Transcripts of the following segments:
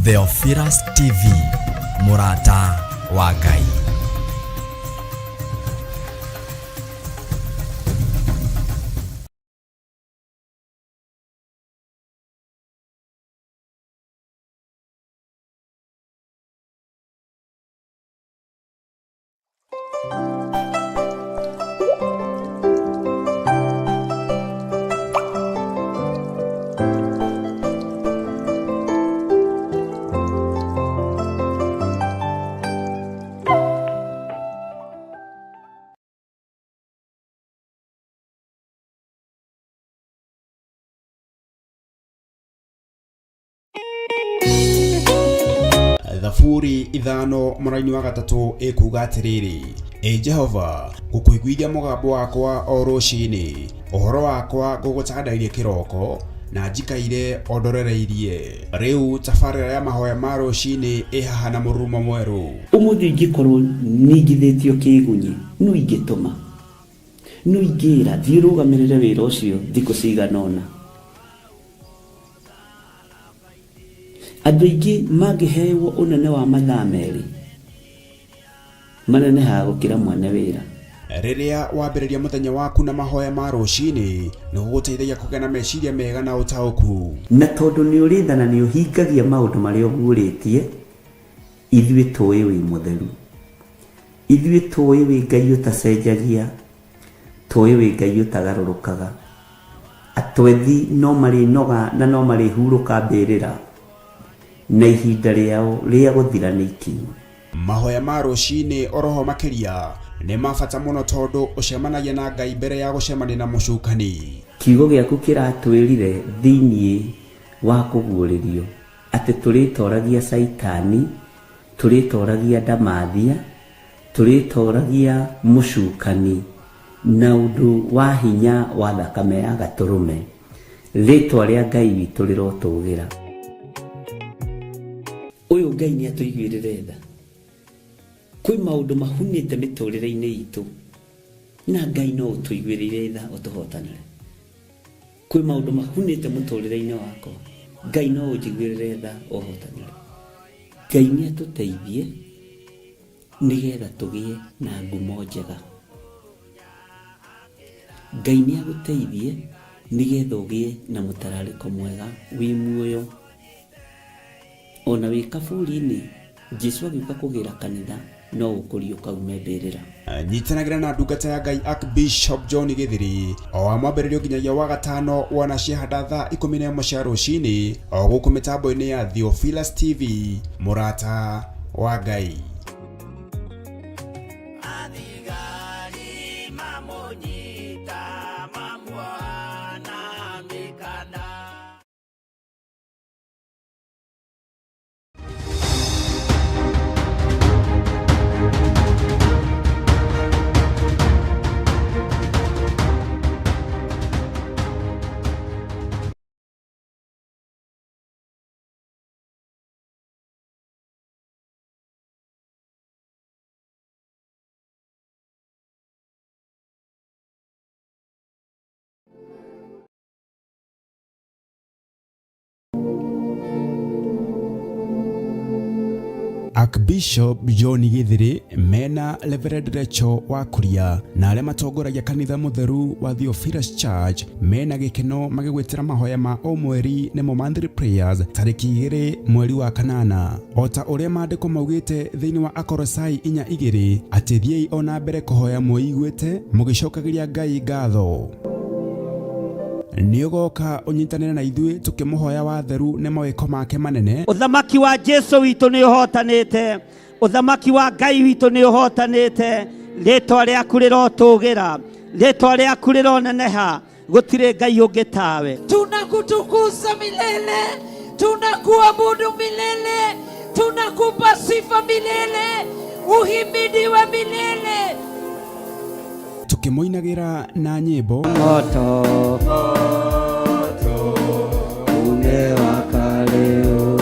Theophilus TV, mũrata wa Ngai. Thaburi 5:3 ĩkuuga atĩrĩrĩ, Ĩ Jehova, ngũkũiguithia mũgambo wakwa o rũcinĩ, ũhoro wakwa ngũgũtandairie kĩroko, na njikaire o ndorereirie. Rĩu tabarĩra ya mahoya ma rũcinĩ ĩ haha na mũrurumo mwerũ. Ũmũthĩ ingĩkorwo ningithĩtio kĩgunyi, nũ ingĩtũma? Nũ ingĩra, thiĩ ũrũgamĩrĩre wĩra ũcio thikũ cigana ũna? Andũ aingĩ mangĩhewo ũnene wa mathaa merĩ, manenehaga gũkĩra mwene wĩra. Rĩrĩa wambĩrĩria mũthenya waku na mahoya ma rũcinĩ, nĩ gũgũteithagia kũgĩa na meciria mega na ũtaũku. Na tondũ nĩ ũrĩ tha na nĩ ũhingagia maũndũ marĩa ũguũrĩtie, ithuĩ tũĩ wĩ mũtheru. Ithuĩ tũĩ wĩ Ngai ũtacenjagia, tũĩ wĩ Ngai ũtagarũrũkaga. Atwethi no marĩnoga na no marĩhurũka mbĩrĩra, na ihinda rĩao rĩa gũthira nĩ ikinyu. Mahoya ma rũcinĩ oroho makĩria nĩ ma bata mũno tondũ ũcemanagia na Ngai mbere ya gũcemania na mũcukani. Kiugo gĩaku kĩratwĩrire thĩinĩ wa kũguũrĩrio atĩ tũrĩtoragia Caitani, tũrĩtoragia ndamathia, tũrĩtoragia mũcukani na ũndũ wa hinya wa thakame ya Gatũrũme. Rĩtwa rĩa Ngai witũ rĩrotũgĩra. Ũyũ Ngai nĩ atũiguĩrĩre tha. Kwĩ maũndũ mahunĩte mĩtũrĩre-inĩ itũ na Ngai no ũtũiguĩrĩire tha ũtũhotanĩre. Kwĩ maũndũ mahunĩte mũtũrĩre-inĩ wakwa, Ngai no ũnjiguĩrĩre tha ũhotanĩre. Ngai nĩ atũteithie nĩgetha tũgĩe na ngumo njega. Ngai nĩ agũteithie nĩgetha ũgĩe na mũtararĩko mwega wĩ muoyo. Ona wĩ kaburi-inĩ, Jesu agĩũka kũgĩra kanitha no ũkũriũka ume mbĩrĩra. Nyitanagĩra na ndungata ya Ngai Archbishop John Gĩthiri o wa mwambĩrĩrio nginyagia wa gatano wana ciahanda thaa 11 cia rũcinĩ o gũkũ mĩtambo-inĩ ya Theophilus TV, mũrata wa Ngai. Athigari mamũnyita mamuoha na mĩkanda. Archbishop John Githiri mena Reverend Rachel wa Kuria na arĩa matongoragia kanitha mũtheru wa Theophilus Church mena gĩkeno magĩgwĩtĩra mahoya ma o mweri nĩmo monthly prayers tarĩki 2 mweri wa kanana o ta ũrĩa maandĩko maugĩte thĩinĩ wa Akolosai 4:2 atĩ thiĩi o na mbere kũhoya mwĩiguĩte mũgĩcokagĩria Ngai ngatho. Nĩ ũgoka ũnyitanĩre na ithuĩ tũkĩmũhoya watheru nĩ mawĩko make manene. Ũthamaki wa Jesu witũ nĩ ũhotanĩte, ũthamaki wa Ngai witũ nĩ ũhotanĩte. Rĩtwa rĩaku rĩrotũgĩra, rĩtwa rĩaku rĩroneneha, gũtirĩ Ngai ũngĩ tawe. Tunakutukuza milele, tunakuabudu milele, tunakupa sifa milele, uhimidiwe milele. Tũkĩmũinagĩra na nyĩmbo Moto umewaka leo.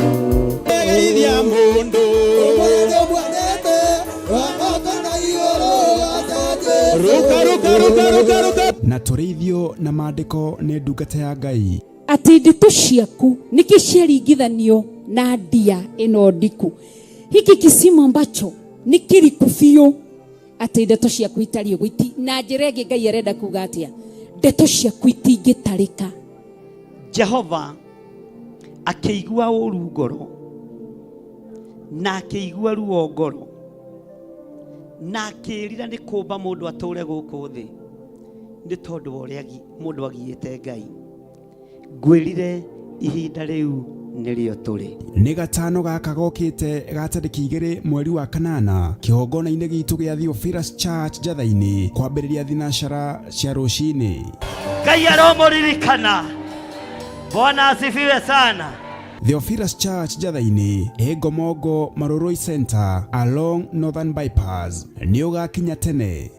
Na tũrĩithio na maandĩko nĩ ndungata ya Ngai. Atĩ ndeto ciaku nĩkĩ ciaringithanio na ndia ĩno ndiku, hiki kisima ambacho nĩ kĩriku biũ, atĩ ndeto ciaku itariĩ ũguo na njĩra ĩngĩ Ngai arenda kuga atĩa, ndeto ciaku itingĩtarĩka. Jehova akĩigua ũru ngoro na akĩigua ruo ngoro na akĩĩrira nĩ kũmba mũndũ atũre gũkũ thĩ nĩ tondũ wa ũrĩa mũndũ agiĩte Ngai. Ngwĩrire ihinda rĩu nĩrĩo tũrĩ. Nĩ gatano gaka gokĩte ga tarĩki 2 mweri wa 8 kĩgongona-inĩ gitũ gĩa Theophilus Church Njatha-inĩ kwambĩrĩria thinacara cia rũcinĩ. Ngai aromũririkana. Bwana asifiwe sana. Theophilus Church Njatha-inĩ ĩ Ngomongo Marurui Center along Northern Bypass. Nĩ ũgakinya tene.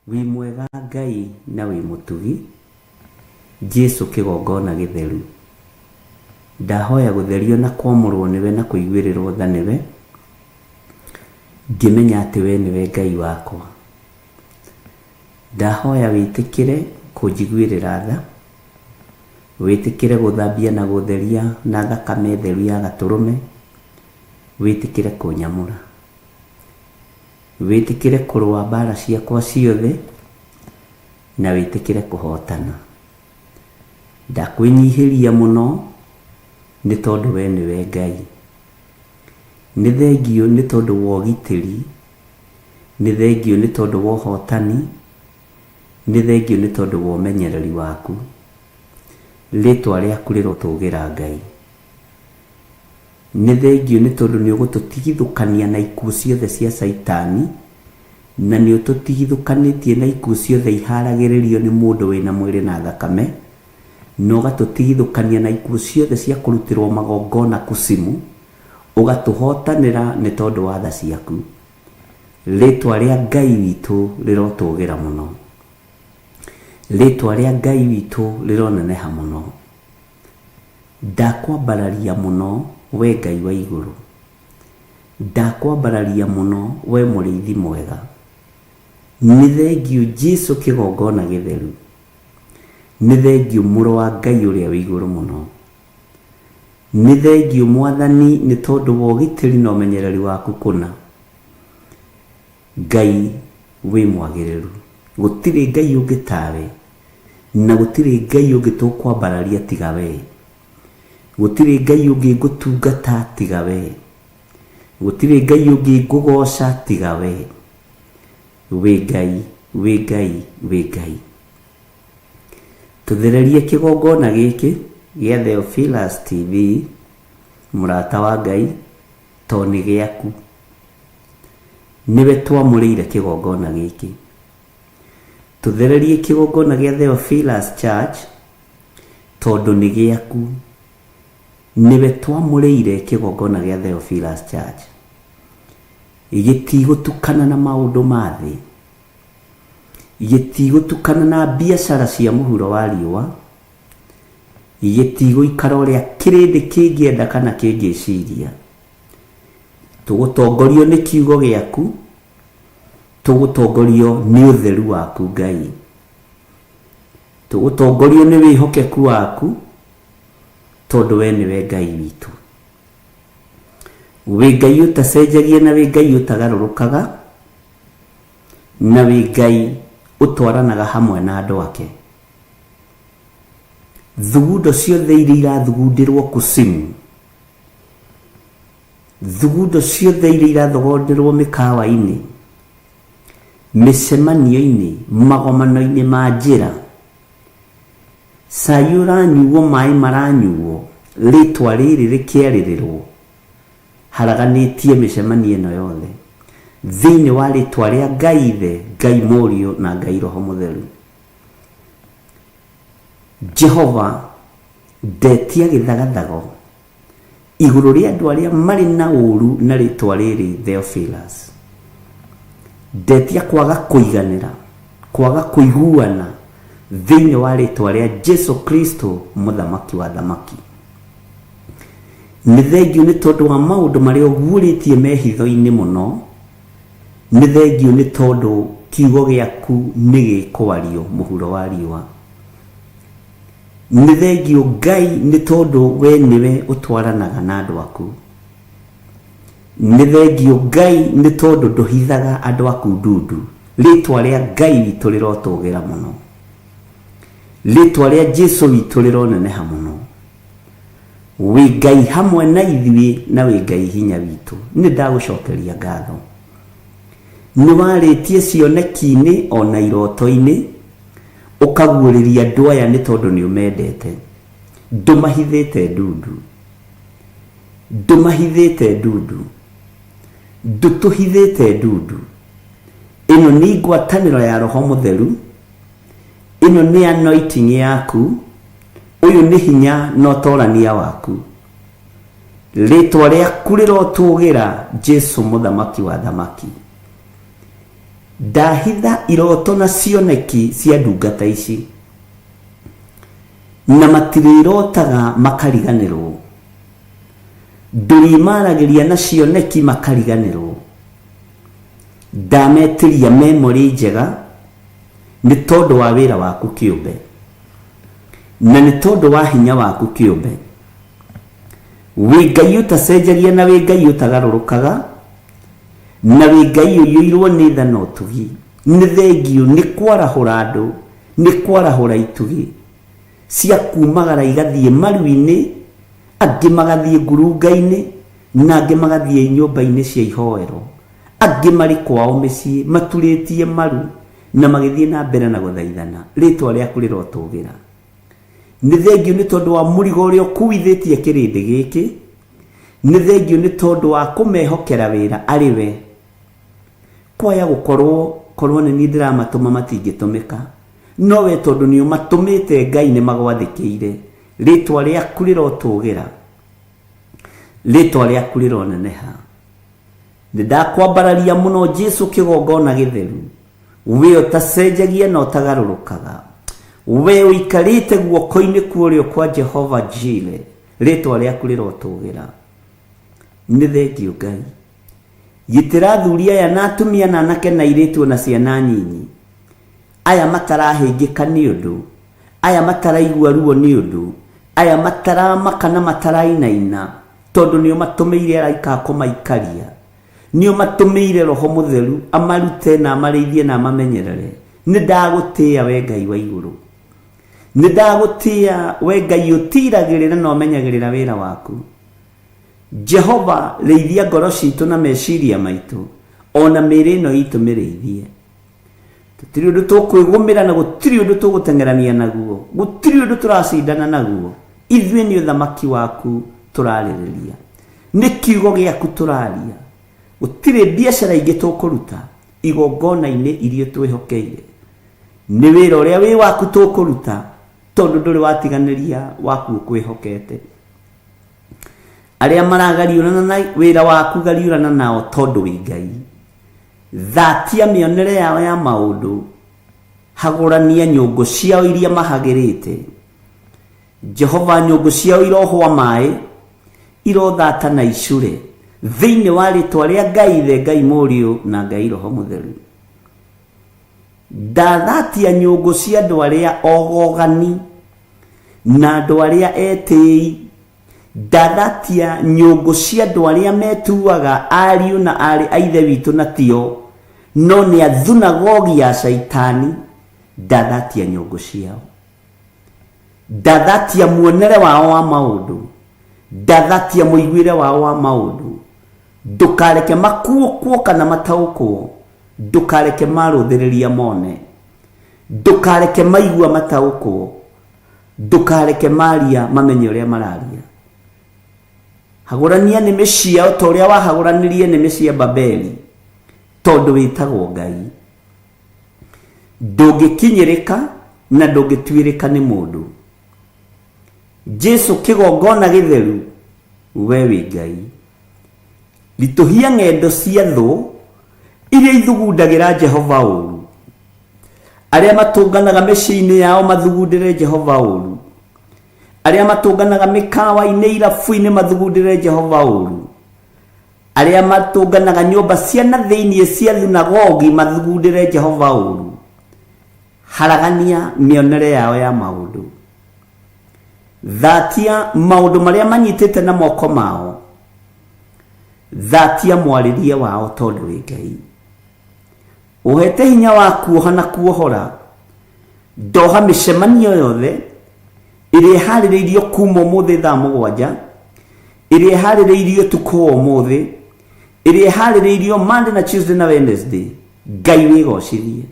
Wĩ mwega Ngai na wĩ mũtugi, Jesu kĩgongona gĩtheru. Ndahoya gũtherio na kwamũrwo nĩwe na kũiguĩrĩrwo tha nĩwe, ngĩmenya atĩ we nĩwe Ngai wakwa. Ndahoya wĩtĩkĩre kũnjiguĩrĩra tha, wĩtĩkĩre gũthambia na gũtheria na thakame theru ya gatũrũme, wĩtĩkĩre kũnyamũra, wĩtĩkĩre kũrũa mbara ciakwa ciothe, na wĩtĩkĩre kũhotana. Ndakwĩnyihĩria mũno nĩ tondũ we nĩwe Ngai. Nĩ thengio nĩ tondũ wa ũgitĩri, nĩ thengio nĩ tondũ wa ũhotani, nĩ thengio nĩ tondũ wa ũmenyereri waku. Rĩtwa rĩaku rĩrotũgĩra Ngai. Nĩ thengio nĩ tondũ nĩ ũgũtũtigithũkania na ikuũ ciothe cia Caitani, na nĩ ũtũtigithũkanĩtie na ikuũ ciothe iharagĩrĩrio nĩ mũndũ wĩna mwĩrĩ na thakame, na ũgatũtigithũkania na ikuũ ciothe cia kũrutĩrwo magongona kucimu, ũgatũhotanĩra nĩ tondũ wa tha ciaku. Rĩtwa rĩa Ngai witũ rĩrotũgĩra mũno. Rĩtwa rĩa Ngai witũ rĩroneneha mũno. Ndakwambararia mũno we Ngai wa igũrũ. Ndakwambararia mũno we mũrĩithi mwega. Nĩ thengio Jesu kĩgongona gĩtheru. Nĩ thengio mũrũ wa Ngai ũrĩa wĩ igũrũ mũno. Nĩ thengio Mwathani nĩ tondũ wa ũgitĩri na ũmenyereri waku kũna. Ngai wĩ mwagĩrĩru. Gũtirĩ Ngai ũngĩ tawe, na gũtirĩ Ngai ũngĩ tũkwambararia tiga we. Gũtirĩ Ngai ũngĩ ngũtungata tiga we. Gũtirĩ Ngai ũngĩ ngũgoca tiga we. Wĩ Ngai, wĩ Ngai, wĩ Ngai. Tũthererie kĩgongona gĩkĩ gĩa Theophilus TV, mũrata wa Ngai, to nĩ gĩaku. Nĩwe twamũrĩire kĩgongona gĩkĩ. Tũthererie kĩgongona gĩa Theophilus Church tondũ nĩ gĩaku. Nĩwe twamũrĩire kĩgongona gĩa Theophilus Church. Gĩtigũtukana na maũndũ ma thĩ. Gĩtigũtukana na biacara cia mũhuro wa riũa. Gĩtigũikara ũrĩa kĩrĩndĩ kĩngĩenda kana kĩngĩciria. Tũgũtongorio nĩ kiugo gĩaku, tũgũtongorio nĩ ũtheru waku Ngai. Tũgũtongorio nĩ wĩhokeku waku, tondũ we nĩwe Ngai witũ. Wĩ Ngai ũtacenjagia na wĩ Ngai ũtagarũrũkaga, na wĩ Ngai ũtwaranaga hamwe na andũ ake. Thugundo ciothe iria irathugundĩrwo kusimu, thugundo ciothe iria irathogonderwo mĩkawa-inĩ, mĩcemanio-inĩ, magomano-inĩ ma njĩra, cai ũranyuo, maĩ maranyuo, rĩtwa rĩrĩ rĩkĩarĩrĩrwo, haraganĩtie mĩcemanio ĩno yothe thĩinĩ wa rĩtwa rĩa Ngai Ithe, Ngai Mũriũ na Ngai Roho Mũtheru. Jehova, ndetia gĩthagathago igũrũ rĩa andũ arĩa marĩ na ũru na rĩtwa rĩrĩ Theophilus. Ndetia kwaga kũiganĩra, kwaga kũiguana thĩinĩ wa rĩtwa rĩa Jesu Kristo mũthamaki wa thamaki. Nĩ thengiũ nĩ tondũ wa maũndũ marĩa ũguũrĩtie me hitho-inĩ mũno. Nĩ thengiũ nĩ tondũ kiugo gĩaku nĩ gĩkwario mũhuro wa riũa. Nĩ thengiũ Ngai nĩ tondũ we nĩwe ũtwaranaga na andũ aku. Nĩ thengiũ Ngai nĩ tondũ ndũhithaga andũ aku ndundu. Rĩtwa rĩa Ngai witũ rĩrotũgĩra mũno. Rĩtwa rĩa Jesu witũ rĩroneneha mũno. Wĩ Ngai hamwe na ithuĩ na wĩ Ngai hinya witũ. Nĩ ndagũcokeria ngatho. Nĩ warĩtie cioneki-inĩ ona iroto-inĩ, ũkaguũrĩria andũ aya nĩ tondũ nĩ ũmendete. Ndũmahithĩte ndundu. Ndũmahithĩte ndundu. Ndũtũhithĩte ndundu. Ĩno nĩ ngwatanĩro ya Roho Mũtheru. Ĩno nĩ anointing yaku. Ũyũ nĩ hinya na ũtorania waku. Rĩtwa rĩaku rĩrotũgĩra Jesu mũthamaki wa thamaki. Ndahitha iroto na cioneki cia ndungata ici, na matirĩrotaga makariganĩrwo. Ndũrĩmaragĩria na cioneki makariganĩrwo. Ndametĩria memory njega nĩ tondũ wa wĩra waku kĩũmbe, na nĩ tondũ wa hinya waku kĩũmbe. Wĩ Ngai ũtacenjagia na wĩ Ngai ũtagarũrũkaga, na wĩ Ngai ũiyũirwo nĩ tha na ũtugi. Nĩ thengiũ nĩ kwarahũra andũ, nĩ kwarahũra itugĩ cia kumagara igathiĩ maru-inĩ, angĩ magathiĩ ngurunga-inĩ, na angĩ magathiĩ nyũmba-inĩ cia ihoero. Angĩ marĩ kwao mĩciĩ maturĩtie maru na magĩthiĩ na mbere na gũthaithana. Rĩtwa rĩaku rĩrotũgĩra. Nĩ thengiũ nĩ tondũ wa mũrigo ũrĩa ũkuithĩtie kĩrĩndĩ gĩkĩ. Nĩ thengiũ nĩ tondũ wa kũmehokera wĩra arĩ we. Kwaya gũkorwo korwo nĩ niĩ ndĩramatũma matingĩtũmĩka, no we tondũ nĩ ũmatũmĩte Ngai nĩ magwathĩkĩire. Rĩtwa rĩaku rĩrotũgĩra. Rĩtwa rĩaku rĩroneneha. Nĩ ndakwambararia mũno Jesu kĩgongona gĩtheru. We ũtacenjagia na ũtagarũrũkaga. We ũikarĩte guoko-inĩ kwa ũrĩo kwa Jehova Jire. Rĩtwa rĩaku rĩrotũgĩra. Nĩ thengiũ Ngai. Gitĩra athuri aya na atumia na anake na airĩtu ona ciana nyinyi. Aya matarahĩngĩka nĩ ũndũ, aya mataraigua ruo nĩ ũndũ, aya mataramaka na matarainaina, tondũ nĩ ũmatũmĩire araika a kũmaikaria. Nĩ ũmatũmĩire Roho Mũtheru amarute na amarĩithie na amamenyerere. Nĩ ndagũtĩĩa we Ngai wa igũrũ. Nĩ ndagũtĩĩa we Ngai ũtiragĩrĩra na ũmenyagĩrĩra wĩra waku. Jehova, rĩithia ngoro citũ na meciria maitũ, ona mĩĩrĩ ĩno itũ mĩrĩithie. Tũtirĩ ũndũ tũkwĩgũmĩra na gũtirĩ ũndũ tũgũteng'erania naguo, gũtirĩ ũndũ tũracindana naguo. Ithuĩ nĩ ũthamaki waku tũrarĩrĩria, nĩ kiugo gĩaku tũraria. Gũtirĩ biacara ingĩ tũkũruta igongona-inĩ iria twĩhokeire. Nĩ wĩra ũrĩa wĩ waku tũkũruta tondũ ndũrĩ watiganĩria waku ũkwĩhokete. Arĩa maragariũrana na wĩra waku gariũrana nao tondũ wĩ Ngai. Thatia mĩonere yao ya maũndũ, hagũrania nyũngũ ciao iria mahagĩrĩte. Jehova, nyũngũ ciao irohwa maĩ, irothata na icure thĩinĩ wa rĩtwa rĩa Ngai Ithe, Ngai Mũriũ na Ngai Roho Mũtheru. Ndathatia nyũngũ cia andũ arĩa ogogani na andũ arĩa etĩi. Ndathatia nyũngũ cia andũ arĩa metuaga ariũ na aarĩ a Ithe witũ na tio, no nĩ a thunagogi ya Shaitani. Ndathatia nyũngũ ciao. Ndathatia muonere wao wa maũndũ. Ndathatia mũiguĩre wao wa maũndũ. Ndũkareke makuũkwo kana mataũkwo. Ndũkareke marũthĩrĩria mone. Ndũkareke maigua mataũkwo. Ndũkareke maria mamenye ũrĩa mararia. Hagũrania nĩmĩ ciao ta ũrĩa wahagũranirie nĩmĩ cia Babeli, tondũ wĩtagwo Ngai. Ndũngĩkinyĩrĩka na ndũngĩtuĩrĩka nĩ mũndũ. Jesu kĩgongona gĩtheru, we wĩ Ngai. Ritũhia ng'endo cia thũ iria ithugundagĩra Jehova ũru. Arĩa matũnganaga mĩciĩ-inĩ yao mathugundĩre Jehova ũru. Arĩa matũnganaga mĩkawa-inĩ, irabu-inĩ mathugundĩre Jehova ũru. Arĩa matũnganaga nyũmba cia na thĩinĩ cia thunagogi mathugundĩre Jehova ũru. Haragania mĩonere yao ya maũndũ. Thatia maũndũ marĩa manyitĩte na moko mao. Thatia mwarĩrie wao tondũ wĩ Ngai. Ũhete hinya wa kuoha na kuohora. Ndoha mĩcemanio yothe ĩrĩa ĩharĩrĩirio kuma ũmũthĩ thaa 7, ĩrĩa ĩharĩrĩirio ũtukũ wa ũmũthĩ, ĩrĩa ĩharĩrĩirio Monday na Tuesday na Wednesday. Ngai wĩgocithie.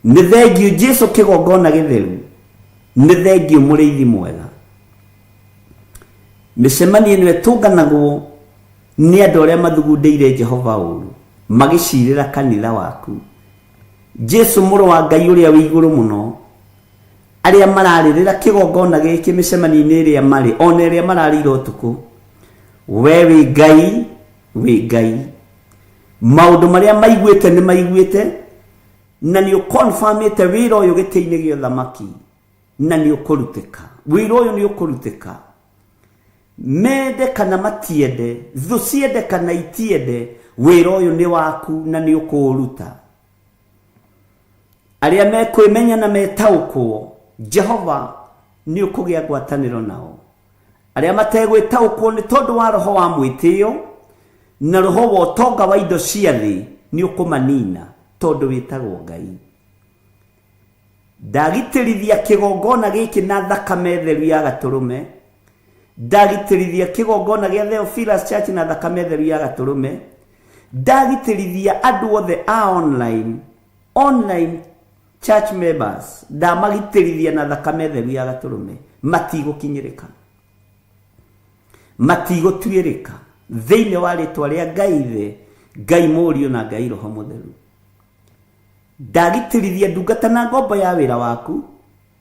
Nĩ thengiũ Jesu kĩgongona gĩtheru. Nĩ thengiũ mũrĩithi mwega. Mĩcemanio ĩno ĩtũnganagwo nĩ andũ arĩa mathugundĩire Jehova ũru, magĩcirĩra kanitha waku. Jesu mũrũ wa Ngai ũrĩa wĩ igũrũ mũno, arĩa mararĩrĩra kĩgongona gĩkĩ mĩcemanio-inĩ ĩrĩa marĩ, ona ĩrĩa mararĩire ũtukũ. We wĩ Ngai, wĩ Ngai. Maũndũ marĩa maiguĩte nĩ maiguĩte, na nĩ ũkonfamĩte wĩra ũyũ gĩtĩ-inĩ gĩa ũthamaki, na nĩ ũkũrutĩka. Wĩra ũyũ nĩ ũkũrutĩka. Mende kana matiende, thũ ciende kana itiende, wĩra ũyũ nĩ waku na nĩ ũkũũruta. Arĩa mekwĩmenya na metaũkwo, Jehova nĩ ũkũgĩa ngwatanĩro nao. Arĩa mategwĩtaũkwo nĩ tondũ wa roho wa mwĩtĩo na roho wa ũtonga wa indo cia thĩ, nĩ ũkũmanina tondũ wĩtagwo Ngai. Ndagitĩrithia kĩgongona gĩkĩ na thakame theru ya gatũrũme. Ndagitĩrithia kĩgongona gĩa Theophilus Church na thakame theru ya gatũrũme. Ndagitĩrithia andũ othe a online church members, ndamagitĩrithia na thakame theru ya gatũrũme. Matigũkinyĩrĩka, matigũtuĩrĩka thĩinĩ wa rĩtwa rĩa Ngai Ithe, Ngai Mũriũ na Ngai Roho Mũtheru. Ndagitĩrithia ndungata na ngombo ya wĩra waku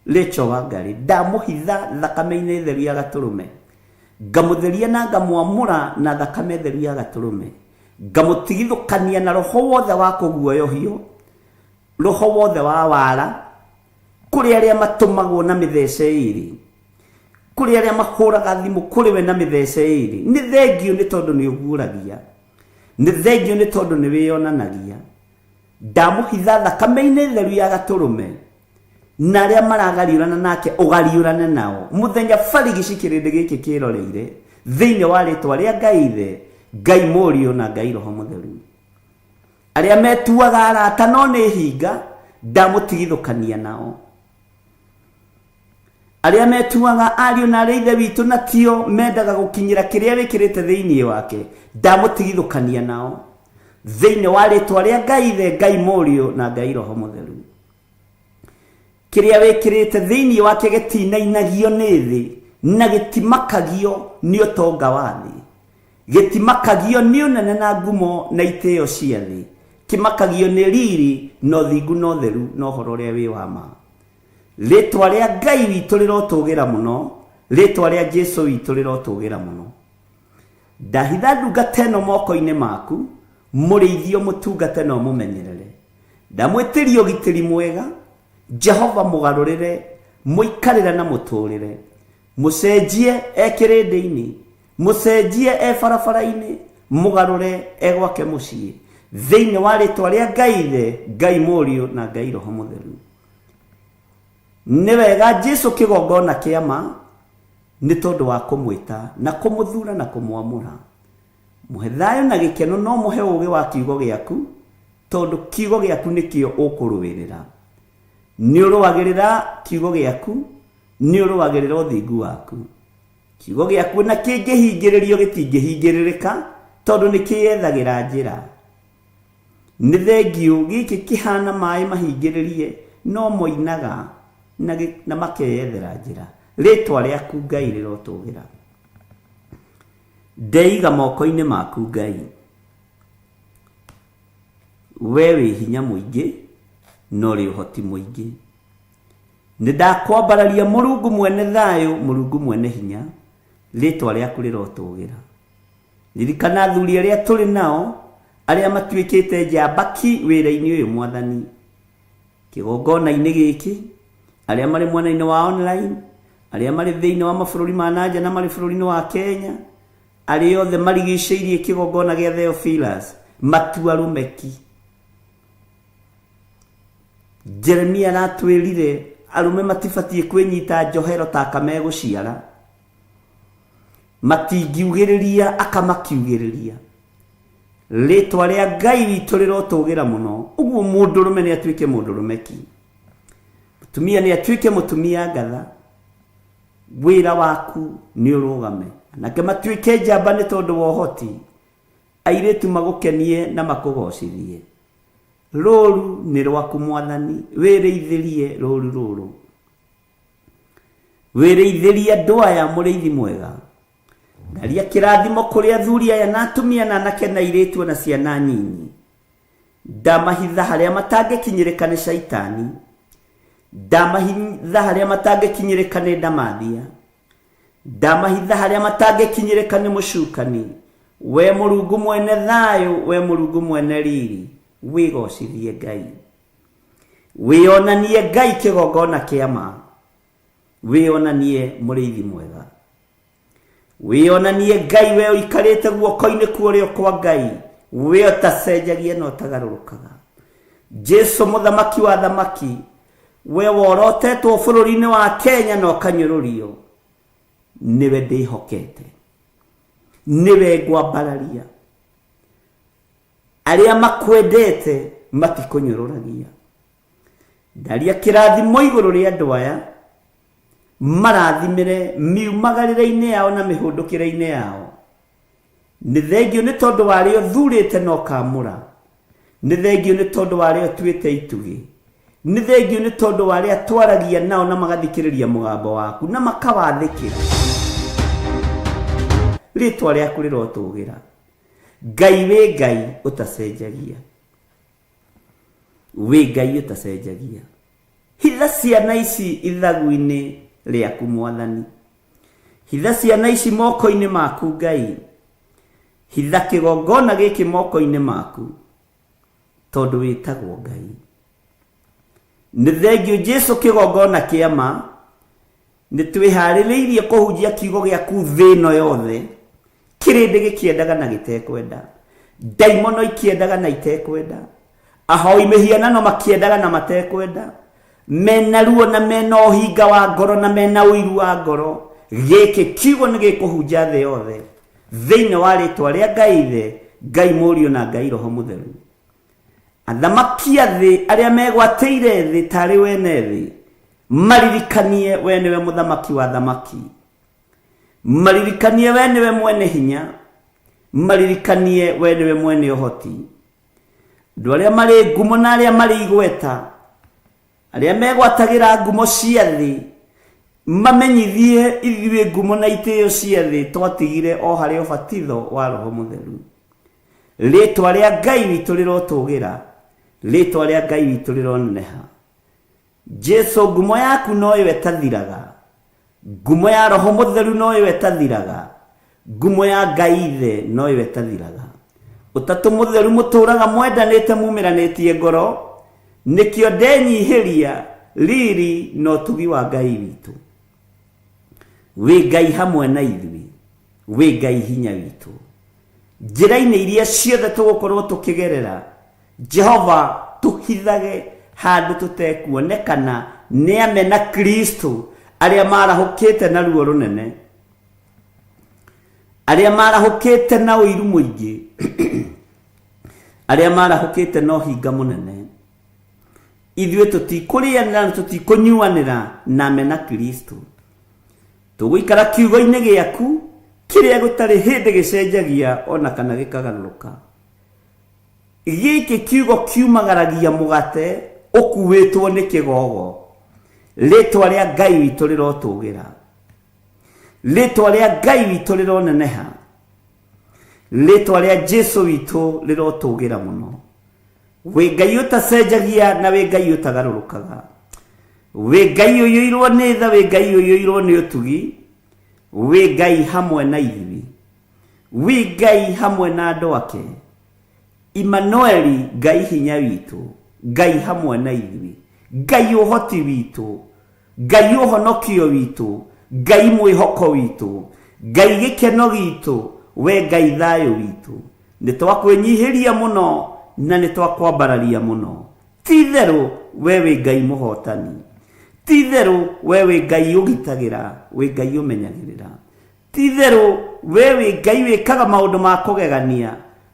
Rachel Wangari, ndamũhitha thakame-inĩ theru ya gatũrũme, ngamũtheria na ngamwamũra na thakame theru ya gatũrũme, ngamũtigithũkania na roho wothe wa kũguoyohio, roho wothe wa wara, kũrĩ arĩa matũmagwo na mĩthece ĩrĩ, kũrĩ arĩa mahũraga thimũ kũrĩ we na mĩthece ĩrĩ. Nĩ thengio nĩ tondũ nĩ ũguũragia, nĩ thengio nĩ tondũ nĩ wĩyonanagia. Ndamũhitha thakame-inĩ theru ya gatũrũme, na arĩa maragariũrana nake ũgariũrane nao mũthenya barigici kĩrĩndĩ gĩkĩ kĩroreire, thĩinĩ wa rĩtwa rĩa Ngai Ithe, Ngai Mũriũ na Ngai Roho Mũtheru. Arĩa metuaga arata no nĩ hinga, ndamũtigithũkania nao. Arĩa metuaga ariũ na arĩa ithe witũ na tio mendaga gũkinyĩra kĩrĩa wĩkĩrĩte thĩinĩ wake, ndamũtigithũkania nao thĩinĩ wa rĩtwa rĩa Ngai Ithe, Ngai Mũriũ na Ngai Roho Mũtheru. Kĩrĩa wĩkĩrĩte thĩinĩ wake gĩtinainagio nĩ thĩ na gĩtimakagio nĩ ũtonga wa thĩ, gĩtimakagio nĩ ũnene na ngumo na itĩo cia thĩ. Kĩmakagio nĩ riri na ũthingu na ũtheru na ũhoro ũrĩa wĩ wa ma. Rĩtwa rĩa Ngai witũ rĩrotũgĩra mũno, rĩtwa rĩa Jesu witũ rĩrotũgĩra mũno. Ndahitha ndungata ĩno moko-inĩ maku, mũrĩithio mũtungate na ũmũmenyerere. Ndamwĩtĩria ũgitĩri mwega, Jehova mũgarũrĩre, mũikarĩre na mũtũrĩre. Mũcenjie e kĩrĩndĩ-inĩ, mũcenjie e barabara-inĩ, mũgarũre e gwake mũciĩ. Thĩinĩ wa rĩtwa rĩa Ngai Ithe, Ngai Mũriũ na Ngai Roho Mũtheru. Nĩ wega Jesu kĩgongona kĩa ma, nĩ tondũ wa kũmwĩta na kũmũthura na kũmwamũra. Mũhe thayũ na gĩkeno no mũhe ũũgĩ wa kiugo gĩaku, tondũ kiugo gĩaku nĩkĩo ũkũrũĩrĩra. Nĩ ũrũagĩrĩra kiugo gĩaku, nĩ ũrũagĩrĩra ũthingu waku. Kiugo gĩaku na kĩngĩhingĩrĩrio gĩtingĩhingĩrĩrĩka, tondũ nĩ kĩyethagĩra njĩra. Nĩ thengiũ gĩkĩ kĩhana maĩ mahingĩrĩrie, no moinaga na makeyethera njĩra. Rĩtwa rĩaku Ngai rĩrotũgĩra. Ndeiga moko-inĩ maku Ngai. We wĩ hinya mũingĩ na ũrĩ ũhoti mũingĩ. Nĩ ndakwambararia Mũrungu mwene thayũ, Mũrungu mwene hinya, rĩtwa rĩaku rĩrotũgĩra. Ririkana athuri arĩa tũrĩ nao, arĩa matuĩkĩte njamba ki wĩra-inĩ ũyũ Mwathani. Kĩgongona-inĩ gĩkĩ, arĩa marĩ mwena-inĩ wa online, arĩa marĩ thĩinĩ wa mabũrũri ma nanja na marĩ bũrũri-inĩ wa Kenya, arĩa othe marigicĩirie kĩgongona gĩa Theophilus, matua rũmeki. Jeremia aratwĩrire arũme matibatiĩ kwĩnyita njohero ta aka megũciara. Matingiugĩrĩria aka makiugĩrĩria. Rĩtwa rĩa Ngai witũ rĩrotũgĩra mũno. Ũguo mũndũrũme nĩ atuĩke mũndũrũme ki. Mũtumia nĩ atuĩke mũtumia ngatha. Wĩra waku nĩ ũrũgame. Anake matuĩke njamba nĩ tondũ wa ũhoti. Airĩtu magũkenie na makũgocithie. Rũru nĩ rwaku Mwathani, wĩrĩithĩrie rũru rũrũ. Wĩrĩithĩrie andũ aya mũrĩithi mwega. Ndaria kĩrathimo kũrĩ athuri aya na atumia na anake na airĩtu na ciana nyinyi. Ndamahitha harĩa matangĩkinyĩrĩka nĩ caitani. Ndamahitha harĩa matangĩkinyĩrĩka nĩ ndamathia. Ndamahitha harĩa matangĩkinyĩrĩka nĩ mũcukani. We Mũrungu mwene thayũ, we Mũrungu mwene riri, wĩgocithie Ngai. Wĩonanie Ngai kĩgongona kĩa ma. Wĩonanie mũrĩithi mwega. Wĩonanie Ngai we ũikarĩte guoko-inĩ kwa ũrĩo kwa Ngai, we ũtacenjagia na ũtagarũrũkaga. Jesu mũthamaki wa thamaki, we worotetwo bũrũri-inĩ wa Kenya na ũkanyũrũrio, nĩwe ndĩhokete, nĩwe ngwambararia. Arĩa makwendete matikũnyũrũragia. Ndaria kĩrathimo igũrũ rĩa andũ aya, marathimĩre miumagarĩre-inĩ yao na mĩhũndũkĩre-inĩ yao. Nĩ thengio nĩ tondũ wa arĩa ũthurĩte na ũkamũra. Nĩ thengio nĩ tondũ wa arĩa ũtuĩte itugĩ. Nĩ thengio nĩ tondũ wa arĩa twaragia nao na magathikĩrĩria mũgambo waku na makawathĩkĩra. Rĩtwa rĩaku rĩrotũgĩra. Ngai wĩ Ngai ũtacenjagia. Wĩ Ngai ũtacenjagia. Hitha ciana ici ithagu-inĩ rĩaku Mwathani. Hitha ciana ici moko-inĩ maku Ngai. Hitha kĩgongona gĩkĩ moko-inĩ maku, tondũ wĩtagwo Ngai. Nĩ thengio Jesu kĩgongona kĩa ma, nĩ twĩharĩrĩirie kũhunjia kiugo gĩaku thĩ ĩno yothe, kĩrĩndĩ gĩkĩendaga na gĩtekwenda, ndaimono ikĩendaga na itekwenda, ahoi mĩhianano makĩendaga na matekwenda, mena ruo na mena ũhinga wa ngoro na mena ũiru wa ngoro. Gĩkĩ kiugo nĩ gĩkũhunja thĩ yothe, thĩinĩ wa rĩtwa rĩa Ngai Ithe, Ngai Mũriũ na Ngai Roho Mũtheru. Athamaki a thĩ arĩa megwatĩire thĩ tarĩ wene thĩ, maririkanie we nĩwe mũthamaki wa thamaki, maririkanie we nĩwe mwene hinya, maririkanie we nĩwe mwene ũhoti. Andũ arĩa marĩ ngumo na arĩa marĩ igweta, arĩa megwatagĩra ngumo cia thĩ, mamenyithie ithuĩ ngumo na itĩo cia thĩ twatigire o harĩ ũbatitho wa Roho Mũtheru. Rĩtwa rĩa Ngai witũ rĩrotũgĩra, rĩtwa rĩa Ngai witũ rĩroneneha. Jesu, ngumo yaku noyo ĩtathiraga, ngumo ya Roho Mũtheru noyo ĩtathiraga, ngumo ya Ngai Ithe noyo ĩtathiraga. Ũtatũ Mũtheru mũtũraga mwendanĩte mumĩranĩtie ngoro, nĩkĩo ndenyihĩria riri na ũtugi wa Ngai witũ. Wĩ Ngai hamwe na ithuĩ, wĩ Ngai hinya witũ. Njĩra-inĩ iria ciothe tũgũkorwo tũkĩgerera, Jehova tũhithage handũ tũtekuonekana nĩ amena Kristo arĩa marahũkĩte na ruo rũnene, arĩa marahũkĩte na ũiru mũingĩ, arĩa marahũkĩte na ũhinga mũnene. Ithuĩ tũtikũrĩanĩra na tũtikũnyuanĩra na amena Kristo. Tũgũikara kiugo-inĩ gĩaku kĩrĩa gũtarĩ hĩndĩ gĩcenjagia ona kana gĩkagarũrũka. Gĩkĩ kiugo kiumagaragia mũgate ũkuĩtwo nĩ kĩgogo. Rĩtwa rĩa Ngai witũ rĩrotũgĩra, rĩtwa rĩa Ngai witũ rĩroneneha, rĩtwa rĩa Jesu witũ rĩrotũgĩra mũno. Wĩ Ngai ũtacenjagia na wĩ Ngai ũtagarũrũkaga, wĩ Ngai ũiyũirwo nĩ tha, wĩ Ngai ũiyũirwo nĩ ũtugi, wĩ Ngai hamwe na ithuĩ, wĩ Ngai hamwe na andũ ake. Imanueli, Ngai hinya witũ, Ngai hamwe na ithuĩ, Ngai ũhoti witũ, Ngai ũhonokio witũ, Ngai mwĩhoko witũ, Ngai gĩkeno gitũ, we Ngai thayũ witũ. Nĩ twakwĩnyihĩria mũno na nĩ twakwambararia mũno. Ti itherũ we wĩ Ngai mũhotani, ti itherũ we wĩ Ngai ũgitagĩra, wĩ Ngai ũmenyagĩrĩra. Ti itherũ we wĩ Ngai wĩkaga maũndũ ma kũgegania,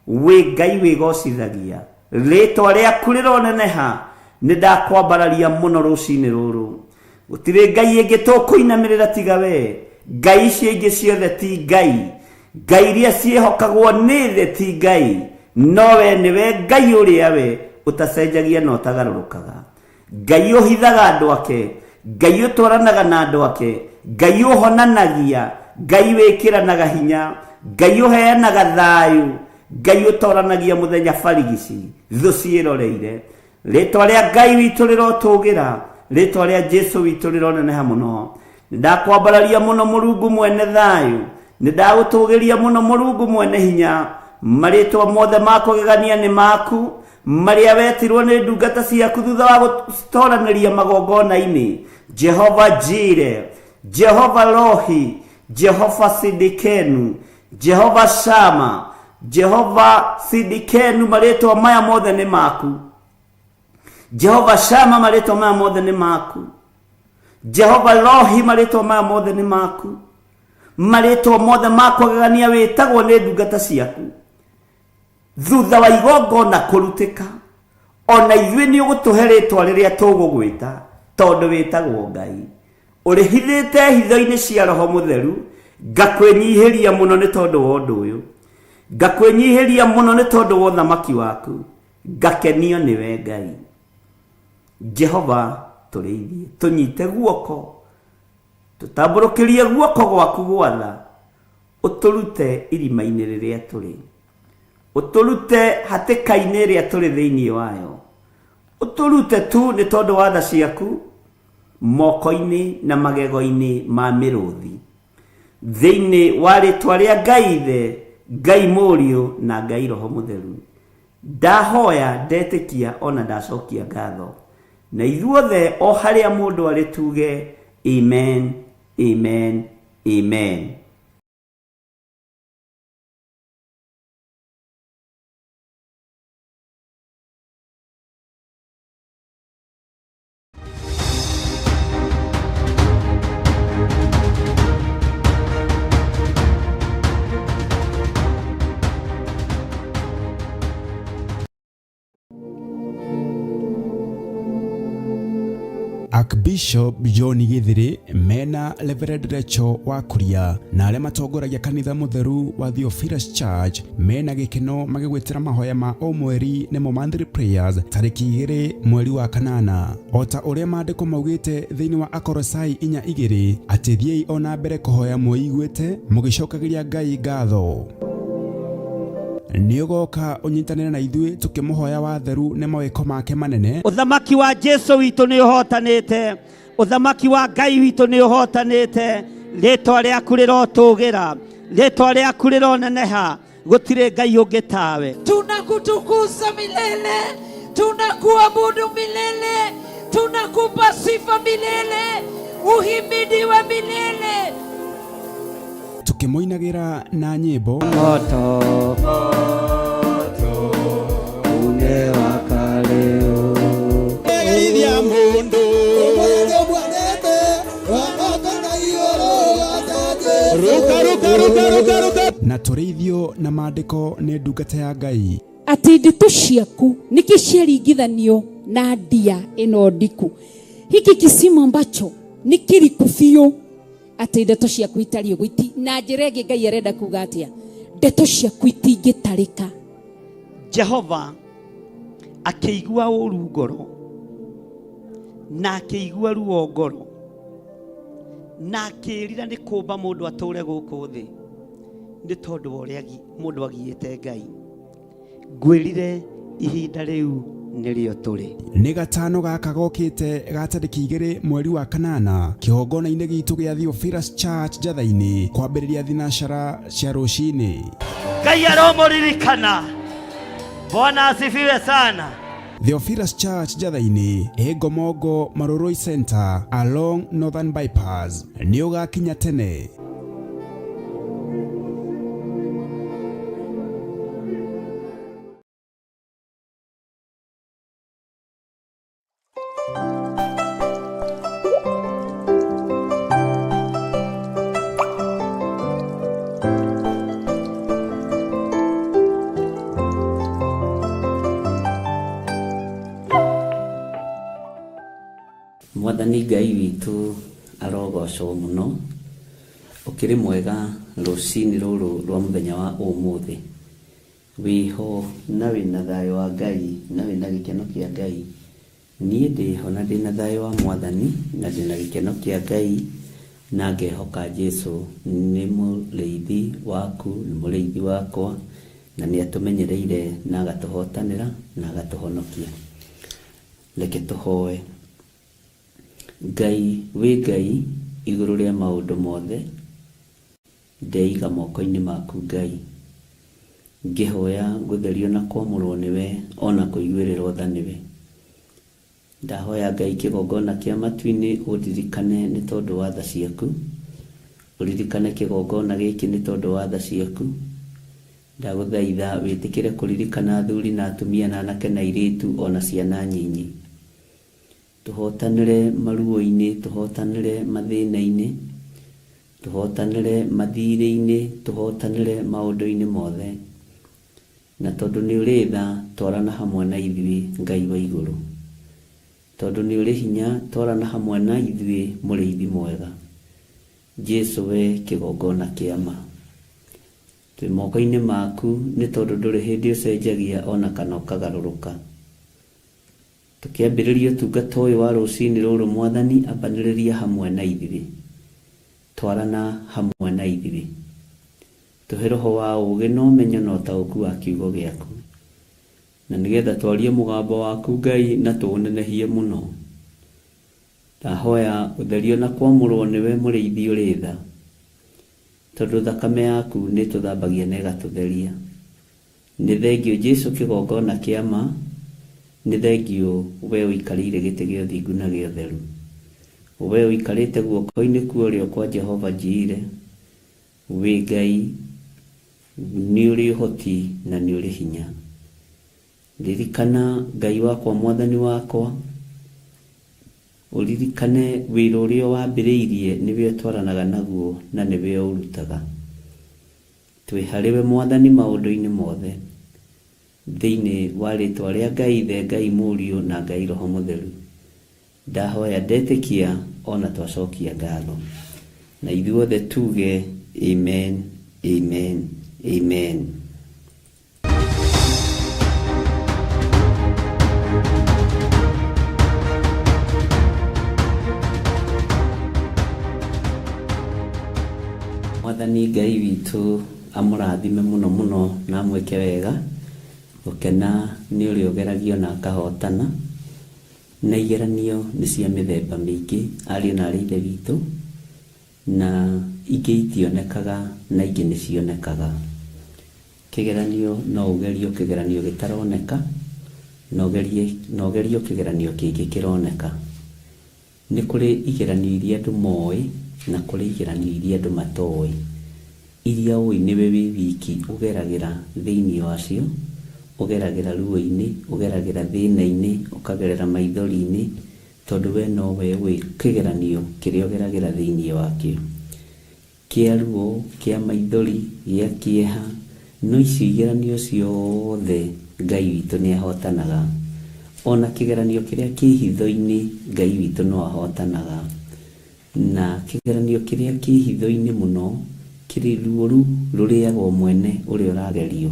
wĩ Ngai wĩgocithagia. Rĩtwa rĩaku rĩroneneha, nĩ ndakwambararia mũno rũcinĩ rũrũ. Gũtirĩ Ngai ĩngĩ tũkũinamĩrĩra tiga we. Ngai icio ingĩ ciothe ti Ngai. Ngai iria ciĩhokagwo nĩ thĩ ti Ngai. No we nĩwe Ngai ũrĩa we ũtacenjagia na ũtagarũrũkaga. Ngai ũhithaga andũ ake, Ngai ũtwaranaga na andũ ake, Ngai ũhonanagia, Ngai wĩkĩranaga hinya, Ngai ũheanaga thayũ, Ngai ũtoranagia mũthenya barigici thũ ciĩroreire. Rĩtwa rĩa Ngai witũ rĩrotũgĩra, rĩtwa rĩa Jesu witũ rĩroneneha mũno. Nĩ ndakwambararia mũno Mũrungu mwene thayũ, nĩ ndagũtũgĩria mũno Mũrungu mwene hinya. Marĩtwa mothe ma kũgegania nĩ maku, marĩa wetirwo nĩ ndungata ciaku thutha wa gũtoranĩria magongona-inĩ. Jehova Jire, Jehova Rohi, Jehova Sidikenu, Jehova Shama, Jehova Sidikenu, marĩtwa maya mothe nĩ maku. Jehova Shama, marĩtwa maya mothe nĩ maku. Jehova Rohi, marĩtwa maya mothe nĩ maku. Marĩtwa mothe ma kũgegania wĩtagwo nĩ ndungata ciaku thutha wa igongona kũrutĩka. Ona ithuĩ nĩ ũgũtũhe rĩtwa rĩrĩa tũgũgwĩta, tondũ wĩtagwo Ngai ũrĩhithĩte hitho-inĩ cia Roho Mũtheru. Ngakwĩnyihĩria mũno nĩ tondũ wa ũndũ ũyũ, ngakwĩnyihĩria mũno nĩ tondũ wa ũthamaki waku, ngakenio nĩwe Ngai. Jehova, tũrĩithie, tũnyite guoko, tũtambũrũkĩrie guoko gwaku gwatha, ũtũrute irima-inĩ rĩrĩa tũrĩ, ũtũrute hatĩka-inĩ ĩrĩa tũrĩ thĩinĩ wayo, ũtũrute tu nĩ tondũ wa tha ciaku moko-inĩ na magego-inĩ ma mĩrũthi. Thĩinĩ wa rĩtwa rĩa Ngai Ithe, Ngai Mũriũ na Ngai Roho Mũtheru, ndahoya, ndetĩkia ona ndacokia ngatho. Na ithuothe o harĩa mũndũ arĩ tuge amen, amen, amen. Archbishop John Githiri mena Reverend Rachel wa Kuria na arĩa matongoragia kanitha mũtheru wa Theophilus Church mena gĩkeno magĩgwĩtĩra mahoya ma o mweri nĩmo monthly prayers tarĩki 2 mweri wa 8, o ta ũrĩa maandĩko maugĩte thĩinĩ wa Akolosai 4:2 atĩ thiĩi o na mbere kũhoya mwĩiguĩte mũgĩcokagĩria Ngai ngatho. Nĩ ũgoka ũnyitanĩre na ithuĩ tũkĩmũhoya watheru nĩ mawĩko make manene. Ũthamaki wa Jesu witũ nĩ ũhotanĩte, ũthamaki wa Ngai witũ nĩ ũhotanĩte. Rĩtwa rĩaku rĩrotũgĩra, rĩtwa rĩaku rĩroneneha, gũtirĩ Ngai ũngĩ tawe. Tunakutukuza milele, tunakuabudu milele, tunakupa sifa milele, uhimidiwe milele. Tukĩmũinagĩra na nyĩmbo. Moto umewaka leo. Na tũrĩithio na maandĩko nĩ ndungata ya Ngai. Atĩ ndeto ciaku nĩkĩ ciaringithanio na ndia ĩno ndiku. Hiki kisima ambacho nĩ kĩriku biũ atĩ ndeto ciaku itariĩ ũguo na njĩra ĩngĩ Ngai arenda kuga atĩa? Ndeto ciaku itingĩtarĩka. Jehova akĩigua ũru ngoro na akĩigua ruo ngoro na akĩĩrira nĩ kũmba mũndũ atũre gũkũ thĩ nĩ tondũ wa ũrĩa mũndũ agiĩte Ngai. Ngwĩrire ihinda rĩu nĩrĩo tũrĩ. Nĩ gatano gaka gokĩte ga tarĩki 2 mweri wa 8 kĩgongona-inĩ gitũ gĩa Theophilus Church Njatha-inĩ kwambĩrĩria thinacara cia rũcinĩ. Ngai aromũririkana. Bwana asifiwe sana. Theophilus Church Njatha-inĩ ĩ Ngomongo Marurui Center along Northern Bypass. Nĩ ũgakinya tene. Mwathani Ngai witũ arogocwo mũno, ũkĩrĩ mwega rũcinĩ rũrũ rwa mũthenya wa ũmũthĩ. Wĩho na wĩna thayũ wa Ngai na wĩna gĩkeno kĩa Ngai. Niĩ ndĩho na ndĩna thayũ wa Mwathani na ndĩna gĩkeno kĩa Ngai na ngehoka Jesũ nĩ mũrĩithi waku, nĩ mũrĩithi wakwa na nĩ atũmenyereire na agatũhotanĩra na agatũhonokia. Reke tũhoe. Ngai wĩ Ngai igũrũ rĩa maũndũ mothe, ndeiga moko-inĩ maku Ngai. Ngĩhoya gũtherio na kwamũrwo nĩwe ona kũiguĩrĩrwo tha nĩwe. Ndahoya Ngai kĩgongona kĩa matu-inĩ ũndirikane nĩ tondũ wa tha ciaku, ũririkane kĩgongona gĩkĩ nĩ tondũ wa tha ciaku. Ndagũthaitha wĩtĩkĩre kũririkana athuri na atumia na anake na airĩtu ona ciana nyinyi. Tũhotanĩre maruo-inĩ, tũhotanĩre mathĩna-inĩ, tũhotanĩre mathirĩ-inĩ, tũhotanĩre maũndũ-inĩ mothe. Na tondũ nĩ ũrĩ tha, twarana hamwe na ithuĩ Ngai wa igũrũ. Tondũ nĩ ũrĩ hinya, twarana hamwe na ithuĩ mũrĩithi mwega. Jesũ we kĩgongona kĩa ma. Twĩ moko-inĩ maku nĩ tondũ ndũrĩ hĩndĩ ũcenjagia ona kana ũkagarũrũka. Tũkĩambĩrĩria ũtungata ũyũ wa rũcinĩ rũrũ Mwathani, ambanĩrĩria hamwe na ithuĩ. Twarana hamwe na ithuĩ. Tũhe roho wa ũũgĩ na ũmenyo na ũtaũku wa kiugo gĩaku. Na nĩgetha twarie mũgambo waku Ngai na tũũnenehie mũno. Ndahoya ũtherio na kwamũrwo nĩwe mũrĩithi ũrĩ tha. Tondũ thakame yaku nĩ ĩtũthambagia na ĩgatũtheria. Nĩ thengio Jesũ kĩgongona kĩa ma, nĩ thengio we ũikarĩire gĩtĩ gĩa ũthingu na gĩa ũtheru. We ũikarĩte guoko-inĩ kwa ũrĩo kwa Jehova Jireh, wĩ Ngai nĩ ũrĩ ũhoti na nĩ ũrĩ hinya. Ririkana Ngai wakwa Mwathani wakwa, ũririkane wĩra ũrĩa wambĩrĩirie nĩwe ũtwaranaga naguo na nĩwe ũrutaga. Twĩ harĩwe Mwathani maũndũ-inĩ mothe. Thĩinĩ wa rĩtwa rĩa Ngai Ithe, Ngai Mũriũ na Ngai Roho Mũtheru. Ndahoya ndetĩkia ona twacokia ngatho. Na ithuothe tuge amen, amen, amen. Mwathani Ngai witũ amũrathime mũno mũno na amwĩke wega. Gũkena nĩ ũrĩa ũgeragio na akahotana, na igeranio nĩ cia mĩthemba mĩingĩ ariũ na arĩ ithe witũ, na ingĩ itionekaga na ingĩ nĩ cionekaga. Kĩgeranio no ũgerio kĩgeranio gĩtaroneka, na ũgerio kĩgeranio kĩngĩ kĩroneka. Nĩ kũrĩ igeranio iria andũ moĩ na kũrĩ igeranio iria andũ matoĩ. Iria ũĩ nĩwe wĩ wiki ũgeragĩra thĩinĩ wacio, ũgeragĩra ruo-inĩ, ũgeragĩra thĩna-inĩ, ũkagerera maithori-inĩ, tondũ we nowe ũĩ kĩgeranio kĩrĩa ũgeragĩra thĩinĩ wakĩo. Kĩa ruo, kĩa maithori, gĩa kĩeha, no icio igeranio ciothe Ngai witũ nĩ ahotanaga. Ona kĩgeranio kĩrĩa kĩ hitho-inĩ Ngai witũ no ahotanaga. Na kĩgeranio kĩrĩa kĩ hitho-inĩ mũno kĩrĩ ruo rũu rũrĩaga o mwene ũrĩa ũragerio.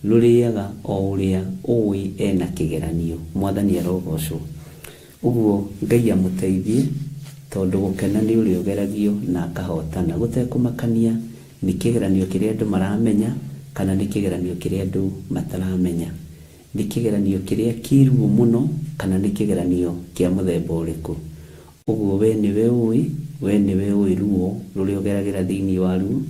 Rũrĩaga o ũrĩa ũĩ ena kĩgeranio. Mwathani arogocwo. Ũguo Ngai amũteithie tondũ gũkena nĩ ũrĩa ũgeragio na akahotana. Gũtekũmakania nĩ kĩgeranio kĩrĩa andũ maramenya kana nĩ kĩgeranio kĩrĩa andũ mataramenya. Nĩ kĩgeranio kĩrĩa kĩ ruo mũno kana nĩ kĩgeranio kĩa mũthemba ũrĩkũ. Ũguo we nĩwe ũĩ, we nĩwe ũĩ ruo rũrĩa ũgeragĩra thĩinĩ waruo,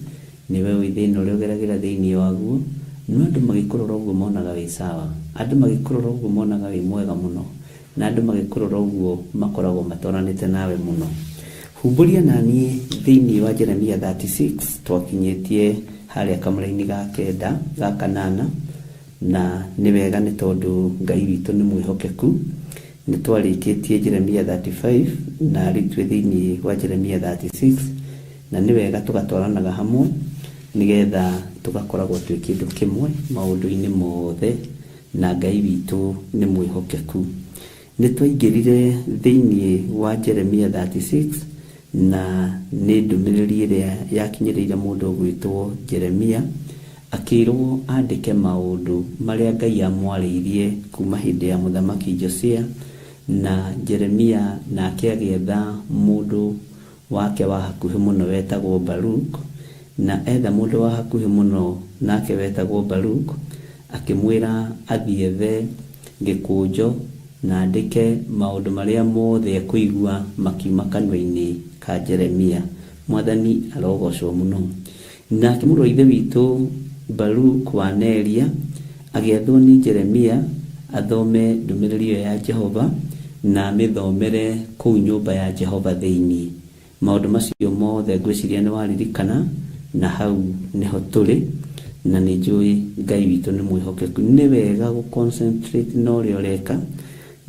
nĩwe ũĩ thĩna ũrĩa ũgeragĩra thĩinĩ waguo. No andũ magĩkũrora ũguo monaga wĩ sawa. Andũ magĩkũrora ũguo monaga wĩ mwega mũno. Na andũ magĩkũrora ũguo makoragwo matonanĩte nawe mũno. Humbũria naniĩ thĩinĩ wa Jeremia 36 twakinyĩtie harĩa kamũra-inĩ ga kenda ga kanana, na nĩ wega nĩ tondũ Ngai witũ nĩ mwĩhokeku. Nĩ twarĩkĩtie Jeremia 35 na rĩu twĩ thĩinĩ wa Jeremia 36, na nĩ wega tũgatwaranaga hamwe nĩgetha tũgakoragwo twĩ kĩndũ kĩmwe maũndũ-inĩ mothe, na Ngai witũ nĩ mwĩhokeku. Nĩ twaingĩrire thĩinĩ wa Jeremia 36 na nĩ ndũmĩrĩri ĩrĩa yakinyĩrĩire mũndũ ũgwĩtwo Jeremia, akĩrwo andĩke maũndũ marĩa Ngai amwarĩirie kuma hĩndĩ ya mũthamaki Josia. Na Jeremia nake agĩetha mũndũ wake wa hakuhĩ mũno wetagwo Baruk, na etha mũndũ wa hakuhĩ mũno nake wetagwo Baruk, akĩmwĩra athiĩ ethe gĩkũnjo na andĩke maũndũ marĩa mothe ekũigua makiuma kanua-inĩ ka Jeremia. Mwathani arogocwo mũno. Nake mũrũ wa ithe witũ Baruk wa Neria agĩathwo nĩ Jeremia athome ndũmĩrĩri ĩyo ya Jehova na amĩthomere kũu nyũmba ya Jehova thĩinĩ. Maũndũ macio mothe ngwĩciria nĩ waririkana, na hau nĩho tũrĩ, na nĩ njũĩ Ngai witũ nĩ mwĩhokeku. Nĩ wega gũ concentrate na ũrĩa ũreka,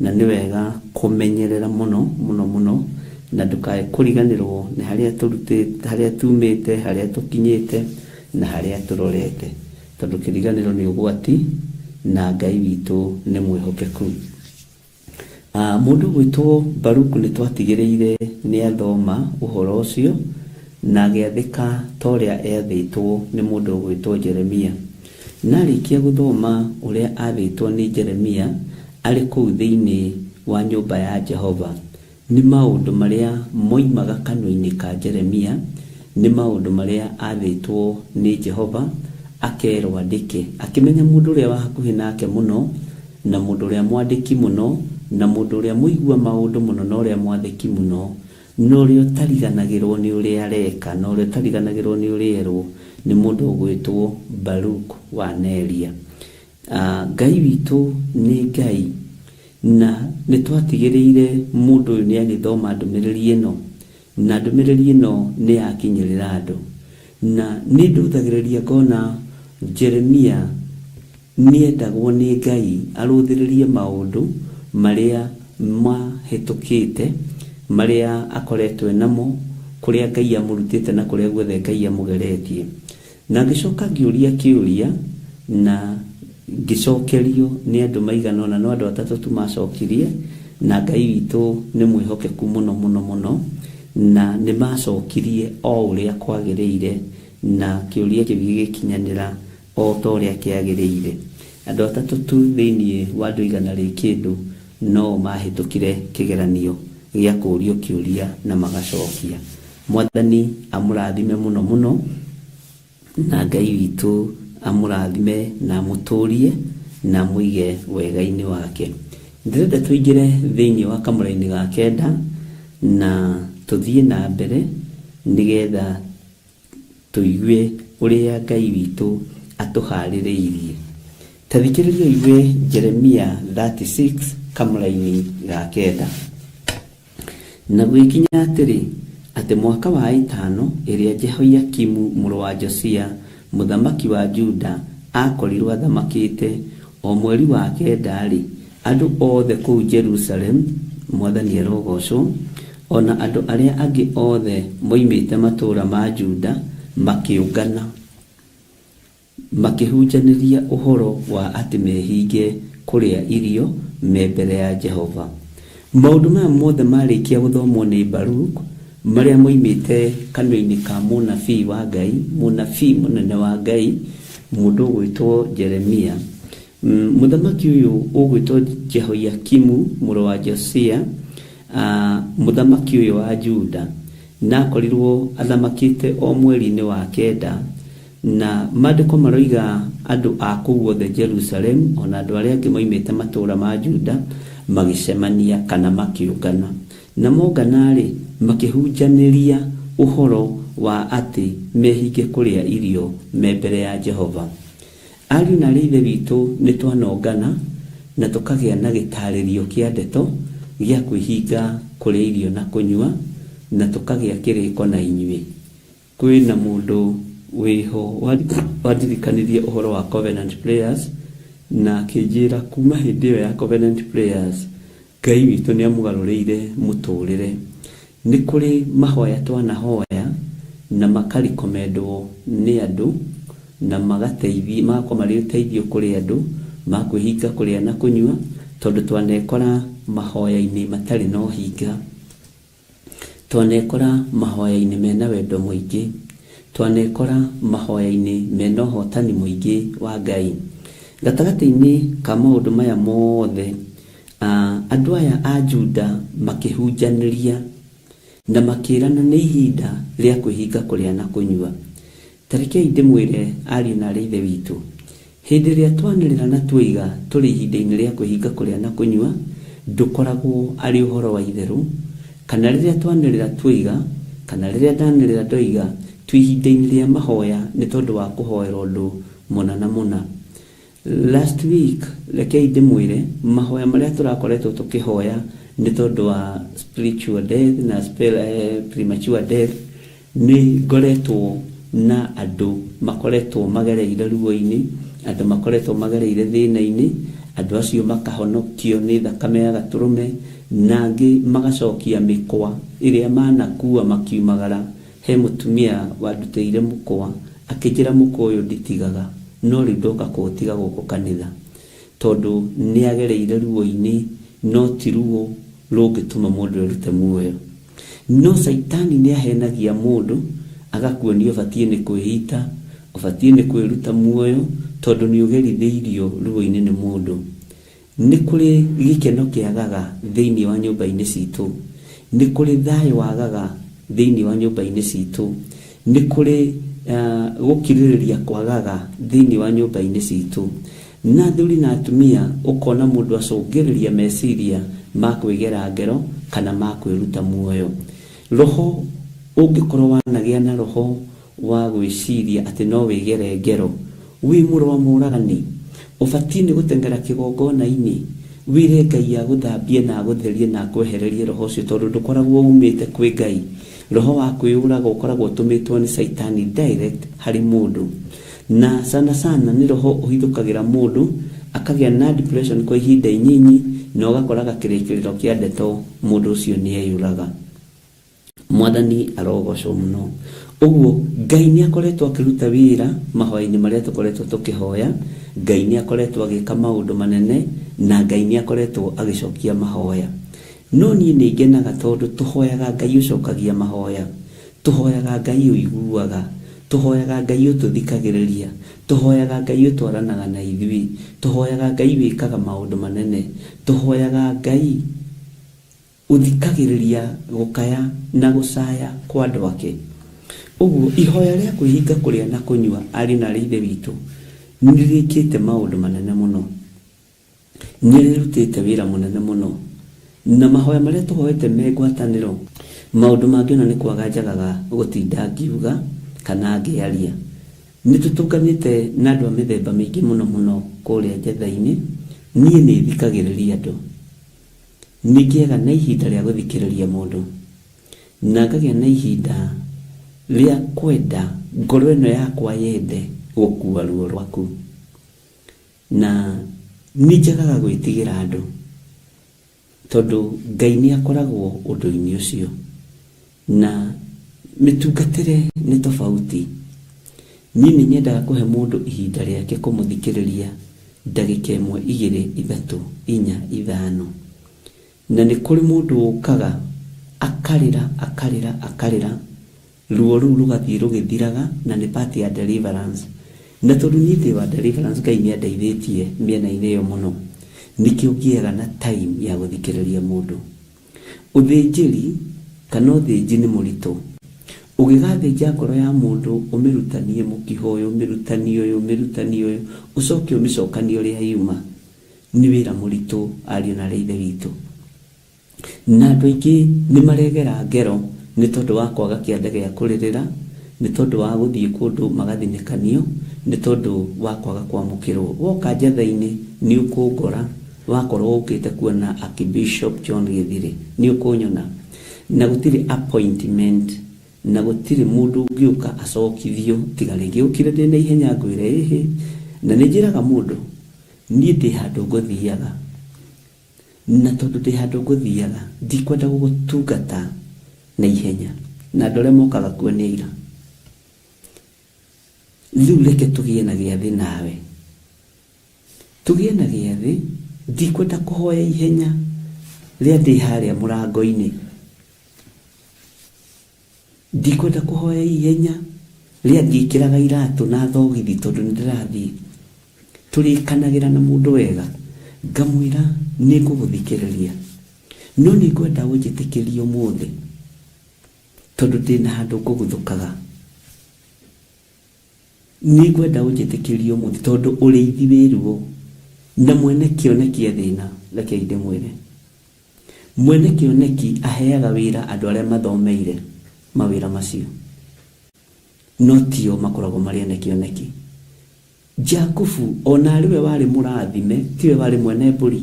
na nĩ wega kũmenyerera mũno mũno mũno, na ndũkae kũriganĩrwo nĩ harĩa tũrutĩte, harĩa tumĩte, harĩa tũkinyĩte, na harĩa tũrorete, tondũ kĩriganĩro nĩ ũgwati na Ngai witũ nĩ mwĩhokeku. Mũndũ ũgwĩtwo Baruku nĩ twatigĩrĩire nĩ athoma ũhoro ũcio na agĩathĩka ta ũrĩa eathĩtwo nĩ mũndũ ũgwĩtwo Jeremia. Na arĩkia gũthoma ũrĩa athĩtwo nĩ Jeremia arĩ kũu thĩinĩ wa nyũmba ya Jehova, nĩ maũndũ marĩa moimaga kanua-inĩ ka Jeremia, nĩ maũndũ marĩa athĩtwo nĩ Jehova akerwo andĩke. Akĩmenya mũndũ ũrĩa wa hakuhĩ nake mũno, na mũndũ ũrĩa mwandĩki mũno, na mũndũ ũrĩa mũigua maũndũ mũno, na ũrĩa mwathĩki mũno, na ũrĩa ũtariganagĩrwo nĩ ũrĩa areka, na ũrĩa ũtariganagĩrwo nĩ ũrĩa erwo, nĩ mũndũ ũgwĩtwo Baruk wa Neria. Ngai witũ nĩ Ngai, na nĩ twatigĩrĩire mũndũ ũyũ nĩ agĩthoma ndũmĩrĩri ĩno, na ndũmĩrĩri ĩno nĩ yakinyĩrĩra andũ. Na nĩ ndũthagĩrĩria ngona Jeremia nĩendagwo nĩ Ngai arũthĩrĩrie maũndũ marĩa mahĩtũkĩte, marĩa akoretwo namo, kũrĩa Ngai amũrutĩte na kũrĩa guothe Ngai amũgeretie. Na ngĩcoka ngĩũria kĩũria na ngĩcokerio nĩ andũ maigana ũna, no andũ atatũ tu macokirie, na Ngai witũ nĩ mwĩhokeku mũno mũno mũno, na nĩ macokirie o ũrĩa kwagĩrĩire, na kĩũria kĩu gĩgĩkinyanĩra o ta ũrĩa kĩagĩrĩire. Andũ atatũ tu thĩinĩ wa andũ igana rĩ kĩndũ no mahĩtũkire kĩgeranio gĩa kũũrio kĩũria na magacokia. Mwathani amũrathime mũno mũno. Na Ngai witũ amũrathime na amũtũrie na amũige wega-inĩ wake. Ndĩrenda tũingĩre thĩinĩ wa kamũra-inĩ ga kenda na tũthiĩ na mbere nĩgetha tũigue ũrĩa Ngai witũ atũharĩrĩirie. Ta thikĩrĩria ũigue Jeremia 36 kamũra-inĩ ga kenda. Na gũgĩkinya atĩrĩ, atĩ mwaka wa ĩtano ĩrĩa Jehoiakimu mũrũ wa Josia, mũthamaki wa Juda, aakorirũo athamakĩte, o mweri wa kenda-rĩ, andũ othe kũu Jerusalemu, Mwathani arogoocwo, o na andũ arĩa angĩ othe moimĩte matũũra ma Juda makĩũngana. Makĩhunjanĩria ũhoro wa atĩ mehinge kũrĩa irio me mbere ya Jehova. Maũndũ maya mothe maarĩkia gũthomwo nĩ Baruk, marĩa moimĩte kanua-inĩ ka mũnabii wa Ngai, mũnabii mũnene wa Ngai, mũndũ ũgwĩtwo Jeremia. Mũthamaki ũyũ ũgwĩtwo Jehoiakimu mũrũ wa Josia, mũthamaki ũyũ wa Juda, na akorirwo athamakĩte o mweri-inĩ wa kenda. Na Maandĩko maroiga andũ a kũu guothe Jerusalemu, o na andũ arĩa angĩ moimĩte matũũra ma Juda, magĩcemania kana makĩũngana. Na mongana-rĩ, makĩhunjanĩria ũhoro wa atĩ mehinge kũrĩa irio me mbere ya Jehova. Ariũ na aarĩ a Ithe witũ, nĩtwanongana na tũkagĩa na gĩtaarĩrio kĩa ndeto gĩa kwĩhinga kũrĩa irio na kũnyua, na tũkagĩa kĩrĩko na inyuĩ. Kwĩ na mũndũ wĩho wandirikanirie ũhoro wa Covenant Prayers na akĩnjĩra kuma hĩndĩ ĩyo ya Covenant Prayers Ngai witũ nĩ amũgarũrĩire mũtũrĩre. Nĩ kũrĩ mahoya twanahoya na makarikomendwo nĩ andũ na magateithia magakorwo marĩ ũteithio kũrĩ andũ ma kwĩhinga kũrĩa na kũnyua tondũ twanekora mahoya-inĩ matarĩ na ũhinga. Twanekora mahoya-inĩ mena wendo mũingĩ. Twanekora mahoya-inĩ mena ũhotani mũingĩ wa Ngai. Gatagatĩ-inĩ ka maũndũ maya mothe, andũ aya a Juda makĩhunjanĩria na makĩrana nĩ ihinda rĩa kwĩhinga kũrĩa na kũnyua. Ta rekei ndĩmwĩre ariũ na aarĩ a Ithe witũ, hĩndĩ ĩrĩa twanĩrĩra na tuoiga tũrĩ ihinda-inĩ rĩa kwĩhinga kũrĩa na kũnyua, ndũkoragwo arĩ ũhoro wa itherũ, kana rĩrĩa twanĩrĩra tuoiga, kana rĩrĩa ndanĩrĩra ndoiga twĩ ihinda-inĩ rĩa mahoya nĩ tondũ wa kũhoera ũndũ mũna na mũna. Last week, rekei ndĩmwĩre, mahoya marĩa tũrakoretwo tũkĩhoya nĩ tondũ wa spiritual death na premature death, nĩ ngoretwo na andũ makoretwo magereire ruo-inĩ, andũ makoretwo magereire thĩna-inĩ, andũ acio makahonokio nĩ thakame ya gatũrũme, na angĩ magacokia mĩkwa ĩrĩa manakua makiumagara. He mũtumia wandutĩire mũkwa, akĩnjĩra mũkwa ũyũ nditigaga, no rĩu ndoka kũũtiga gũkũ kanitha. Tondũ nĩagereire ruo-inĩ, no ti ruo rũngĩtũma mũndũ erute muoyo. No Caitani nĩahenagia mũndũ, agakuonia ũbatiĩ nĩ kwĩita, ũbatiĩ nĩ kwĩruta muoyo, tondũ nĩũgerithĩirio ruo-inĩ nĩ mũndũ. Nĩ kũrĩ gĩkeno kĩagaga thĩinĩ wa nyũmba-inĩ citũ. Nĩ kũrĩ thayũ wagaga thĩinĩ wa nyũmba-inĩ citũ. Nĩ kũrĩ gũkirĩrĩria kwagaga thĩinĩ wa nyũmba-inĩ citũ. Na athuri na atumia ũkona mũndũ acũngĩrĩria meciria ma kwĩgera ngero kana ma kwĩruta muoyo. Roho ũngĩkorwo wanagĩa na roho wa gwĩciria atĩ no wĩgere ngero, wĩ mũrũ wa mũũragani? Ũbatiĩ nĩ gũteng'era kĩgongona-inĩ, wĩre Ngai agũthambie na agũtherie na akwehererie roho ũcio tondũ ndũkoragwo umĩte kwĩ Ngai. Roho wa kwĩyũraga ũkoragwo ũtũmĩtwo nĩ Caitani direct harĩ mũndũ. Na sana sana nĩ roho ũhithũkagĩra mũndũ akagĩa na depression kwa ihinda inyinyi na ũgakoraga kĩrĩkĩrĩro kĩa ndeto mũndũ ũcio nĩ eyũraga. Mwathani arogocwo mũno. Ũguo Ngai nĩ akoretwo akĩruta wĩra mahoya-inĩ marĩa tũkoretwo tũkĩhoya, Ngai nĩ akoretwo agĩka maũndũ manene, na Ngai nĩ akoretwo agĩcokia mahoya. No niĩ nĩ ngenaga tondũ tũhoyaga Ngai ũcokagia mahoya, tũhoyaga Ngai ũiguaga, tũhoyaga Ngai ũtũthikagĩrĩria, tũhoyaga Ngai ũtwaranaga na ithuĩ, tũhoyaga Ngai wĩkaga maũndũ manene, tũhoyaga Ngai Ũthikagĩrĩria gũkaya na gũcaya kwa andũ ake. Ũguo ihoya rĩa kwĩhinga kũrĩa na kũnyua ariũ na aarĩ a Ithe witũ nĩ rĩrĩkĩte maũndũ manene mũno. Nĩ rĩrutĩte wĩra mũnene mũno. Na mahoya marĩa tũhoete me ngwatanĩro, maũndũ mangĩ ona nĩ kwaga njagaga gũtinda ngiuga kana ngĩaria. Nĩ tũtũnganĩte na andũ a mĩthemba mĩingĩ mũno mũno kũrĩa njetha-inĩ. Niĩ nĩ thikagĩrĩria andũ. Nĩ ngĩaga na ihinda rĩa gũthikĩrĩria mũndũ. Na ngagĩa na ihinda rĩa kwenda ngoro ĩno yakwa yende gũkua ruo rwaku. Na nĩ njagaga gwĩtigĩra andũ, tondũ Ngai nĩ akoragwo ũndũ-inĩ ũcio. Na mĩtungatĩre nĩ tofauti. Niĩ nĩ nyendaga kũhe mũndũ ihinda rĩake kũmũthikĩrĩria ndagĩka ĩmwe, igĩrĩ, ithatũ, inya, ithano. Na nĩ kũrĩ mũndũ ũkaga akarĩra, akarĩra, akarĩra, ruo rũu rũgathiĩ rũgĩthiraga, na nĩ part ya deliverance. Na tondũ niĩ ndĩ wa deliverance, Ngai nĩ andeithĩtie mĩena-inĩ ĩyo mũno, nĩkĩo ngĩaga na time ya gũthikĩrĩria mũndũ. Ũthĩnjĩri kana ũthĩnji nĩ mũritũ. Ũgĩgathĩnja ngoro ya mũndũ ũmĩrutanie mũkiha ũyũ, ũmĩrutanie ũyũ, ũmĩrutanie ũyũ, ũcoke ũmĩcokanie ũrĩa yuma, nĩ wĩra mũritũ ariũ na aarĩ a Ithe witũ. Na andũ aingĩ nĩ maregera ngero nĩ tondũ wa kwaga kĩanda gĩa kũrĩrĩra, nĩ tondũ wa gũthiĩ kũndũ magathinĩkanio, nĩ tondũ wa kwaga kwamũkĩrwo. Woka njatha-inĩ nĩ ũkũngora, wakorwo ũkĩte kuona Archbishop John Gĩthirĩ, nĩ ũkũnyona. Na gũtirĩ appointment, na gũtirĩ mũndũ ũngĩũka acokithio, tiga rĩngĩ ũkire ndĩ na ihenya ngwĩre ĩhĩ. Na nĩ njĩraga mũndũ, niĩ ndĩ handũ ngũthiaga. Na tondũ ndĩ handũ ngũthiaga, ndikwenda gũgũtungata na ihenya, na andũ arĩa mokaga kuo nĩ aira. Rĩu reke tũgĩe na gĩathĩ nawe. Tũgĩe na gĩathĩ, ndikwenda kũhoya ihenya rĩa ndĩ harĩa mũrango-inĩ. Ndikwenda kũhoya ihenya rĩa ngĩkĩraga iratũ na thogithi tondũ nĩ ndĩrathiĩ. Tũrĩkanagĩra na mũndũ wega, ngamwĩra nĩ ngũgũthikĩrĩria, no nĩ ngwenda ũnjĩtĩkĩrie ũmũthĩ tondũ ndĩna handũ ngũguthũkaga. Nĩ ngwenda ũnjĩtĩkĩrie ũmũthĩ tondũ ũrĩithi wĩ ruo na mwene kĩoneki e thĩna. Rekei ndĩmwĩre. Mwene kĩoneki aheaga wĩra andũ arĩa mathomeire mawĩra macio, no tio makoragwo marĩ ene kĩoneki. Jakubu, o na arĩ we warĩ mũrathime, tiwe warĩ mwene mbũri.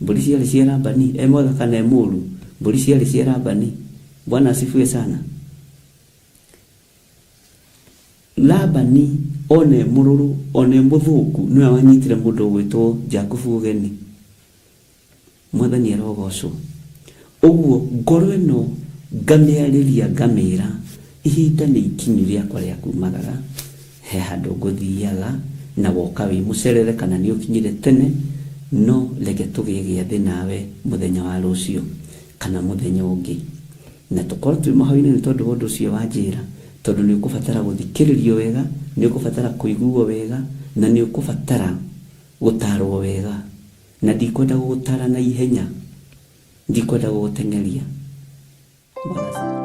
Mbũri ciarĩ cia Labani, e mwega kana e mũũru, mbũri ciarĩ cia Labani. Bwana asifiwe sana. Labani o na e mũrũrũ, o na e mũthũku, nĩwe wanyitire mũndũ ũgwĩtwo Jakubu ũgeni. Mwathani arogocwo. Ũguo ngoro ĩno ngamĩarĩria ngamĩra ihinda nĩ ikinyu rĩakwa rĩa kumagara, he handũ ngũthiaga na woka wĩ mũcerere kana nĩ ũkinyire tene, no reke tũgĩe gĩathĩ nawe mũthenya wa rũciũ kana mũthenya ũngĩ. Na tũkorwo twĩ mahoya-inĩ nĩ tondũ wa ũndũ ũcio wanjĩra, tondũ nĩ ũkũbatara gũthikĩrĩrio wega, nĩ ũkũbatara kũiguo wega, na nĩ ũkũbatara gũtarwo wega. Na ndikwenda gũgũtara na ihenya, ndikwenda gũgũteng'eria. Bwana asifiwe.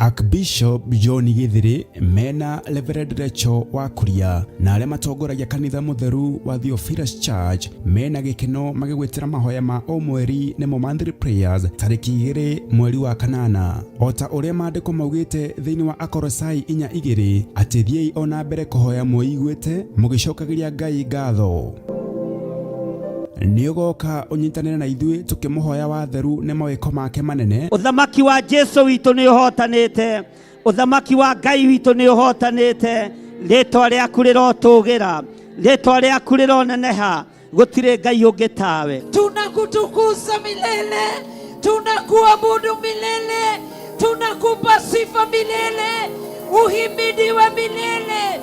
Archbishop John Githiri mena Reverend Rachel wa Kuria na arĩa matongoragia kanitha mũtheru wa Theophilus Church mena gĩkeno magĩgwĩtĩra mahoya ma o mweri nĩmo monthly prayers tarĩki 2 mweri wa kanana o ta ũrĩa maandĩko maugĩte thĩinĩ wa Akolosai 4:2 atĩ thiĩi o na mbere kũhoya mwĩiguĩte mũgĩcokagĩria Ngai ngatho. Nĩ ũgoka ũnyitanĩre na ithuĩ tũkĩmũhoya watheru nĩ mawĩko make manene. Ũthamaki wa Jesu witũ nĩ ũhotanĩte, ũthamaki wa Ngai witũ nĩ ũhotanĩte. Rĩtwa rĩaku rĩrotũgĩra, rĩtwa rĩaku rĩroneneha, gũtirĩ Ngai ũngĩ tawe. Tunakutukuza milele, tunakuabudu milele, tunakupa sifa milele, uhimidiwe milele.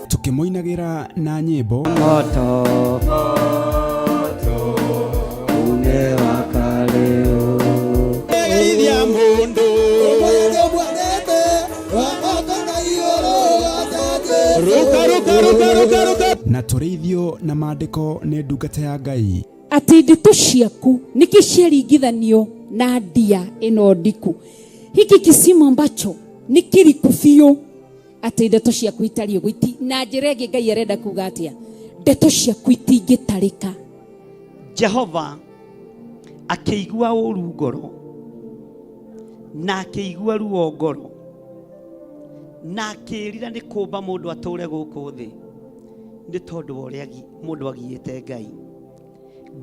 Tukĩmũinagĩra na nyĩmbo. Moto umewaka leo. Na tũrĩithio na maandĩko nĩ ndungata ya Ngai. Atĩ ndeto ciaku nĩkĩ ciaringithanio na ndia ĩno ndiku, hiki kisima ambacho nĩ kĩriku biũ, atĩ ndeto ciaku itariĩ ũguo na njĩra ĩngĩ Ngai arenda kuga atĩa? Ndeto ciaku itingĩtarĩka. Jehova akĩigua ũru ngoro na akĩigua ruo ngoro na akĩĩrira nĩ kũmba mũndũ atũre gũkũ thĩ nĩ tondũ wa ũrĩa mũndũ agiĩte Ngai.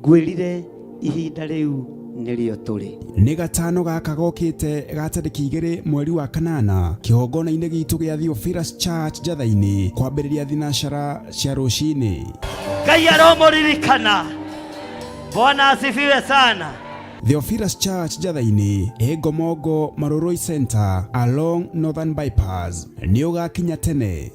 Ngwĩrire ihinda rĩu nĩrĩo tũrĩ. Nĩ gatano gaka gokĩte ga tarĩki 2 mweri wa kanana kĩhongona-inĩ gitũ gĩa Theophilus Church Njatha-inĩ kwambĩrĩria thinacara cia rũcinĩ. Ngai aromũririkana. Bwana asifiwe sana. Theophilus Church Njatha-inĩ ĩ Ngomongo Marurui Center along Northern Bypass. Nĩ ũgakinya tene.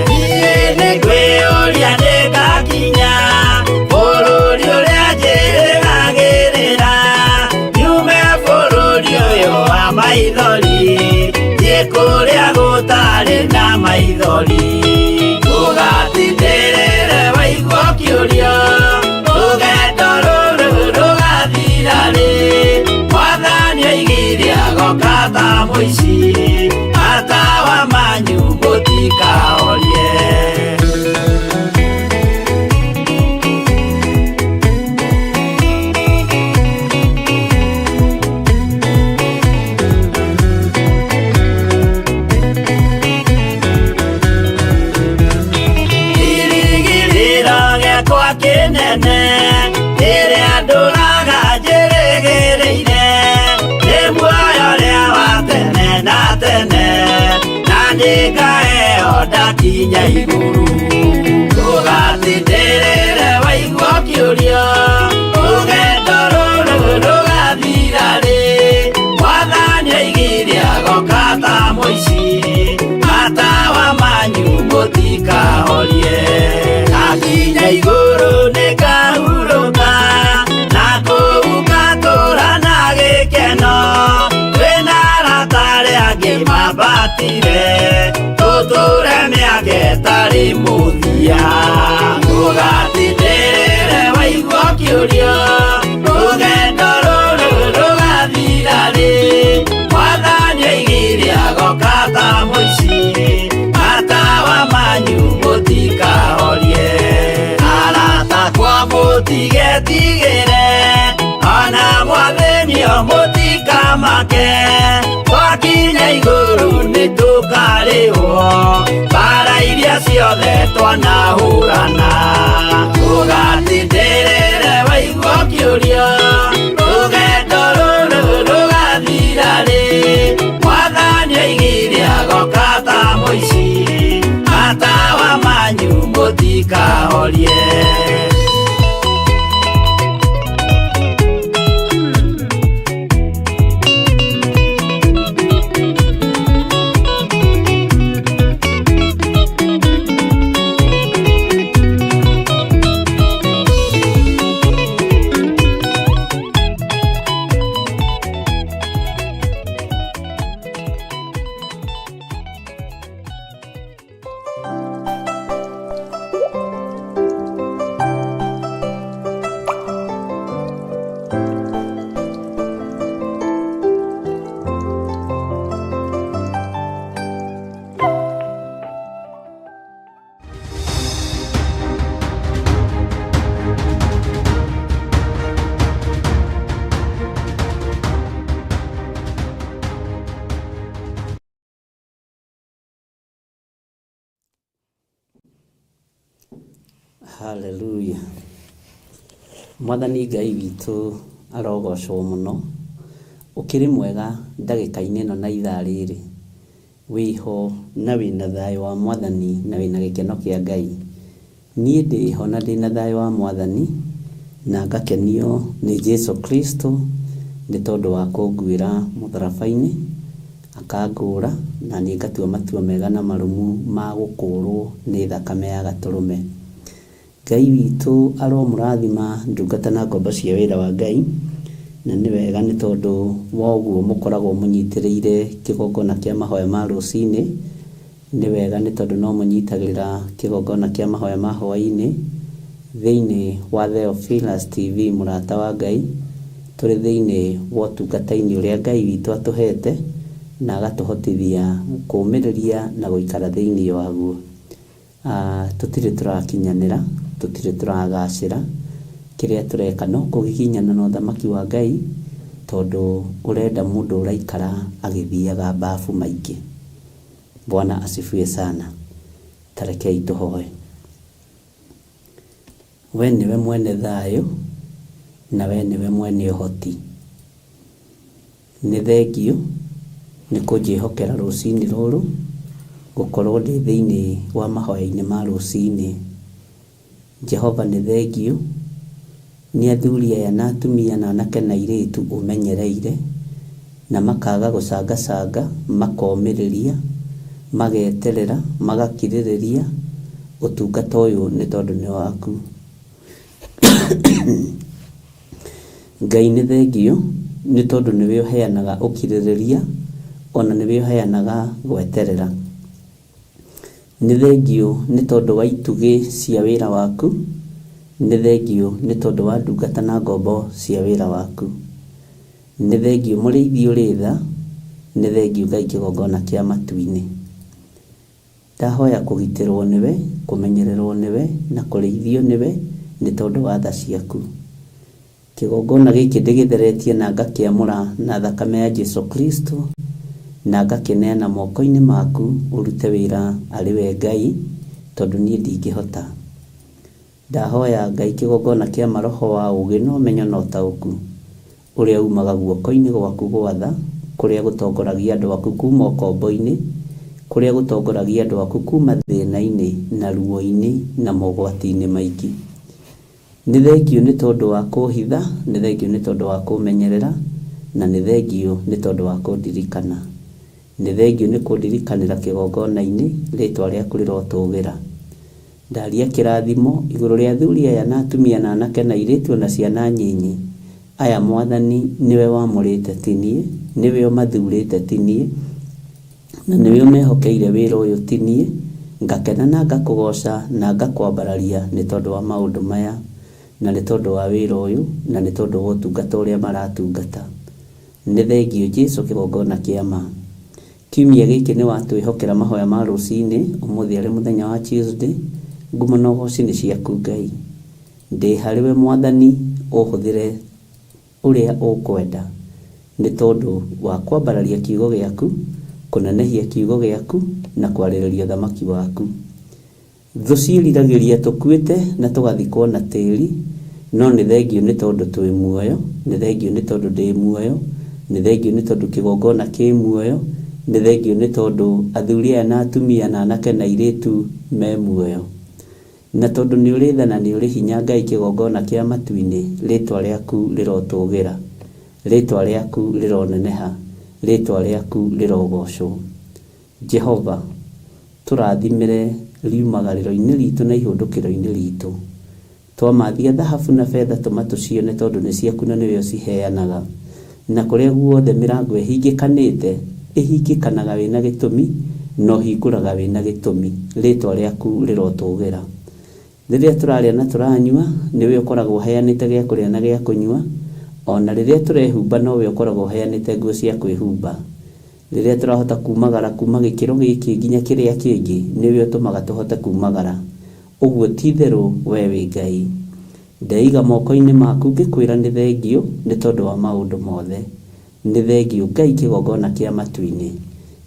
Niĩ nĩ ngwĩyũria nĩ ngakinya bũrũri ũrĩa njĩrĩirwo. maithori thiĩ kũrĩa gũtarĩ na maithori ũgatindĩrĩre waigua ũkĩũria rũgendo rũrũ rũgathira rĩ mwathani oigire agoka ta mũici matawa manyu mũtikahorie. Kĩrĩgĩrĩro gĩakwa kĩnene rĩrĩa ndũraga njĩrĩgĩrĩire nĩ muoyo ũrĩa wa tene na tene na nĩngaheo ndakinya igũrũ ndũgatindĩrĩre waigua ũkĩũria rũgendo rũrũ rũgathira rĩ mwathani oigire agoka ta mũici matawa manyu mũtikahorie ndakinya igũrũ nĩngahurũka na kũu ngatũũra na gĩkeno twĩna arata arĩa angĩ mambatire tũtũre mĩaka ĩtarĩ mũthia ndũgatindĩrĩre waigua ũkĩũria rũgendo rũrũ rũgathira rĩ mwathani oigire agoka ta mũici matawa manyu mũtikahorie arata kwa mũtigetigĩre ona mwathĩnio mũtikamake twakinya igũrũ nĩtũkarĩhwo mbara iria ciothe twanahũrana ndũgatindĩrĩre waigua ũkĩũria rũgendo rũrũ rũgathira rĩ mwathani oigire agoka ta mũici matawa manyu mũtikahorie. Haleluya. Mwathani Ngai witũ arogocwo mũno. Ũkĩrĩ mwega ndagĩka-inĩ ĩno na ithaa rĩrĩ. Wĩho na wĩna thayũ wa Mwathani na wĩna gĩkeno kĩa Ngai. Niĩ ndĩho na ndĩna thayũ wa Mwathani na ngakenio nĩ Jesu Kristo nĩ tondũ wa kũnguĩra mũtharaba-inĩ akangũra na niĩ ngatua matua mega na marũmu ma gũkũrwo nĩ thakame ya gatũrũme. Ngai witũ aromũrathima ndungata na ngombo cia wĩra wa Ngai na nĩ wega nĩ tondũ wa ũguo mũkoragwo mũnyitĩrĩire kĩgongona kĩa mahoya ma rũcinĩ. Nĩ wega nĩ tondũ no mũnyitagĩrĩra kĩgongona kĩa mahoya ma hwaĩ-inĩ thĩinĩ wa Theophilus TV mũrata wa Ngai. Tũrĩ thĩinĩ wa ũtungata-inĩ ũrĩa Ngai witũ atũhete na agatũhotithia kũũmĩrĩria na gũikara thĩinĩ waguo. Tũtirĩ tũrakinyanĩra, tũtirĩ tũragacĩra, kĩrĩa tũreka no kũgiginyana na ũthamaki wa Ngai tondũ ũrenda mũndũ ũraikara agĩthiaga bafu maingĩ. Bwana asifiwe sana. Tarekei tũhoe. We nĩwe mwene thayũ na we nĩwe mwene ũhoti. Nĩ thengio nĩ kũnjĩhokera rũcinĩ rũrũ gũkorwo ndĩ thĩinĩ wa mahoya-inĩ ma rũcinĩ. Jehova nĩ thengio nĩ athuri aya na atumia na anake na airĩtu ũmenyereire na makaga gũcangacanga, makomĩrĩria, mageterera, magakirĩrĩria ũtungata ũyũ nĩ tondũ nĩ waku. Ngai nĩ thengio nĩ tondũ nĩwe ũheanaga ũkirĩrĩria Ona nĩwe ũheanaga gweterera. Nĩ thengiũ nĩ tondũ wa itugĩ cia wĩra waku, nĩ thengiũ nĩ tondũ wa ndungata na ngombo cia wĩra waku. Nĩ thengiũ mũrĩithi ũrĩ tha, nĩ thengiũ Ngai kĩgongona kĩa matu-inĩ. Ndahoya kũgitĩrwo nĩwe, kũmenyererwo nĩwe na kũrĩithio nĩwe nĩ tondũ wa tha ciaku. Kĩgongona gĩkĩ ndĩgĩtheretie na ngakĩamũra na thakame ya Jesu Kristo na ngakĩneana moko-inĩ maku ũrute wĩra arĩ we Ngai tondũ niĩ ndingĩhota. Ndahoya Ngai kĩgongona kĩa maroho wa ũũgĩ na ũmenyo na ũtaũku ũrĩa umaga guoko-inĩ gwaku gwa tha, kũrĩa gũtongoragia andũ aku kuma ũkombo-inĩ, kũrĩa gũtongoragia andũ aku kuma thĩna-inĩ na ruo-inĩ na mogwati-inĩ maingĩ. Nĩ thengiũ nĩ tondũ wa kũhitha, nĩ thengiũ nĩ tondũ wa kũmenyerera, na nĩ thengiũ nĩ tondũ wa kũndirikana. Nĩ thengiũ nĩ kũndirikanĩra kĩgongona-inĩ, rĩtwa rĩaku rĩrotũgĩra. Ndaria kĩrathimo igũrũ rĩa athuri aya na atumia na anake na airĩtu ona ciana nyinyi. Aya Mwathani nĩwe wamũrĩte ti niĩ, nĩwe ũmathurĩte ti niĩ, na nĩwe ũmehokeire wĩra ũyũ ti niĩ. Ngakena na ngakũgoca na ngakwambararia nĩ tondũ wa maũndũ maya, na nĩ tondũ wa wĩra ũyũ, na nĩ tondũ wa ũtungata ũrĩa maratungata. Nĩ thengiũ Jesu kĩgongona kĩa ma. Kiumia gĩkĩ nĩ watwĩhokera mahoya ma rũcinĩ, ũmũthĩ arĩ mũthenya wa Tuesday. Ngumo na ũgoci nĩ ciaku Ngai. Ndĩ harĩwe Mwathani, ũhũthĩre ũrĩa ũkwenda nĩ tondũ wa kwambararia kiugo gĩaku, kũnenehia kiugo gĩaku na kwarĩrĩria ũthamaki waku. Thũ ciĩriragĩria tũkuĩte na tũgathikwo na tĩri, no nĩ thengiũ nĩ tondũ twĩ muoyo, nĩ thengiũ nĩ tondũ ndĩ muoyo, nĩ thengiũ nĩ tondũ kĩgongona kĩ muoyo, nĩ thengiũ nĩ tondũ athuri aya na atumia na anake na airĩtu me muoyo. Na tondũ nĩ ũrĩ tha na nĩ ũrĩ hinya Ngai kĩgongona kĩa matu-inĩ, rĩtwa rĩaku rĩrotũgĩra, rĩtwa rĩaku rĩroneneha, rĩtwa rĩaku rĩrogocwo. Jehova, tũrathimĩre riumagarĩro-inĩ ritũ na ihũndũkĩro-inĩ ritũ. Twamathia thahabu na betha tũma tũcione tondũ nĩ ciaku na nĩwe ũciheanaga. Na kũrĩa guothe mĩrango ĩhingĩkanĩte, ĩhingĩkanaga wĩna gĩtũmi na ũhingũraga wĩna gĩtũmi. Rĩtwa rĩaku rĩrotũgĩra. Rĩrĩa tũrarĩa na tũranyua, nĩwe ũkoragwo ũheanĩte gĩa kũrĩa na gĩa kũnyua. Ona rĩrĩa tũrehumba nowe ũkoragwo ũheanĩte nguo cia kwĩhumba. Rĩrĩa tũrahota kumagara kuma gĩkĩro gĩkĩ nginya kĩrĩa kĩngĩ, nĩwe ũtũmaga tũhote kumagara. Ũguo ti itherũ we wĩ Ngai. Ndeiga moko-inĩ maku ngĩkwĩra nĩ thengiũ nĩ tondũ wa maũndũ mothe. Nĩ thengiũ Ngai kĩgongona kĩa matu-inĩ.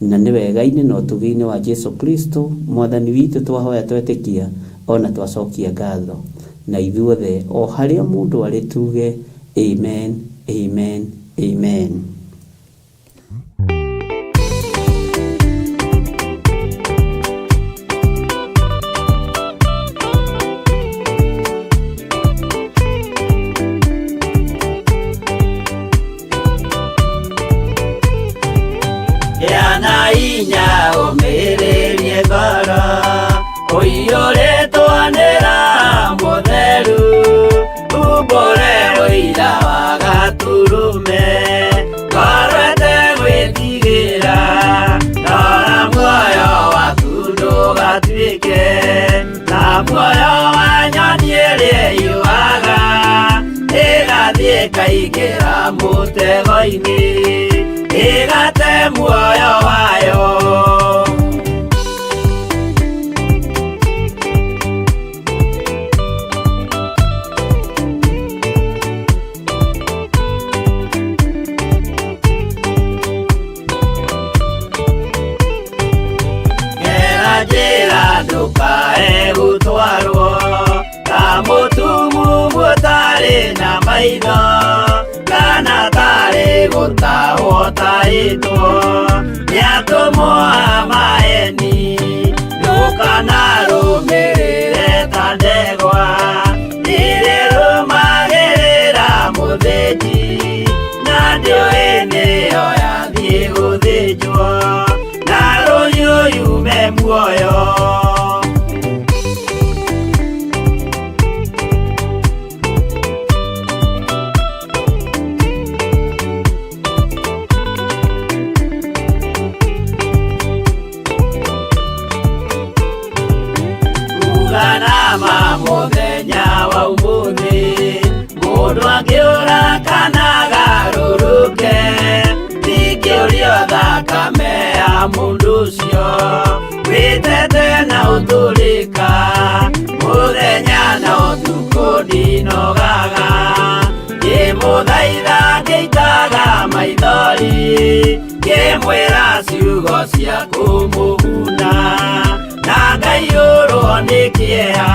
Na nĩ wega-inĩ na ũtugi-inĩ wa Jesu Kristo Mwathani witũ twahoya twetĩkia ona twacokia ngatho. Na ithuothe o harĩa mũndũ arĩ tuge amen, amen, amen. Gĩa na hinya ũmĩrĩrie ngoro ũiyũrĩtwo nĩ Roho Mũtheru, umbũre ũira wa Gatũrũme, ngoro ĩtegwĩtigĩra, rora muoyo waku ndũgatuĩke ta muoyo wa nyoni ĩrĩa ĩyũaga, ĩgathiĩ ĩkaingĩra mũtego-inĩ, ĩgate muoyo wayo. Gera njĩra ndũkae gũtwarwo ta mũtumumu ũtarĩ na maitho, kana tarĩ gũtahwo tahĩtwo nĩ atũmwo a maeni. Ndũkanarũmĩrĩre ta ndegwa ĩrĩrũmagĩrĩra mũthĩnji, na ndĩũĩ nĩyo yathiĩ gũthĩnjwo, na rũhiũ yume muoyo. Mũndũ ũcio wĩtete na ũtũrĩka mũthenya na ũtukũ ndinogaga ngĩmũthaitha ngĩitaga maithori ngĩmwĩra ciugo cia kũmũguna na ngaiyũrwo nĩ kĩeha.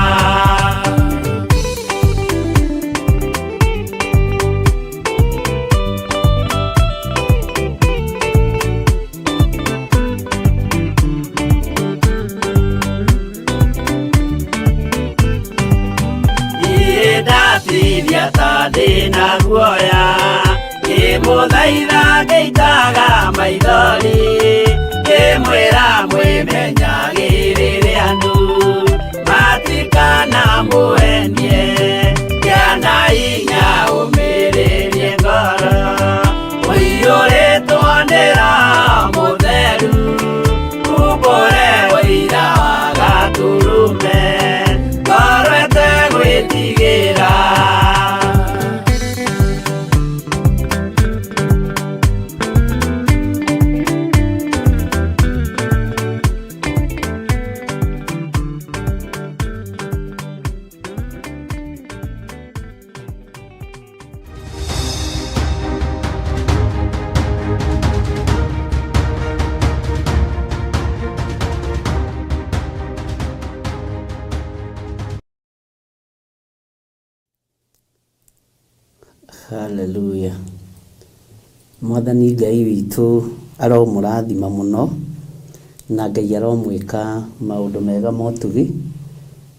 Niĩ ndatithia ta ndĩna guoya ngĩmũthaitha ngĩitaga maithori ngĩmwĩra mwĩmenyagĩrĩre andũ matikanamũenie kĩana inya ũmĩrĩrie ngoro ũiyũrĩtwo nĩ Roho Mũtheru umbũre ũira wa Gatũrũme ngoro ĩtegwĩtigĩra. Haleluya. Mwathani Ngai witũ aromũrathima mũno na Ngai aromwĩka maũndũ mega ma ũtugi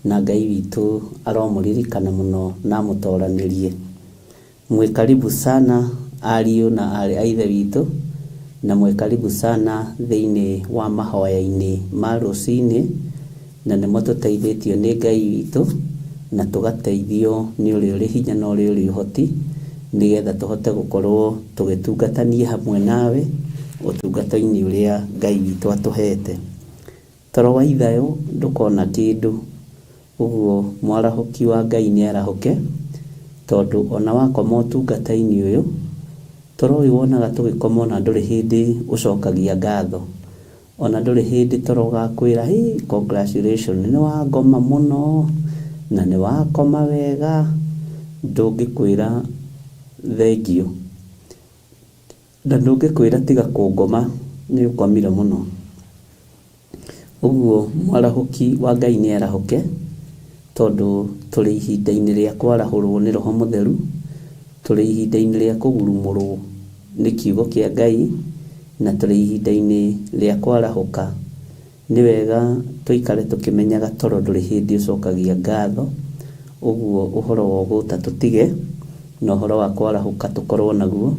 na Ngai witũ aromũririkana mũno na amũtoranĩrie. Mwĩ karibu sana ariũ na aarĩ a Ithe witũ na mwĩ karibu sana thĩinĩ wa mahoya-inĩ ma rũcinĩ na nĩmo tũteithĩtio nĩ Ngai witũ na tũgateithio nĩ ũrĩa ũrĩ hinya na ũrĩa ũrĩ ũhoti nĩgetha tũhote gũkorwo tũgĩtungatania hamwe nawe ũtungata-inĩ ũrĩa Ngai witũ atũhete. Toro wa ithayo ndũkona kĩndũ, ũguo mwarahũki wa Ngai nĩ arahũke, tondũ ona wakoma ũtungata-inĩ ũyũ, toro ũyũ wonaga tũgĩkoma ona ndũrĩ hĩndĩ ũcokagia ngatho, ona ndũrĩ hĩndĩ toro ũgakwĩra hĩ congratulations nĩ wangoma mũno na nĩ wakoma wega, ndũngĩkwĩra thengio na ndũngĩkwĩra tiga kũngoma nĩ ũkomire mũno. Ũguo mwarahũki wa Ngai nĩ arahũke, tondũ tũrĩ ihinda-inĩ rĩa kwarahũrwo nĩ Roho Mũtheru, tũrĩ ihinda-inĩ rĩa kũgurumũrwo nĩ kiugo kĩa Ngai, na tũrĩ ihinda-inĩ rĩa kwarahũka. Nĩ wega tũikare tũkĩmenyaga toro ndũrĩ hĩndĩ ũcokagia ngatho, ũguo ũhoro wa ũgũta tũtige, na ũhoro wa kwarahũka tũkorwo naguo,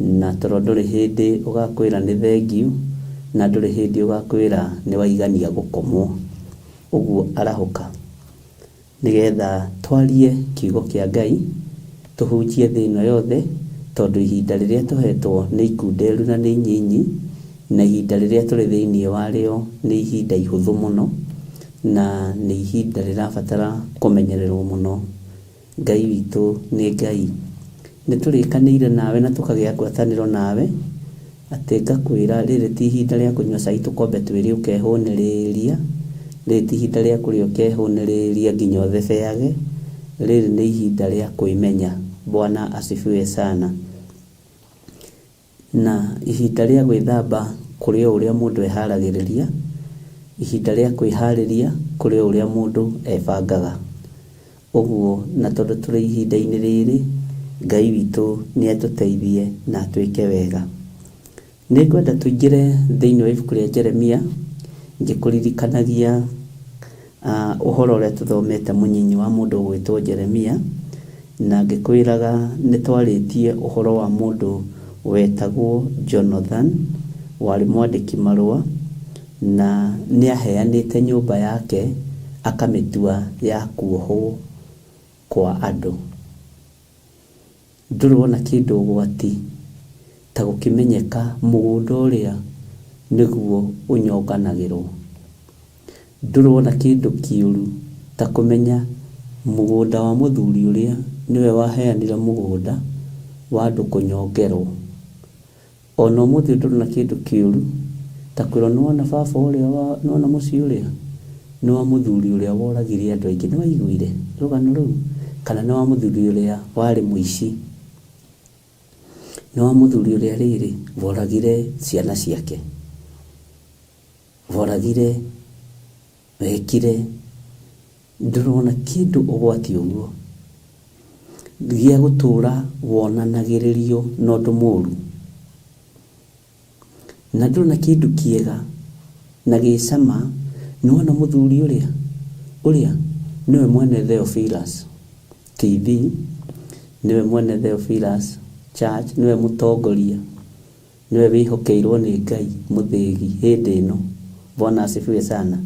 na toro ndũrĩ hĩndĩ ũgakwĩra nĩ thengiũ, na ndũrĩ hĩndĩ ũgakwĩra nĩ waigania gũkomwo. Ũguo arahũka nĩgetha twarie kiugo kĩa Ngai, tũhunjie thĩ ĩno yothe, tondũ ihinda rĩrĩa tũhetwo nĩ ikunderu na nĩ inyinyi, na ihinda rĩrĩa tũrĩ thĩinĩ warĩo nĩ ihinda ihũthũ mũno, na nĩ ihinda rĩrabatara kũmenyererwo mũno. Ngai witũ nĩ Ngai. Nĩ tũrĩkanĩire nawe na tũkagĩa ngwatanĩro nawe, atĩ ngakwĩra rĩrĩ ti ihinda rĩa kũnyua cai tũkombe twĩrĩ ũkehũnĩrĩria, rĩrĩ ti ihinda rĩa kũrĩa ũkehũnĩrĩria nginya ũthebeage, rĩrĩ nĩ ihinda rĩa kwĩmenya. Bwana asifiwe sana. Na ihinda rĩa gwĩthamba kũrĩ o ũrĩa mũndũ eharagĩrĩria, ihinda rĩa kwĩharĩria kũrĩ o ũrĩa mũndũ ebangaga. Ũguo na tondũ tũrĩ ihinda-inĩ rĩrĩ, Ngai witũ nĩ atũteithie na atwĩke wega. Nĩ ngwenda tũingĩre thĩinĩ wa ibuku rĩa Jeremia, ngĩkũririkanagia ũhoro ũrĩa tũthomete mũnyinyi wa mũndũ ũgwĩtwo Jeremia, na ngĩkwĩraga nĩ twarĩtie ũhoro wa mũndũ wetagwo Jonathan, warĩ mwandĩki marũa, na nĩ aheanĩte nyũmba yake akamĩtua ya kuohwo kwa andũ. Ndũrĩ wona kĩndũ ũgwati ta gũkĩmenyeka mũgũnda ũrĩa nĩguo ũnyonganagĩrwo. Ndũrĩ wona kĩndũ kĩũru ta kũmenya mũgũnda wa mũthuri ũrĩa nĩwe waheanire mũgũnda wa andũ kũnyongerwo. Ona ũmũthĩ ndũrĩ wona kĩndũ kĩũru Ta kwĩrwo nĩwona baba ũrĩa wa nĩwona mũciĩ ũrĩa nĩ wa mũthuri ũrĩa woragire andũ aingĩ nĩ waiguire rũgano rũu kana nĩ wa mũthuri ũrĩa warĩ mũici nĩ wa mũthuri ũrĩa rĩrĩ woragire ciana ciake woragire wekire ndũrona kĩndũ ũgwati ũguo gĩa gũtũra wonanagĩrĩrio na ũndũ mũru na ndũrona kĩndũ kĩega na gĩcama nĩwona mũthuri ũrĩa ũrĩa nĩwe mwene Theophilus TV nĩwe mwene Theophilus Church nĩwe mũtongoria nĩwe wĩhokeirwo nĩ Ngai mũthĩgi hĩndĩ ĩno Bwana asifiwe sana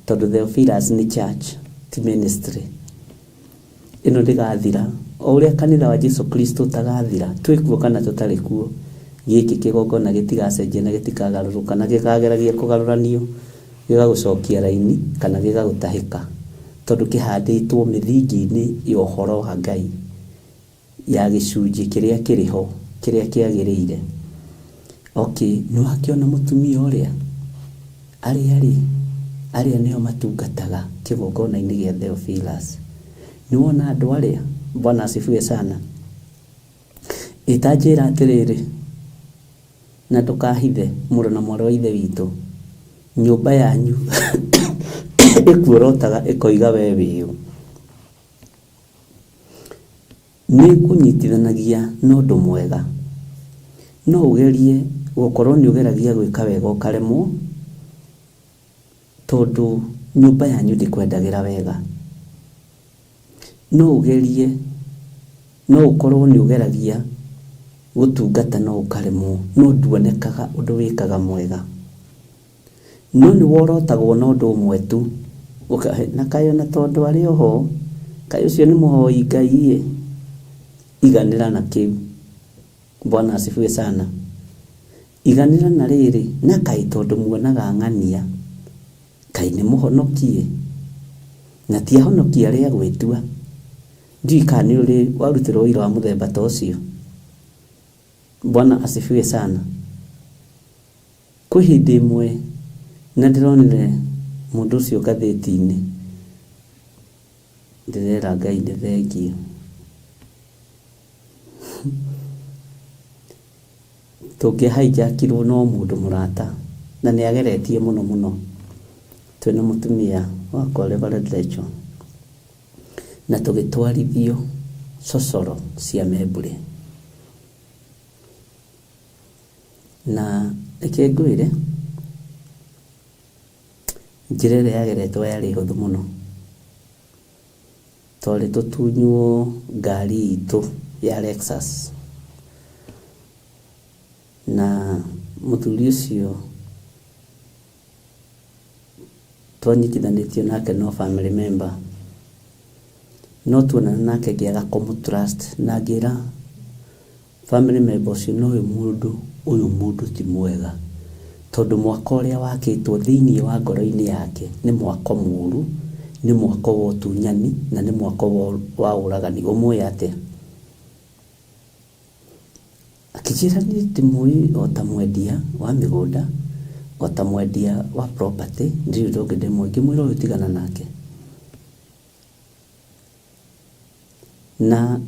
tondũ Theophilus nĩ church ti ministry ĩno ndĩgathira o ũrĩa kanitha wa Jesu Kristo ũtagathira twĩ kuo kana tũtarĩ kuo gĩkĩ kĩgongona gĩtigacenjia na gĩtikagarũrũka na gĩkageragia kũgarũranio gĩgagũcokia raini kana gĩgagũtahĩka tondũ kĩhandĩtwo mĩthingi-inĩ ya ũhoro wa Ngai ya gĩcunjĩ kĩrĩa kĩrĩ ho kĩrĩa kĩagĩrĩire okay nĩ wakĩona mũtumia ũrĩa arĩa rĩ arĩa nĩo matungataga kĩgongona-inĩ gĩa Theophilus nĩ wona andũ arĩa Bwana asifiwe sana ĩtanjĩra atĩrĩrĩ na ndũkahithe mũrũ na mwarĩ wa ithe witũ nyũmba yanyu ĩkuorotaga ĩkoiga we wĩũ nĩ kũnyitithanagia na ũndũ mwega no ũgerie gũkorwo nĩ ũgeragia gwĩka wega ũkaremwo tondũ nyũmba yanyu ndĩkwendagĩra wega no ũgerie no ũkorwo nĩ ũgeragia gũtungata no ũkaremwo no nduonekaga ũndũ wĩkaga mwega no nĩ worotagwo na ũndũ ũmwe tu na kaĩ ona tondũ arĩ oho kaĩ ũcio nĩ mũhoi Ngai ĩ iganĩra na kĩu Bwana asifiwe sana iganĩra na rĩrĩ na kaĩ tondũ muonaga ng'ania kaĩ nĩ mũhonokie na ti ahonokie arĩa gwĩtua ndiũĩ kana nĩ ũrĩ warutĩrwo ũira wa mũthemba ta ũcio Bwana asifiwe sana kwĩ hĩndĩ ĩmwe na ndĩronire mũndũ ũcio ngathĩti-inĩ ndĩrera Ngai nĩ thengiũ tũngĩhaijakirwo no mũndũ mũrata na nĩ ageretie mũno mũno twĩna mũtumia wakwa Reverend Rachel na tũgĩtwarithio cocoro cia Membure na reke ngwĩre njĩra ĩrĩa yageretwo yarĩ hũthũ mũno twarĩ tũtunywo ngari itũ ya Lexus na mũthuri ũcio twanyitithanĩtio nake no family member no tuonana nake ngĩaga kũmũ trust na ngĩra family member ũcio no ũyũ mũndũ ti mwega tondũ mwako ũrĩa wakĩtwo thĩinĩ wa ngoro-inĩ yake nĩ mwako mũru nĩ mwako wa ũtunyani na nĩ mwako wa ũragani ũmũĩ atĩa akĩnjĩra niĩ ndĩmũĩ o ta mwendia wa mĩgũnda o ta mwendia wa property ndirĩ ũndũ ũngĩ ndĩmũĩ ngĩmwĩra ũyũ tigana nake na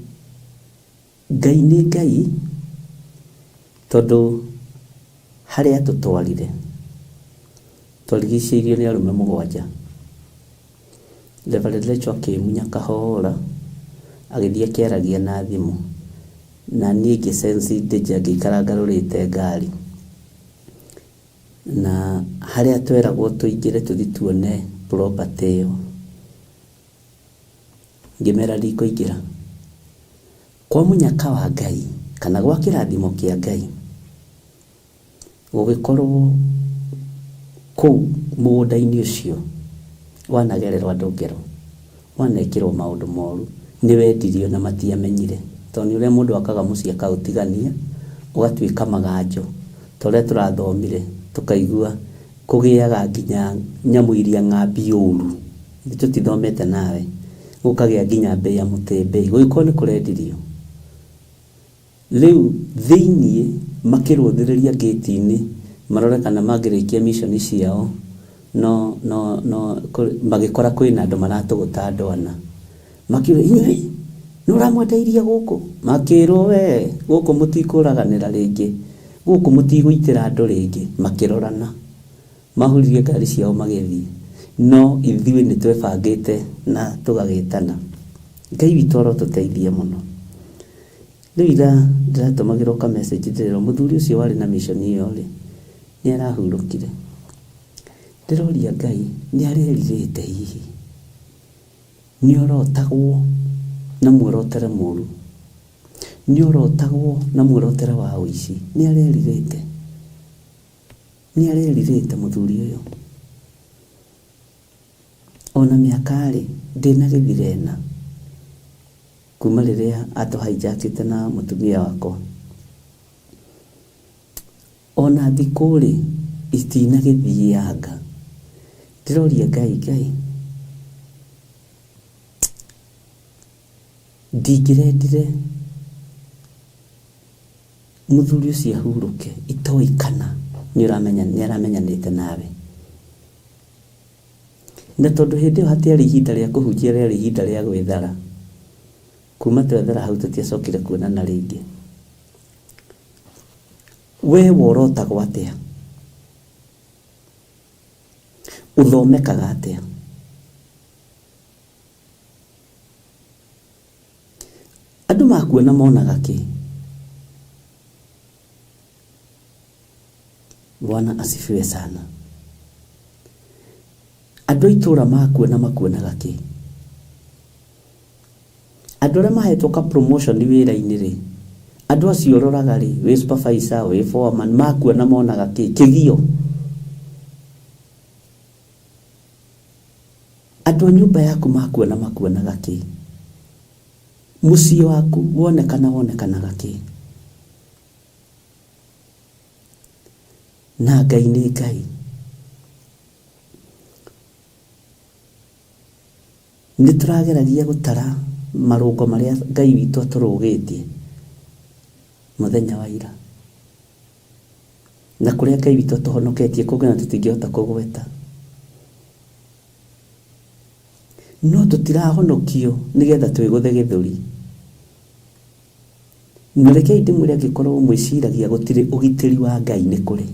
Ngai nĩ Ngai tondũ harĩa tũtwarire twarigicĩirio nĩ arũme mũgwanja Reverend Rachel akĩmunya kahora agĩthiĩ akĩaragia na thimũ na niĩ ngĩ sense danger ngĩikara ngarũrĩte ngari na harĩa tweragwo tũingĩre tũthiĩ tuone property ĩyo ngĩmera ndikũingĩra kwa mũnyaka wa Ngai kana gwa kĩrathimo kĩa Ngai gũgĩkorwo kũu mũgũnda-inĩ ũcio wanagererwo andũ ngero wanekĩrwo maũndũ moru nĩ wendirio na matiamenyire tondũ nĩ ũrĩa mũndũ akaga mũciĩ akaũtigania ũgatuĩka maganjo ta ũrĩa tũrathomire tũkaigua kũgĩaga nginya nyamũ iria ng'ambi ũru ithuĩ tũtithomete nawe gũkagĩa nginya mbĩa mũtĩmbĩi gũgĩkorwo nĩ kũrendirio rĩu thĩiniĩ makĩrũthĩrĩria ngĩti-inĩ Marore kana mangĩrĩkia mission ciao no no no magĩkora kwĩna andũ maratũgũta andũ ana. Makiuga inyuĩ nĩ ũramwenda iria gũkũ? Makĩrwo we gũkũ mũtikũraganĩra rĩngĩ, gũkũ mũtigũitĩra andũ rĩngĩ. Makĩrorana, mahuririe ngari ciao magĩthiĩ. No ithuĩ nĩ twebangĩte na tũgagĩtana. Ngai witũ arotũteithia mũno. Rĩu ira ndĩratũmagĩrwo ka message ndĩrerwo mũthuri ũcio warĩ na mission ĩyo rĩ, nĩ arahurũkire. Ndĩroria Ngai nĩ arerirĩte hihi? Nĩ orotagwo na muorotere mũru? Nĩ orotagwo na muorotere wa ũici? Nĩ arerirĩte? Nĩ arerirĩte mũthuri ũyũ? Ona mĩaka rĩ, ndĩnagĩthira ĩna kuma rĩrĩa atũ hijack ĩte na mũtumia wakwa. Ona thikũ rĩ, itinagĩthianga. Ndĩroria Ngai, Ngai, ndingĩrendire mũthuri ũcio ahurũke itoĩ kana nĩ aramenyanĩte nawe. Na tondũ hĩndĩ ĩyo hatiarĩ ihinda rĩa kũhunjia rĩarĩ ihinda rĩa gwĩthara. Kuma twethara hau tũtiacokire kuonana rĩngĩ. We worotagwo atĩa? Ũthomekaga atĩa? Andũ makuona monaga kĩ? Bwana asifiwe sana. Andũ a itũũra makuona makuonaga kĩ? Andũ arĩa mahetwo ka promotion wĩra-inĩ rĩ, andũ acio ũroraga rĩ, wĩ supervisor, wĩ foreman, makuona monaga kĩ? Kĩgio. Andũ a nyũmba yaku makuona makuonaga kĩ? Mũciĩ waku wonekana wonekanaga kĩ? Na Ngai nĩ Ngai. Nĩ tũrageragia gũtara marũngo marĩa Ngai witũ atũrũgĩtie mũthenya wa ira. Na kũrĩa Ngai witũ atũhonoketie kũngĩ na tũtingĩhota kũgweta. No tũtirahonokio nĩgetha twĩgũthe gĩthũri. Na rekei ndĩmwĩre angĩkorwo mwĩciragia gũtirĩ ũgitĩri wa Ngai nĩ kũrĩ.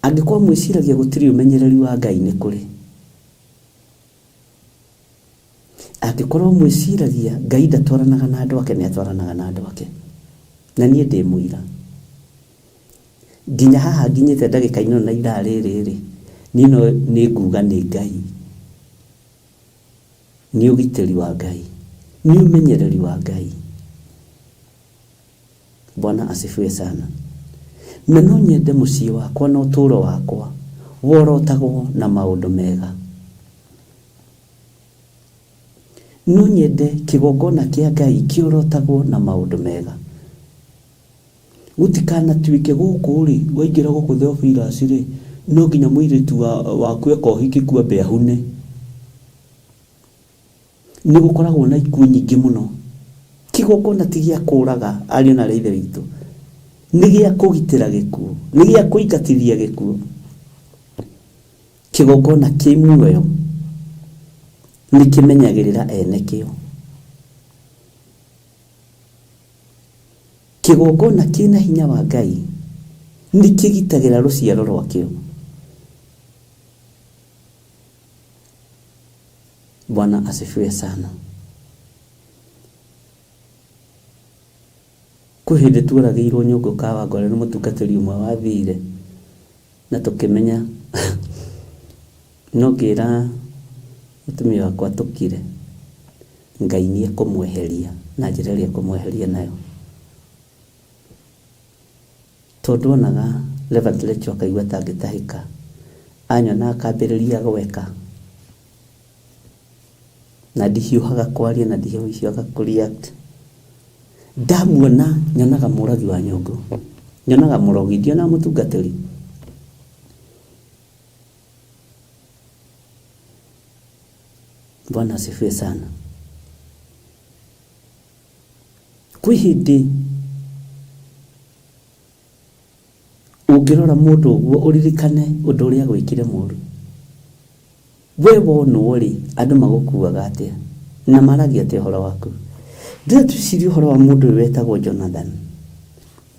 Angĩkorwo mwĩciragia gũtirĩ ũmenyereri wa Ngai nĩ kũrĩ. Angĩkorwo mwĩciragia Ngai ndatwaranaga na andũ ake nĩ atwaranaga na andũ ake. Na niĩ ndĩ mũira. Nginya haha nginyĩte ndagĩka-inĩ ĩno na ithaa rĩrĩ rĩ, niĩ no nĩ nguga nĩ Ngai. Nĩ ũgitĩri wa Ngai. Nĩ ũmenyereri wa Ngai. Bwana asifiwe sana. Na no nyende mũciĩ wakwa na ũtũũro wakwa worotagwo na maũndũ mega. No nyende kĩgongona kĩa Ngai kĩorotagwo na maũndũ mega. Gũtikanatuĩke gũkũ-rĩ, waingĩra gũkũ Theophilus-rĩ, no nginya mũirĩtu waku eka ũhiki kuo ambe ahune. Nĩ gũkoragwo na ikuũ nyingĩ mũno. Kĩgongona ti gĩa kũraga ariũ na aarĩ a Ithe witũ, nĩ gĩa kũgitĩra gĩkuũ, nĩ gĩa kũingatithia gĩkuũ. Kĩgongona kĩ muoyo nĩ kĩmenyagĩrĩra ene kĩo. Kĩgongona kĩna hinya wa Ngai nĩ kĩgitagĩra rũciaro rwakĩo. Bwana asifiwe sana. Kwĩ hĩndĩ tuoragĩirwo nyũngũ Kawangware nĩ mũtungatĩri ũmwe wathire na tũkĩmenya no ngĩra mũtumia wakwa tũkire Ngai nĩ ekũmweheria na njĩra ĩrĩa ekũmweheria nayo. Tondũ onaga Reverend Rachel akaigua ta angĩtahĩka, anyona akambĩrĩria gweka. Na ndihiũhaga kwaria na ndihiũhaga kũ react. Ndamuona nyonaga mũragi wa nyũngũ, nyonaga mũrogi, ndionaga mũtungatĩri. Bwana asifiwe sana. Kwĩ hĩndĩ Ũngĩrora mũndũ ũguo ũririkane ũndũ ũrĩa agwĩkire mũru. We wonwo rĩ, andũ magũkuaga atĩa? Na maragia atĩa ũhoro waku? Ndĩrenda twĩcirie ũhoro wa mũndũ ũyũ wetagwo Jonathan.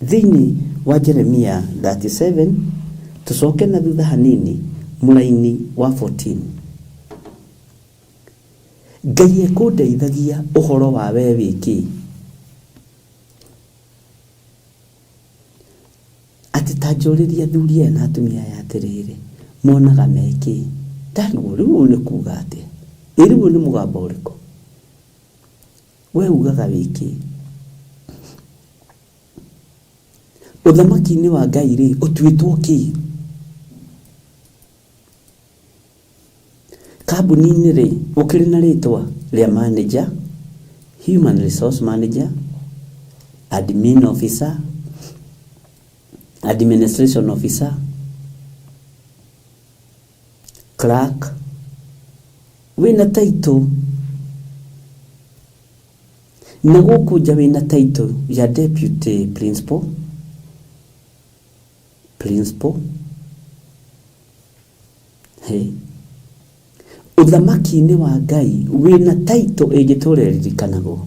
Thĩinĩ wa Jeremia 37, tũcoke na thutha hanini mũraini wa 14. Ngai ekũndeithagia ũhoro wa we wĩ kĩ? Atĩ ta njũrĩrie athuri aya na atumia aya atĩrĩrĩ, monaga me kĩ? Ndarigwo rĩu ũyũ nĩ kuga atĩa? Ĩ rĩu ũyũ nĩ mũgambo ũrĩkũ? We ugaga wĩ kĩ? Ũthamaki-inĩ wa Ngai rĩ, ũtuĩtwo kĩ? Kambuni-inĩ rĩ, ũkĩrĩ na rĩtwa rĩa manager, human resource manager, admin officer, administration officer, clerk, wĩna title na gũkũ nja wĩna title ya deputy principal, principal. Hey. Ũthamaki-inĩ wa Ngai wĩna title ĩngĩtũra ĩririkanagwo.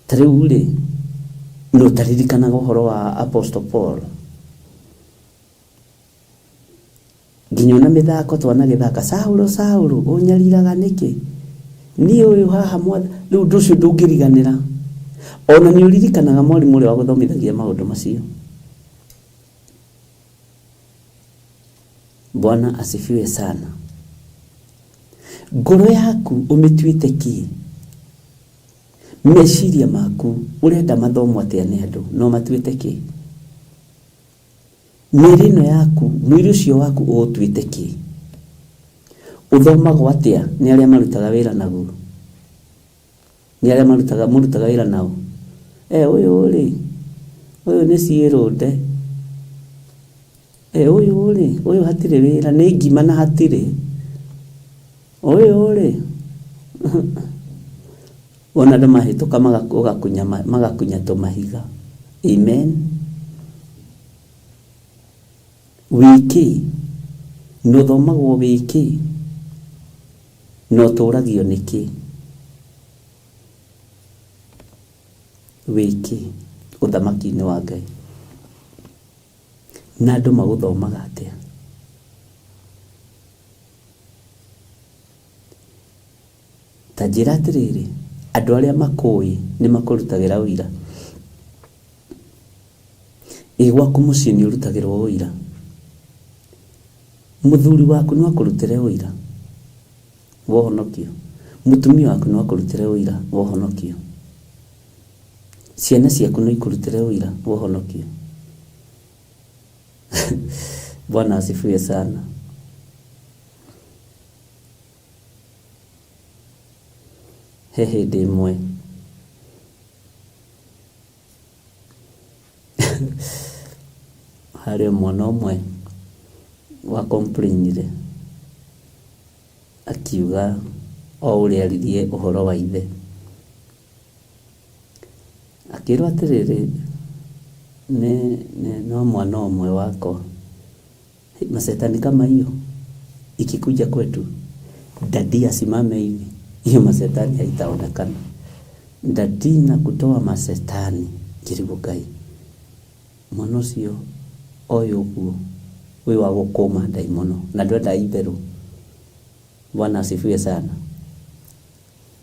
Ta rĩu rĩ, nũ ũtaririkanaga ũhoro wa Apostle Paul? Nginya ona mĩthako twanagĩthaka, Saũlũ, Saũlũ, ũnyariraga nĩkĩ? Niĩ ũyũ haha mwath... Rĩu ũndũ ũcio ndũngĩriganĩra. Ona nĩ ũririkanaga mwarimũ ũrĩa wagũthomithagia maũndũ macio. Bwana asifiwe sana. Ngoro yaku ũmĩtuĩte kĩ? Meciria maku ũrenda mathomwo atĩa nĩ andũ na ũmatuĩte kĩ? Mĩĩrĩ ĩno yaku, mwĩrĩ ũcio waku ũũtuĩte kĩ? Ũthomagwo atĩa nĩ arĩa marutaga wĩra naguo? Nĩ arĩa marutaga mũrutaga wĩra nao? E, ũyũ rĩ, ũyũ nĩ ciĩrũnde. E, ũyũ rĩ, ũyũ hatirĩ wĩra, nĩ ngima na hatirĩ. Ũyũ rĩ, wona andũ mahĩtũka ũgakunya magakunya tũmahiga. Amen. Wĩ kĩ? Na ũthomagwo wĩ kĩ? Na ũtũragio nĩ kĩ? Wĩ kĩ ũthamaki-inĩ wa Ngai? Na andũ magũthomaga atĩa? Ta njĩra atĩrĩrĩ, andũ arĩa makũĩ nĩ makũrutagĩra ũira? Ĩ gwaku mũciĩ nĩ ũrutagĩrwo ũira? Mũthuri waku no akũrutĩre ũira wa ũhonokio? Mũtumia waku no akũrutĩre ũira wa ũhonokio? Ciana ciaku no ikũrutĩre ũira wa ũhonokio? Bwana asifiwe sana. He hĩndĩ ĩmwe harĩ mwana ũmwe wa complainire akiuga o ũrĩa aririe ũhoro wa ithe. Akĩrwo atĩrĩrĩ, nĩ, nĩ, no mwana ũmwe wakwa. Mashetani kama hiyo ikikuja kwetu, daddy asimame hivi, hiyo mashetani haitaonekana. Daddy na kutoa mashetani ngĩrigwo Ngai mwana ũcio oĩ ũguo wĩ wa gũkũma ndaimono na ndwendaga itherũ. Bwana asifiwe sana.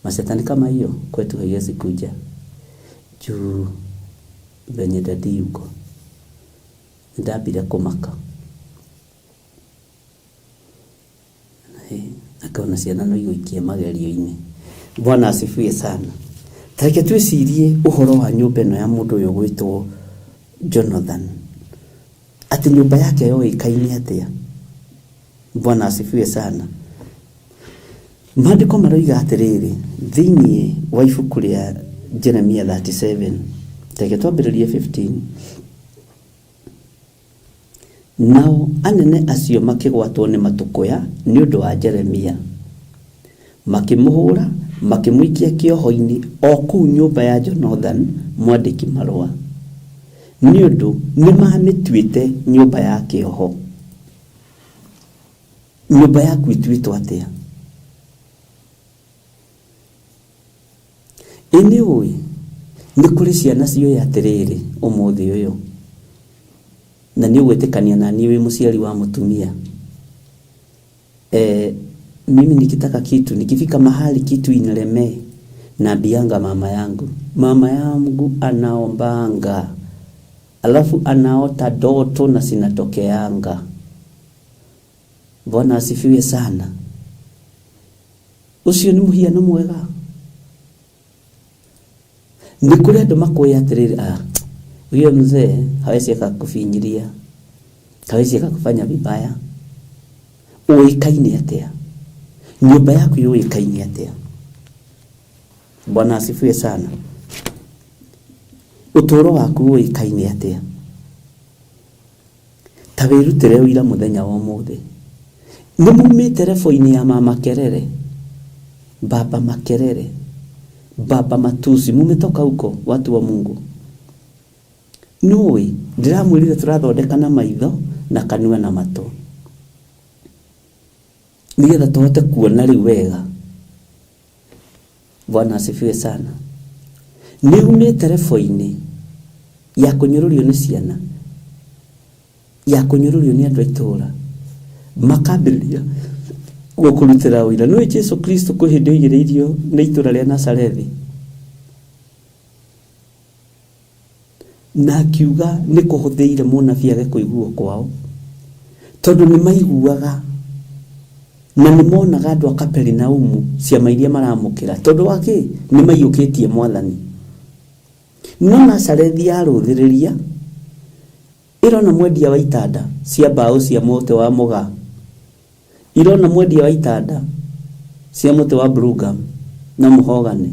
Mashetani kama hiyo kwetu haiwezi kuja juu venye daddy yuko. Nĩndambire kũmaka. Akona ciana no igũikie magerio-inĩ. Bwana asifiwe sana. Ta reke twĩcirie ũhoro wa nyũmba ĩno ya mũndũ ũyũ ũgwĩtwo Jonathan. Atĩ nyũmba yake yoĩkaine atĩa? Bwana asifiwe sana. Maandĩko maroiga atĩrĩrĩ, thĩinĩ wa ibuku rĩa Jeremia 37, reke twambĩrĩrie 15. Nao anene acio makĩgwatwo nĩ matũkũya nĩ ũndũ wa Jeremia, makĩmũhũra, makĩmũikia kĩoho-inĩ o kũu nyũmba ya Jonathani mwandĩki-marũa. Nĩ ũndũ nĩmamĩtuĩte nyũmba ya kĩoho. Nyũmba yaku ĩtuĩtwo atĩa? Ĩ nĩ ũĩ nĩ kũrĩ ciana ciũĩ atĩrĩrĩ ũmũthĩ ũyũ, na nĩ ũgwĩtĩkania na niĩ wĩ mũciari wa mũtumia, eh, mimi nikitaka kitu nikifika mahali kitu inilemee naambianga mama yangu. Mama yangu anaombanga alafu anaota ndoto na zinatokeanga. Bwana asifiwe sana. Ucio nĩ mũhiano mwega. Nĩ kũrĩ andũ makwĩra atĩrĩrĩ, ah, huyo mzee hawezi akakufinyiria, hawezi akakufanya vibaya. Ũĩkaine atĩa? Nyũmba yaku yũĩkaine atĩa? Bwana asifiwe sana. Ũtũũro waku ũĩkaine atĩa? Ta wĩrutĩre ũira mũthenya wa ũmũthĩ. Nĩ mumĩte rebo-inĩ ya mama Kerere, baba Makerere, baba Matusi, mumetoka huko watu wa Mungu. Nũĩ ndĩramwĩrire tũrathondeka na maitho na kanua na matũ nĩgetha tũhote kuona rĩu wega. Bwana asifiwe sana. Nĩ umĩte rebo-inĩ ya kũnyũrũrio nĩ ciana, ya kũnyũrũrio nĩ andũ a itũũra, makambĩrĩria gũkũrutĩra ũira. Nĩũĩ Jesu Kristo kwĩ hĩndĩ oigĩrĩirio nĩ itũũra rĩa Nazarethi na akiuga nĩ kũhũthĩire mũnabii age kũiguo kwao, tondũ nĩ maiguaga na nĩ monaga andũ a Kaperinaumu ciama iria maramũkĩra, tondũ wa kĩ? Nĩ maiyũkĩtie Mwathani. No Nazarethi yarũthĩrĩria ĩrona mwendia wa itanda cia mbaũ cia mũtĩ wa mũgaa, irona mwendia wa itanda cia mũtĩ wa bluegum na mũhogane,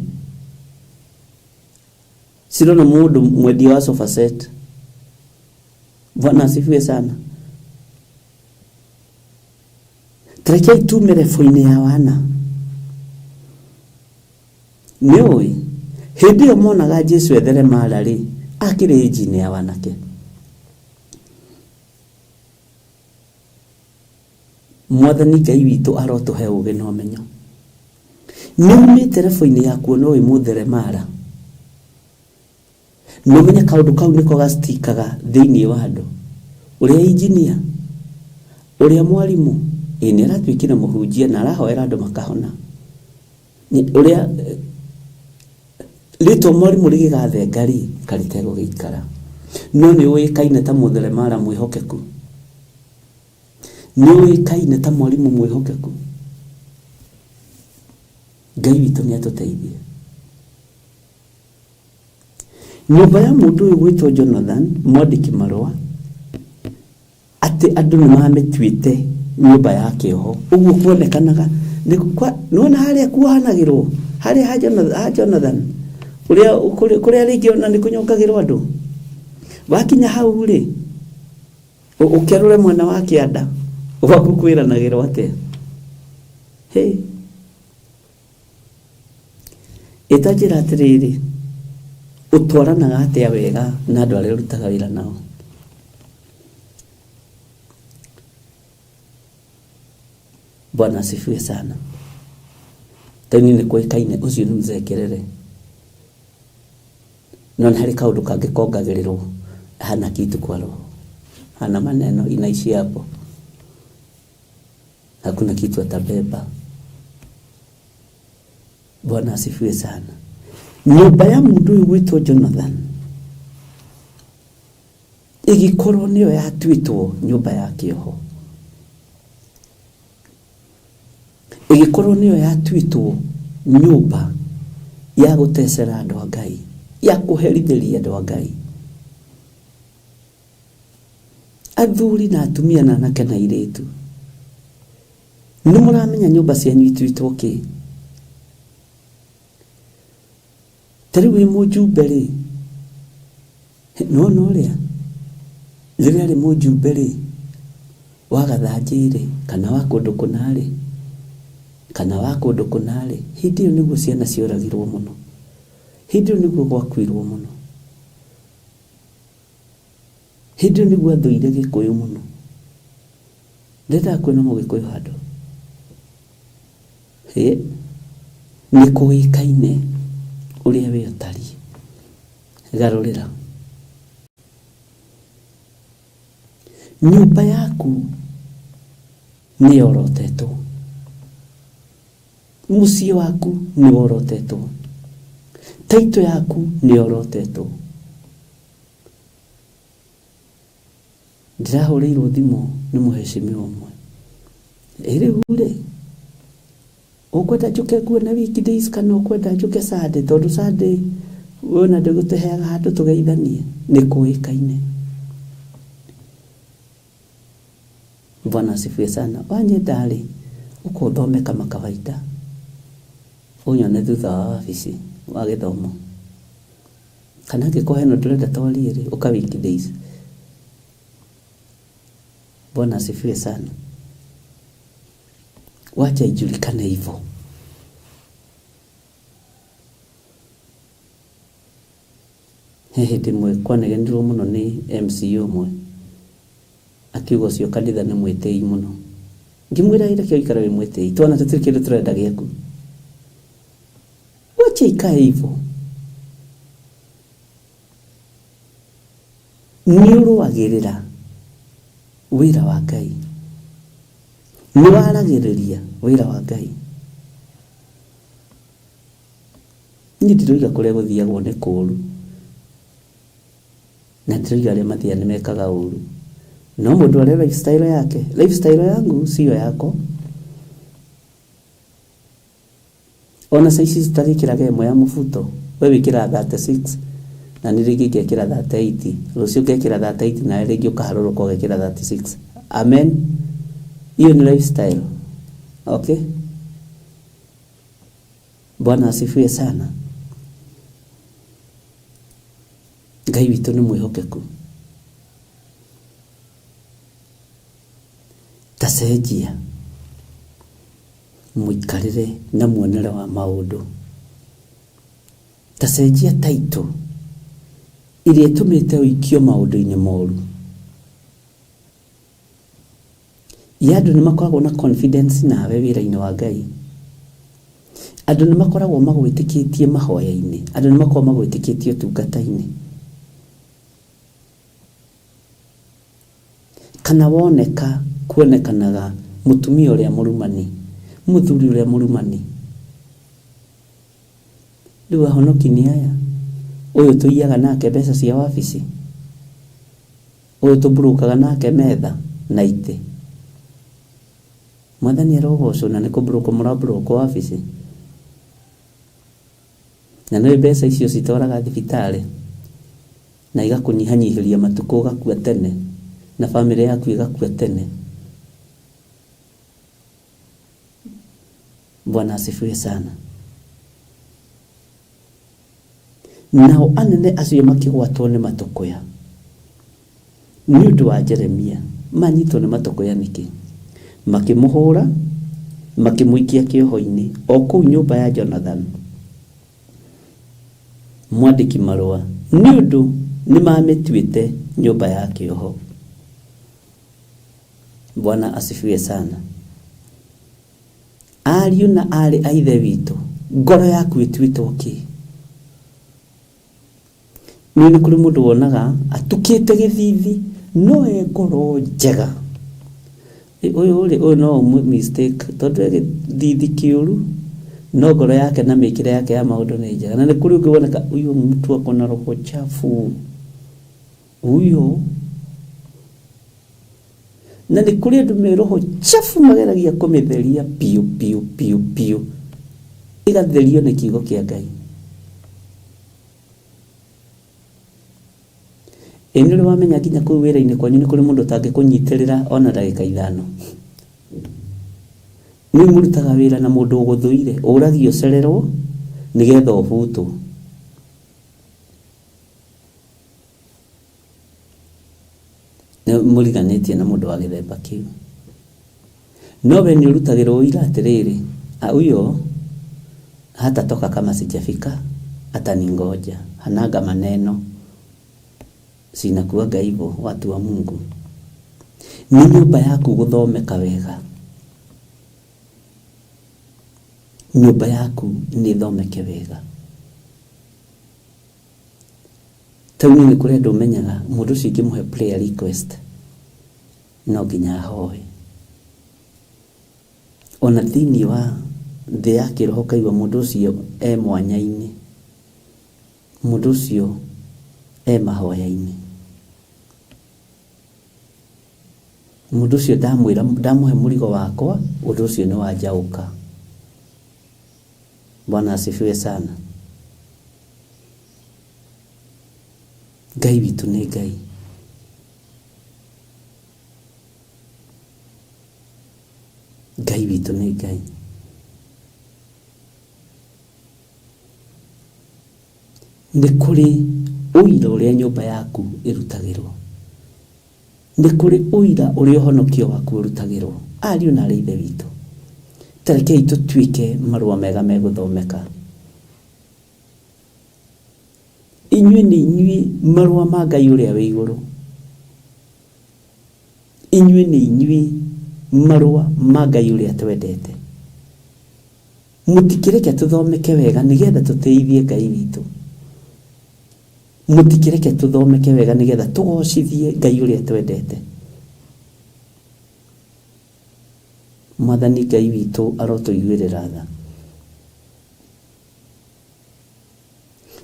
cirona mũndũ mwendia wa sofa set. Bwana asifiwe sana. Tarekei tume rebo-inĩ ya wana. Nĩ ũĩ hĩndĩ ĩyo monaga Jesu etheremara rĩ, akĩrĩ ĩnjinĩ ya wanake. Mwathani Ngai witũ arotũhe ũũgĩ na ũmenyo. Nĩ umĩte rebo-inĩ ya kuona wĩ mũtheremara, na ũmenye kaũndũ kau nĩko gacitikaga thĩinĩ wa andũ. Ũrĩa injinia, ũrĩa mwarimũ, ĩ nĩ aratuĩkire mũhunjia na arahoera andũ makahona. Ũrĩa rĩtwa mwarimũ rĩgĩgathenga rĩ, karĩtegũgĩikara. No nĩ ũĩkaine ta mũtheremara mwĩhokeku. Nĩ ũĩkaine ta mwarimũ mwĩhokeku. Ngai witũ nĩ atũteithie. Nyũmba ya mũndũ ũyũ gwĩtwo Jonathan, mwandĩki marũa, atĩ andũ nĩ mamĩtuĩte nyũmba ya kĩoho. Ũguo kuonekanaga nĩwona harĩa kuohanagĩrwo, harĩa ha Jonathan, ũrĩa kũrĩa rĩngĩ ona nĩ kũnyongagĩrwo andũ. Wakinya hau rĩ, ũkerũre mwena wa kĩanda, gwaku kwĩranagĩrwo atĩa? Hey. Ĩta njĩra atĩrĩrĩ, ũtwaranaga atĩa wega na andũ arĩa ũrutaga wĩra nao? Bwana asifiwe sana. Taũni nĩ kũĩkaine ũcio nĩ mzee Kerere. No nĩ harĩ kaũndũ kangĩ kongagĩrĩrwo, hana kitu kwa roho, hana maneno inaishia hapo, hakuna kitu atabeba. Bwana asifiwe sana. Nyũmba ya mũndũ ũyũ gwĩtwo Jonathan ĩgĩkorwo nĩyo yatuĩtwo nyũmba ya kĩoho, ĩgĩkorwo nĩyo yatuĩtwo nyũmba ya gũtecera andũ a Ngai, ya kũherithĩria andũ a Ngai, athuri na atumia na anake na airĩtu. Nĩ mũramenya nyũmba cianyu ituĩtwo kĩ? Ta rĩu wĩ mũjumbe rĩ, nĩwona ũrĩa rĩrĩa arĩ mũjumbe rĩ, wa Gathanjĩ rĩ, kana wa kũndũ kũna rĩ, kana wa kũndũ kũna rĩ, hĩndĩ ĩyo nĩguo ciana cioragirwo mũno, hĩndĩ ĩyo nĩguo gwakuirwo mũno. Hĩndĩ ĩyo nĩguo athũire Gĩkũyũ mũno. Ndendaga kuona Mũgĩkũyũ handũ. Hĩ, nĩ kũĩkaine ũrĩa we ũtariĩ. Garũrĩra. Nyũmba yaku nĩ yorotetwo. Mũciĩ waku nĩ worotetwo. Taito yaku nĩ yorotetwo. Ndĩrahũrĩirwo thimũ nĩ mũhecimiwa ũmwe. Ĩ rĩu rĩ, ũkwenda njũke nguone weekdays kana ũkwenda njũke Sunday? Tondũ Sunday we ona ndũgũtũheaga handũ tũgeithanie. Nĩ kũĩkaine. Bwana asifiwe sana. Wanyenda rĩ, ũka ũthome kama kawaida. Ũnyone thutha wa wabici wa gĩthomo. Kana angĩkorwo hena ũndũ ũrenda twarie rĩ, ũka weekdays. Bwana asifiwe sana. Wacha ijulikane hivyo. He hĩndĩ ĩmwe kwanegenirwo mũno nĩ MCA ũmwe akiuga ũcio kanitha nĩ mwĩtĩi mũno. Ngĩmwĩra ĩ reke ũikare wĩ mwĩtĩi twana tũtirĩ kĩndũ tũrenda gĩaku. Wacha ikae hivyo. Nĩ ũrũagĩrĩra wĩra wa Ngai. Nĩ waragĩrĩria wĩra wa Ngai. Niĩ ndiroiga kũrĩa gũthiagwo nĩ kũũru, na ndiroiga arĩa mathiaga nĩ mekaga ũru. No mũndũ arĩa lifestyle yake, lifestyle yangu sio yako. Ona size tutagĩkĩraga ĩmwe ya mũbuto, we wĩkĩraga 36 na niĩ rĩngĩ ngekĩra 38, rũciũ ngekĩra 38 nawe rĩngĩ ũkaharũrũka ũgekĩra 36. Amen. Hiyo ni lifestyle. Okay? Bwana asifiwe sana. Ngai witũ nĩ mwĩhokeku. Tacenjia mũikarĩre na muonere wa maũndũ. Tacenjia title ĩrĩa ĩtũmĩte ũikio maũndũ-inĩ moru. Ya andũ nĩ makoragwo na confidence nawe wĩra-inĩ wa Ngai. Andũ nĩ makoragwo magwĩtĩkĩtie mahoya-inĩ. Andũ nĩ makoragwo magwĩtĩkĩtie ũtungata-inĩ. Kana woneka kuonekanaga mũtumia ũrĩa mũrumani, mũthuri ũrĩa mũrumani. Rĩu ahonoki nĩ aya? Ũyũ tũiyaga nake mbeca cia wabici? Ũyũ tũmburũkaga nake metha na itĩ? Mwathani arogocwo na nĩ kũmburũkwo mũramburũkwo wabici? Na nĩũĩ mbeca icio citwaraga thibitarĩ na igakũnyihanyihĩria matukũ ũgakua tene na bamĩrĩ yaku ĩgakua tene. Bwana asifiwe sana. Nao anene acio makĩgwatwo nĩ matũkũya nĩ ũndũ wa Jeremia. Manyitwo nĩ matũkũya nĩkĩ? Makĩmũhũra, makĩmũikia kĩoho-inĩ o kũu nyũmba ya Jonathan mwandĩki marũa, nĩ ũndũ nĩmamĩtuĩte nyũmba ya kĩoho. Bwana asifiwe sana. Ariũ na aarĩ a Ithe witũ, ngoro yaku ĩtuĩtwo kĩ? Nĩ nĩ kũrĩ mũndũ wonaga atukĩte gĩthithi no e ngoro njega. Ũyũ rĩ, ũyũ no ũmũ mistake tondũ e gĩthithi kĩũru no ngoro yake na mĩkĩre yake ya maũndũ nĩ njega. Na nĩ kũrĩ ũngĩ woneka huyo mtu ako na roho chafu huyo Na nĩ kũrĩ andũ me roho chafu mageragia kũmĩtheria biũ biũ biũ biũ, ĩgatherio nĩ kiugo kĩa Ngai. Ĩ nĩ ũrĩ wamenya nginya kũu wĩra-inĩ kwanyu nĩ kũrĩ mũndũ ũtangĩkũnyitĩrĩra ona ndagĩka ithano? Nĩ mũrutaga wĩra na mũndũ ũgũthũire, ũragia ũcererwo nĩgetha ũbutwo. Nĩ mũriganĩtie na mũndũ wa gĩthemba kĩu. No we nĩ ũrutagĩrwo ũira atĩrĩrĩ, huyo hatatoka kama sijafika, ataningoja, hananga maneno. Sinakuaga hivyo watu wa Mungu. Nĩ nyũmba yaku gũthomeka wega. Nyũmba yaku nĩ ĩthomeke wega. Tau niĩ nĩ kũrĩ andũ menyaga mũndũ ũcio ingĩmũhe prayer request no nginya ahoe. Ona thĩinĩ wa thĩ ya kĩroho ũkaigua mũndũ ũcio e mwanya-inĩ, mũndũ ũcio e mahoya-inĩ. Mũndũ ũcio ndamwĩra ndamũhe mũrigo wakwa, ũndũ ũcio nĩ wanjaũka. Bwana asifiwe sana. Ngai witũ nĩ Ngai. Ngai witũ nĩ Ngai. Nĩ kũrĩ ũira ũrĩa nyũmba yaku ĩrutagĩrwo. Nĩ kũrĩ ũira ũrĩa ũhonokio waku ũrutagĩrwo. Ariũ na arĩ ithe witũ, ta rekei tũtuĩke marũa mega megũthomeka. Inyuĩ nĩ inyuĩ marũa ma Ngai ũrĩa wĩ igũrũ. Inyuĩ nĩ inyuĩ marũa ma Ngai ũrĩa twendete. Mũtikĩreke tũthomeke wega nĩgetha tũtĩithie Ngai witũ. Mũtikĩreke tũthomeke wega nĩgetha tũgocithie Ngai ũrĩa twendete. Mwathani Ngai witũ arotũiguĩrĩra tha.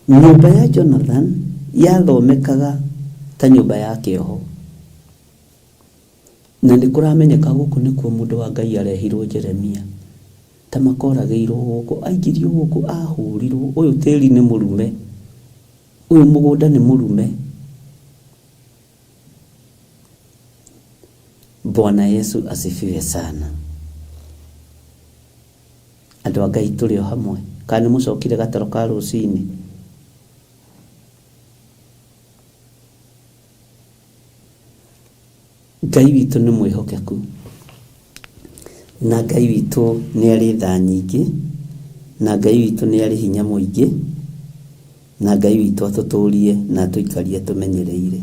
Nyũmba ya Jonathan yathomekaga ta nyũmba ya kĩoho. Na nĩ kũramenyeka gũkũ nĩkuo mũndũ wa Ngai arehirwo Jeremia. Ta makoragĩirwo gũkũ, aikirio gũkũ, ahũrirwo, ũyũ tĩri nĩ mũrume, ũyũ mũgũnda nĩ mũrume. Bwana Yesu asifiwe sana. Andũ a Ngai tũrĩ o hamwe, kana nĩ mũcokire gatoro ka rũcinĩ? Ngai witũ nĩ mwĩhokeku na Ngai witũ nĩ arĩ tha nyingĩ na Ngai witũ nĩ arĩ hinya mũingĩ na Ngai witũ atũtũrie na atũikarie tũmenyereire.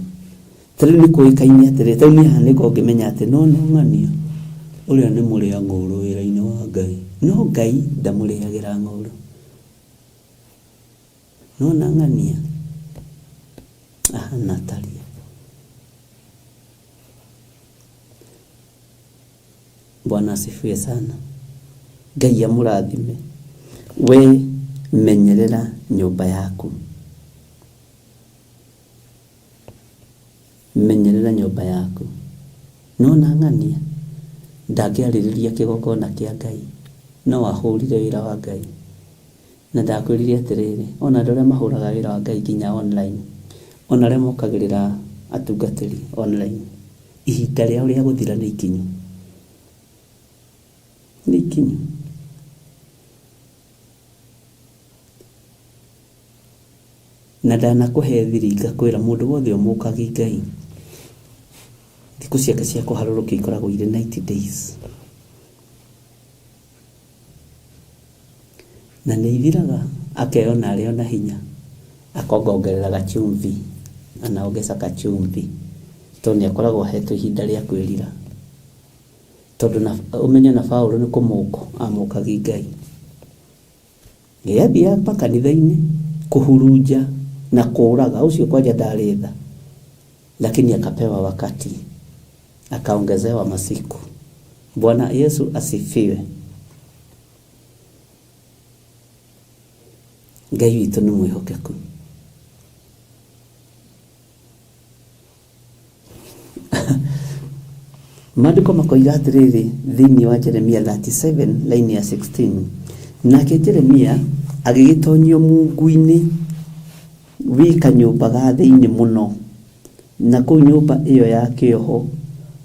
Ta rĩu nĩ kũĩkaine atĩrĩ, ta rĩu niĩ haha nĩngorwo ngĩmenya atĩ no no ng'ania ũrĩa nĩ mũrĩa ng'ũrũ wĩra-inĩ wa Ngai. No Ngai ndamũrĩagĩra ng'ũrũ. Nona ng'ania ahana atariĩ. Bwana asifiwe sana. Ngai amũrathime. We menyerera nyũmba yaku. Menyerera nyũmba yaku. Nona ng'ania ndangĩarĩrĩria kĩgongona kĩa Ngai, no ahũrire wĩra wa Ngai. Na ndakwĩrire atĩrĩrĩ, ona andũ arĩa mahũraga wĩra wa Ngai nginya online, ona arĩa mokagĩrĩra atungatĩri online, ihinda rĩao rĩa gũthira nĩ ikinyu. Nĩ ikinyu. Na ndanakũhe thiri ngakwĩra mũndũ wothe ũmũkagi Ngai, thikũ ciake cia kũharũrũkio ikoragwo irĩ 90 days. Na nĩ ithiraga akeyona arĩ ona hinya, akongongerera gachumvi, anaongeza kachumvi, tondũ nĩ akoragwo ahetwo ihinda rĩa kwĩrira. Tondũ na ũmenye na Paũlũ nĩ kũmũko amũkagi Ngai. Athiaga makanitha-inĩ kũhurunja na kũraga, ũcio kwanja ndarĩ tha, lakini akapewa wakati, akaongezewa masiku. Bwana Yesu asifiwe. Ngai witũ nĩ mwĩhokeku. Maandĩko makoiga atĩrĩrĩ thĩinĩ wa Jeremia 37 line ya 16, nake Jeremia agĩgĩtonyio mungu-inĩ wĩ kanyũmba ga thĩinĩ mũno, na kũu nyũmba ĩyo ya kĩoho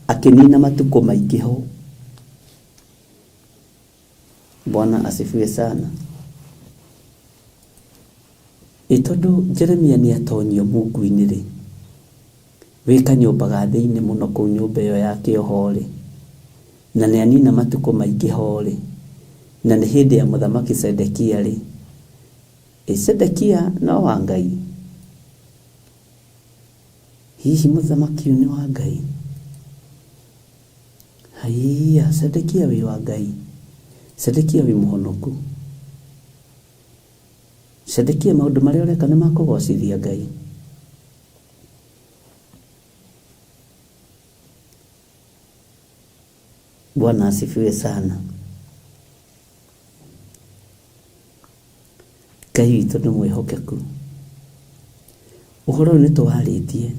akĩnina matukũ maingĩ ho. Bwana asifiwe sana. Ĩ tondũ Jeremia nĩ atonyio mungu-inĩ rĩ, wĩ kanyũmba ga thĩinĩ mũno kũu nyũmba ĩyo ya kĩoho rĩ, na nĩ anina matukũ maingĩ ho rĩ, na nĩ hĩndĩ ya mũthamaki Sedekia rĩ, ĩ Sedekia no wa Ngai? Hihi mũthamaki ũyũ nĩ wa Ngai? Haiya, Zedekia wĩ wa Ngai. Zedekia wĩ mũhonoku. Zedekia maũndũ marĩa ũreka nĩ makũgocithia Ngai. Bwana asifiwe sana. Ngai witũ nĩ mwĩhokeku. Ũhoro ũyũ nĩ tũwarĩtie,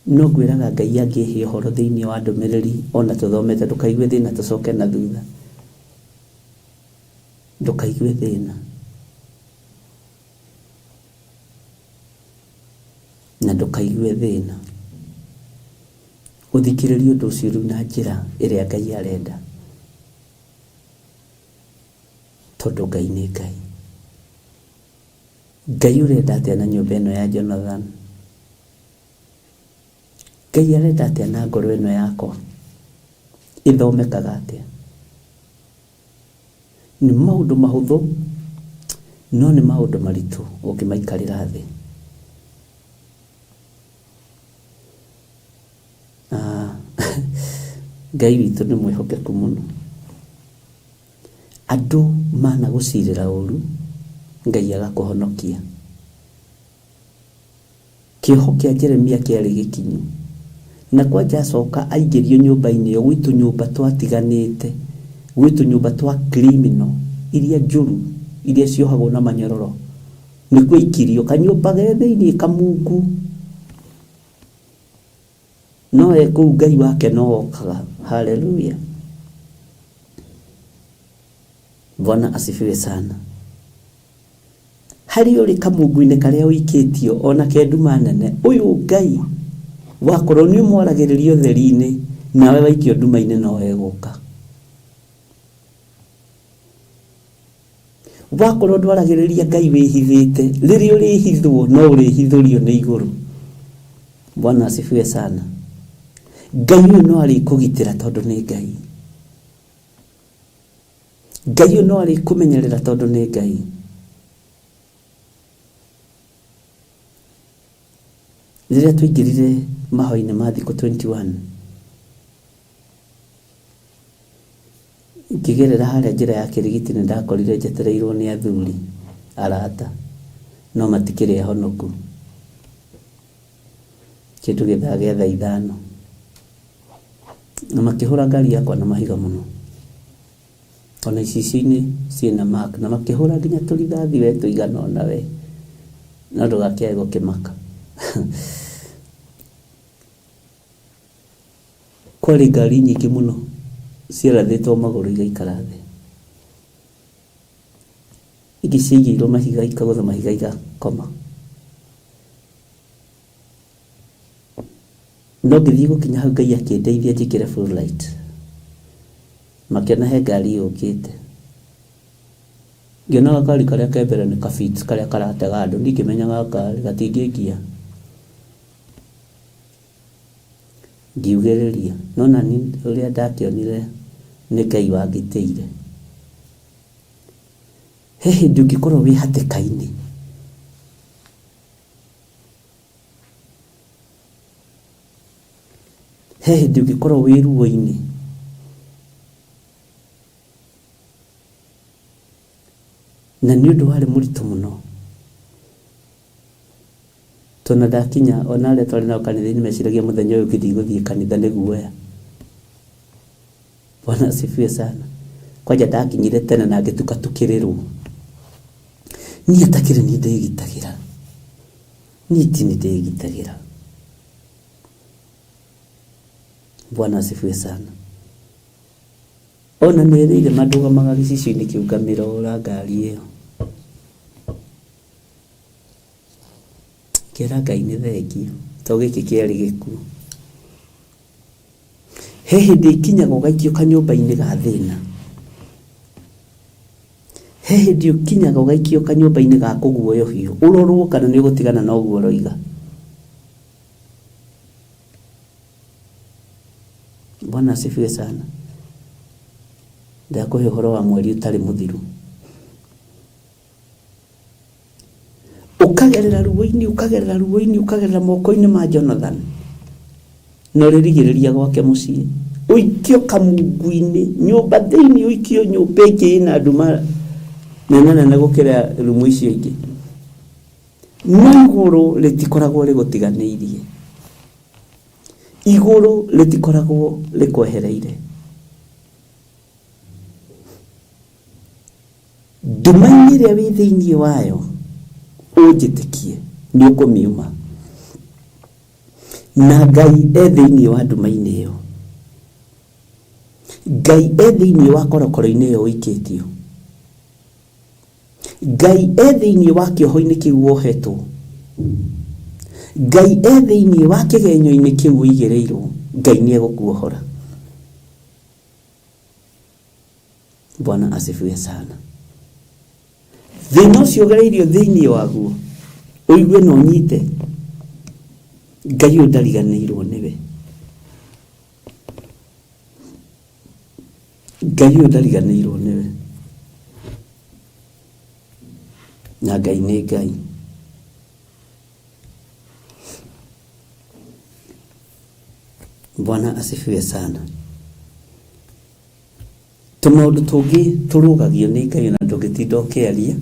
no ngwĩraga Ngai angĩhe ũhoro thĩinĩ wa ndũmĩrĩri ona tũthomete ndũkaigue thĩna tũcoke na thutha. Ndũkaigue thĩna. Na ndũkaigue thĩna. Ũthikĩrĩrie ũndũ ũcio rĩu na njĩra ĩrĩa Ngai arenda. Tondũ Ngai nĩ Ngai. Ngai ũrenda atĩa na nyũmba ĩno ya Jonathan? Ngai arenda atĩa na ngoro ĩno yakwa? Ĩthomekaga atĩa? Nĩ maũndũ mahũthũ no nĩ maũndũ maritũ ũngĩmaikarĩra thĩ. Ah, Ngai witũ nĩ mwĩhokeku mũno. Andũ managũcirĩra ũru, Ngai agakũhonokia. Kĩoho kĩa Jeremia kĩarĩ gĩkinyu. Na kwanja acoka aingĩrio nyũmba-inĩ ĩyo gwĩ tũnyũmba twatiganĩte, gwĩ tũnyũmba twa criminal iria njũru, iria ciohagwo na manyororo. Nĩkuo aikirio, kanyũmba ge thĩiniĩ kamungu. No e kũu Ngai wake no okaga. Haleluya. Bwana asifiwe sana. Harĩa ũrĩ kamungu-inĩ karĩa ũikĩtio ona ke nduma nene, ũyũ Ngai wakorwo nĩ ũmwaragĩrĩria ũtheri-inĩ, nawe waikio nduma-inĩ no egũka. Wakorwo ndwaragĩrĩria Ngai wĩhithĩte, rĩrĩa ũrĩhithwo no ũrĩhithũrio nĩ igũrũ. Bwana asifiwe sana. Ngai ũyũ no arĩkũgitĩra tondũ nĩ Ngai. Ngai ũyũ no arĩkũmenyerera tondũ nĩ Ngai. Rĩrĩa twaingĩrire mahoya-inĩ ma thikũ 21, ngĩgerera harĩa njĩra ya Kĩrigiti nĩ ndakorire njetereirwo nĩ athuri arata, no matikĩrĩ ahonoku. Kĩndũ gĩthaa gĩa thaa ithano. Na makĩhũra ngari yakwa na mahiga mũno. Ona icicio-inĩ ciĩna mark na makĩhũra nginya tũrithathi we tũigana ũna we. No ndũgakĩage gũkĩmaka. Kwarĩ ngari nyingĩ mũno ciarathĩtwo magũrũ igaikara thĩ. Ingĩ ciaigĩirwo mahiga ikagũtha mahiga igakoma. No ngĩthiĩ gũkinya hau Ngai akĩndeithia njĩkĩre full light. Makĩona he ngari yũkĩte. Ngĩona gakari karĩa ke mbere nĩ ka Vitz karĩa karatega andũ. Niĩ ngĩmenya gaka rĩ gatingĩngia. Ngiugĩrĩria. No nani ũrĩa ndakĩonire nĩ Ngai wangitĩire. He hĩndĩ ũngĩkorwo wĩ hatĩka-inĩ. He hĩndĩ ũngĩkorwo wĩ ruo-inĩ. Na nĩ ũndũ warĩ mũritũ mũno. Tondũ ona ndakinya ona arĩa twarĩ nao kanitha-inĩ meciragia mũthenya ũyũ ũngĩ ndigũthiĩ kanitha nĩ guoya. Bwana asifiwe sana. Kwanja ndakinyire tene na ngĩtuka tukĩrĩrwo. Niĩ atakĩrĩ niĩ ndĩgitagĩra. Niĩ ti nĩ ndĩgitagĩra. Bwana asifiwe sana. Ona nĩrĩire mandũgamaga gĩcicio-inĩ kĩu ngamĩrora ngari ĩyo. Ngera Ngai nĩ thengiũ to gĩkĩ kĩarĩ gĩkuũ. He hĩndĩ ĩkinyaga ũgaikio kanyũmba-inĩ ga thĩna. He hĩndĩ ũkinyaga ũgaikio kanyũmba-inĩ ga kũguoyohio, ũrorwo kana nĩ ũgũtigana na ũguo ũroiga. Bwana asifiwe sana. Ndakũhe ũhoro wa mweri ũtarĩ mũthiru. Ũkage Ũkagerera ruo-inĩ, ũkagerera ruo-inĩ, ũkagerera moko-inĩ ma Jonathan. Na ũrĩrigĩrĩria gwake mũciĩ. Ũikio kamungu-inĩ, nyũmba thĩinĩ ũikio nyũmba ĩngĩ ĩna nduma nene nene gũkĩra rumu icio ingĩ. No igũrũ rĩtikoragwo rĩgũtiganĩirie. Igũrũ rĩtikoragwo rĩkwehereire. Nduma-inĩ ĩrĩa wĩ thĩinĩ wayo, ũnjĩtĩkie, nĩ ũkũmiuma. Na Ngai e thĩinĩ wa nduma-inĩ ĩyo. Ngai e thĩinĩ wa korokoro-inĩ ĩyo ũikĩtio. Ngai e thĩinĩ wa kĩoho-inĩ kĩu wohetwo. Ngai e thĩinĩ wa kĩgenyo-inĩ kĩu ũigĩrĩirwo. Ngai nĩ egũkuohora. Bwana asifiwe sana. Thĩna ũcio ũgereirio thĩinĩ waguo ũigue na ũnyite Ngai ũyũ ndariganĩirwo nĩwe. Ngai ũyũ ndariganĩirwo nĩwe. Na Ngai nĩ Ngai. Bwana asifiwe sana. Tũmaũndũ tũngĩ tũrũgagio nĩ Ngai ona ndũngĩtinda ũkĩaria,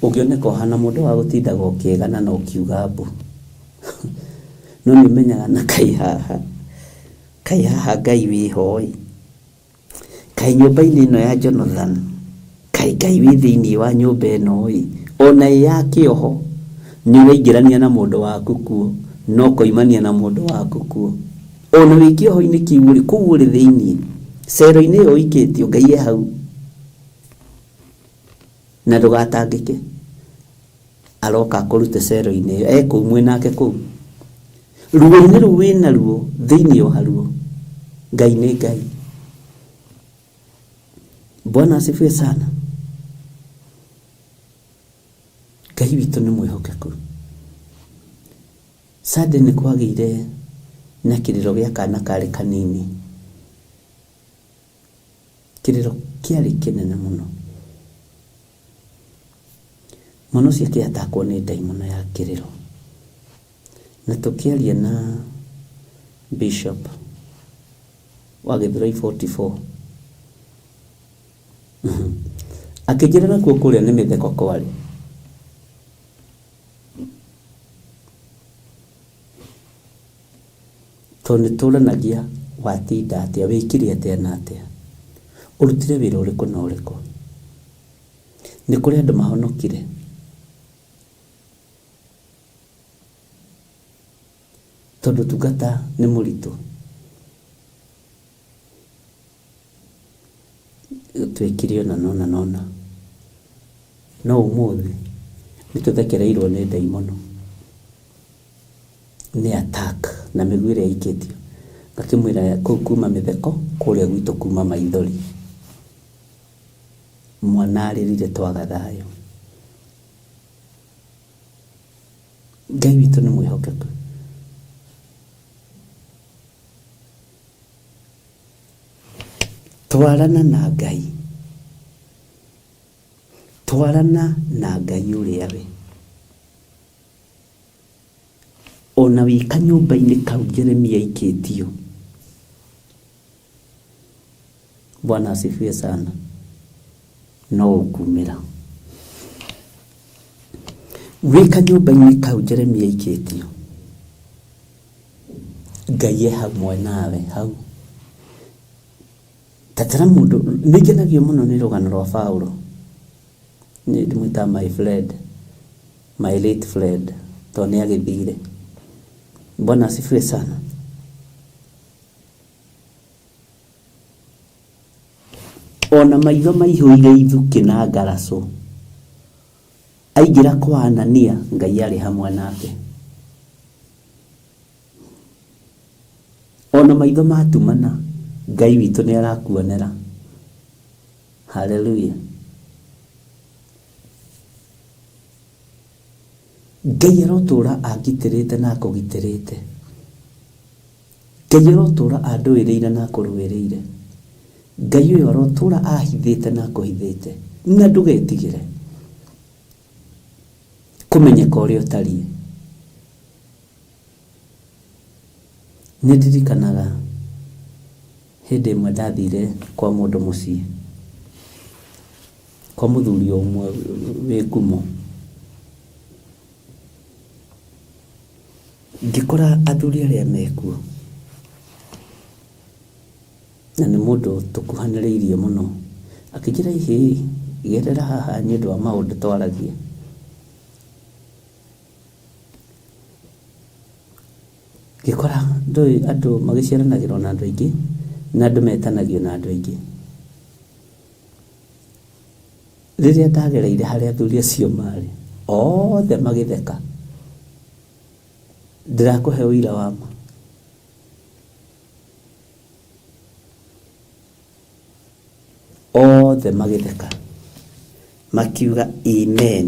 ũngĩoneka ũhana mũndũ wa gũtindaga ũkĩgana na ũkiuga mbu. No nĩ ũmenyaga na kaĩ haha, kaĩ haha Ngai wĩho ĩ, kaĩ nyũmba-inĩ ĩno ya Jonathan, kaĩ Ngai wĩ thĩiniĩ wa nyũmba ĩno ĩ, ona ĩ ya kĩoho, nĩ ũraingĩrania na mũndũ waku kuo, na ũkoimania na mũndũ waku kuo. Ona wĩ kĩoho-inĩ kĩu ũrĩ, kũu ũrĩ thĩinĩ, cero-inĩ ĩyo ũikĩtio, Ngai e hau. Na ndũgatangĩke, aroka akũrute cero-inĩ ĩyo, e kũu mwĩ nake kũu. Ruo-inĩ rũu wĩ naruo, thĩinĩ waruo, Ngai nĩ Ngai. Bwana asifiwe sana. Ngai witũ nĩ mwĩhokeku. Sunday nĩ kwagĩire na kĩrĩro gĩa kana karĩ kanini. Kĩrĩro kĩarĩ kĩnene mũno. Mwana ũcio akĩatakwo nĩ ndaimono ya kĩrĩro. Na tũkĩaria na bishop wa Gĩthũrai 44 akĩnjĩra nakuo kũrĩa nĩ mĩtheko kwarĩ. Tondũ nĩ tũranagia watinda atĩa, wĩkire atĩa na atĩa, ũrutire wĩra ũrĩkũ na ũrĩkũ. Nĩ kũrĩ andũ mahonokire. Tondũ ũtungata nĩ mũritũ. Twekire ũna na ũna na ũna. No ũmũthĩ nĩ tũthekereirwo nĩ ndaimono. Nĩ attack na mĩguĩ ĩrĩa ĩikĩtio. Ngakĩmwĩra kũu kuma mĩtheko, kũrĩa gwitũ kuma maithori. Mwana arĩrire twaga thayũ. Ngai witũ nĩ mwĩhokeku. Twarana na Ngai. Twarana na Ngai ũrĩa we. Ona wĩ kanyũmba-inĩ kau Jeremia aikĩtio. Bwana asifiwe sana. No ũkumĩra. Wĩ kanyũmba-inĩ kau Jeremia aikĩtio. Ngai e hamwe nawe hau. Tatara mũndũ, nĩ ngenagio mũno nĩ rũgano rwa Paulo. Nĩ ndĩmwĩtaga my friend, my late friend, tondũ nĩ agĩthire. Bwana asifiwe sana. Ona maitho maihũire ithukĩ na ngaracũ, aingĩra kwa Anania, Ngai arĩ hamwe nake. Ona maitho matumana, Ngai witũ nĩ arakuonera. Haleluya. Ngai arotũra angitĩrĩte na akũgitĩrĩte. Ngai arotũra andũĩrĩire na akũrũĩrĩire. Ngai ũyũ arotũra ahithĩte na akũhithĩte. Na ndũgetigĩre. Kũmenyeka ũrĩa ũtariĩ. Nĩ ndirikanaga hĩndĩ ĩmwe ndathire kwa mũndũ mũciĩ, kwa mũthuri ũmwe wĩ ngumo. Ngĩkora athuri arĩa mekuo, na nĩ mũndũ tũkuhanĩrĩirie mũno, akĩnjĩra ihĩ, gerera haha nĩ ũndũ wa maũndũ twaragia. Ngĩkora ndũĩ andũ magĩciaranagĩrwo na andũ aingĩ, na andũ metanagio na andũ aingĩ. Rĩrĩa ndagereire harĩa athuri acio marĩ, othe magĩtheka. Ndĩrakũhe ũira wa ma. Othe magĩtheka, makiuga amen,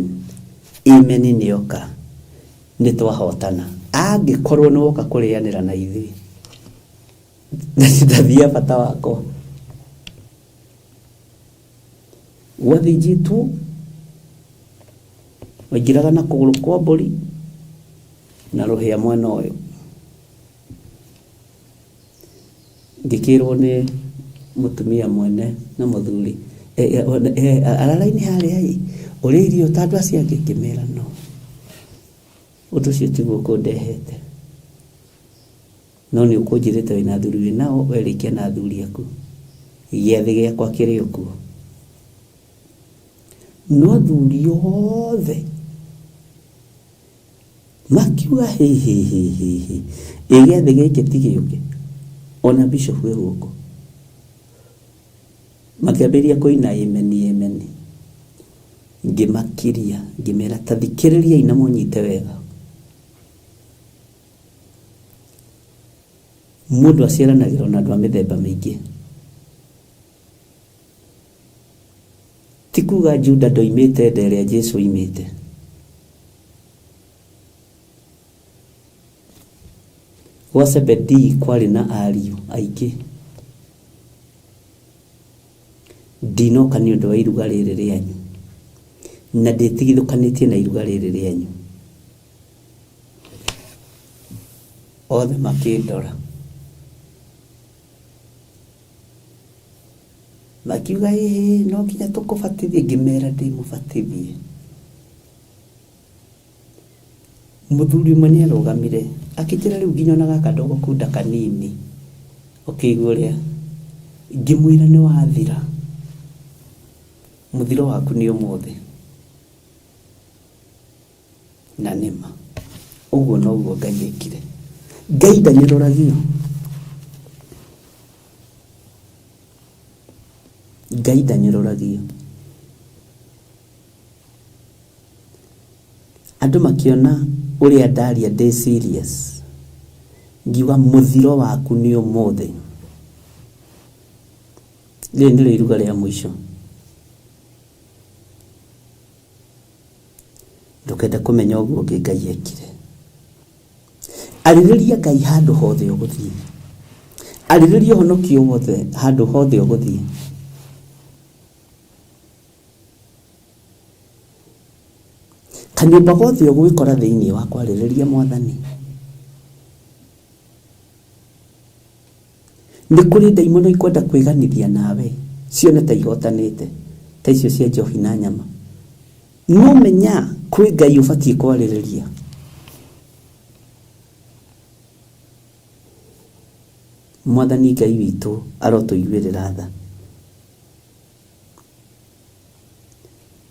amen nĩoka, nĩtwahotana. Angĩkorwo nĩwoka kũrĩanĩra na ithuĩ, ndathiĩa bata wakwa. Gwathĩnjĩtwo, waingĩraga na kũgũrũ kwa mbũri na rũhĩa mwena ũyũ. Ngĩkĩrwo nĩ mũtumia mwene na mũthuri, arara-inĩ harĩa ĩ, ũrĩe irio ta andũ acio angĩ? Ngĩmera no. Ũndũ ũcio tiguo ũkũndehete. No nĩ ũkũnjĩrĩte wĩna athuri wĩ nao, werĩkia na athuri aku. Gĩathĩ gĩakwa kĩrĩ o kuo. No athuri othe Makiuga hĩ hĩ hĩ hĩ hĩ, ĩ gĩathĩ gĩkĩ ti gĩũke, ona bishop e gũkũ. Makĩambĩrĩria kũina ĩmeni ĩmeni. Ngĩmakiria, ngĩmera ta thikĩrĩriai na mũnyite wega. Mũndũ aciaranagĩrwo na andũ a mĩthemba mĩingĩ. Ti kuga Juda ndoimĩte nda ĩrĩa Jesu oimĩte. Gwa Zebedii kwarĩ na ariũ aingĩ. Ndinoka nĩ ũndũ wa iruga rĩrĩ rĩanyu, na ndĩtigithũkanĩtie na iruga rĩrĩ rĩanyu. Othe makĩndora. Makiuga ĩhĩ no nginya tũkũbatithie, ngĩmera ndĩmũbatithie. Mũthuri ũmwe nĩ arũgamire akĩnjĩra rĩu nginya ona gaka ndũgũkunda kanini ũkĩigua ũrĩa, ngĩmwĩra nĩ wathira, mũthiro waku nĩ ũmũthĩ. Na nĩ ma ũguo noguo Ngai ekire. Ngai ndanyũrũragio. Ngai ndanyũrũragio. Andũ makĩona ũrĩa ndaria ndĩ serious, ngiuga mũthiro waku nĩ ũmũthĩ. Rĩrĩ nĩrĩo iruga rĩa mũico. Ndũkende kũmenya ũguo ũngĩ Ngai ekire. Arĩrĩria Ngai handũ hothe ũgũthiĩ. Arĩrĩria ũhonokio wothe handũ hothe ũgũthiĩ. Kanyũmba gothe ũgwĩkora thĩinĩ wa kwarĩrĩria Mwathani. Nĩ kũrĩ ndaimono ikwenda kwĩganithia nawe cione ta ihotanĩte, ta icio cia njohi na nyama. No menya kwĩ Ngai ũbatiĩ kwarĩrĩria. Mwathani Ngai witũ arotũiguĩrĩra tha.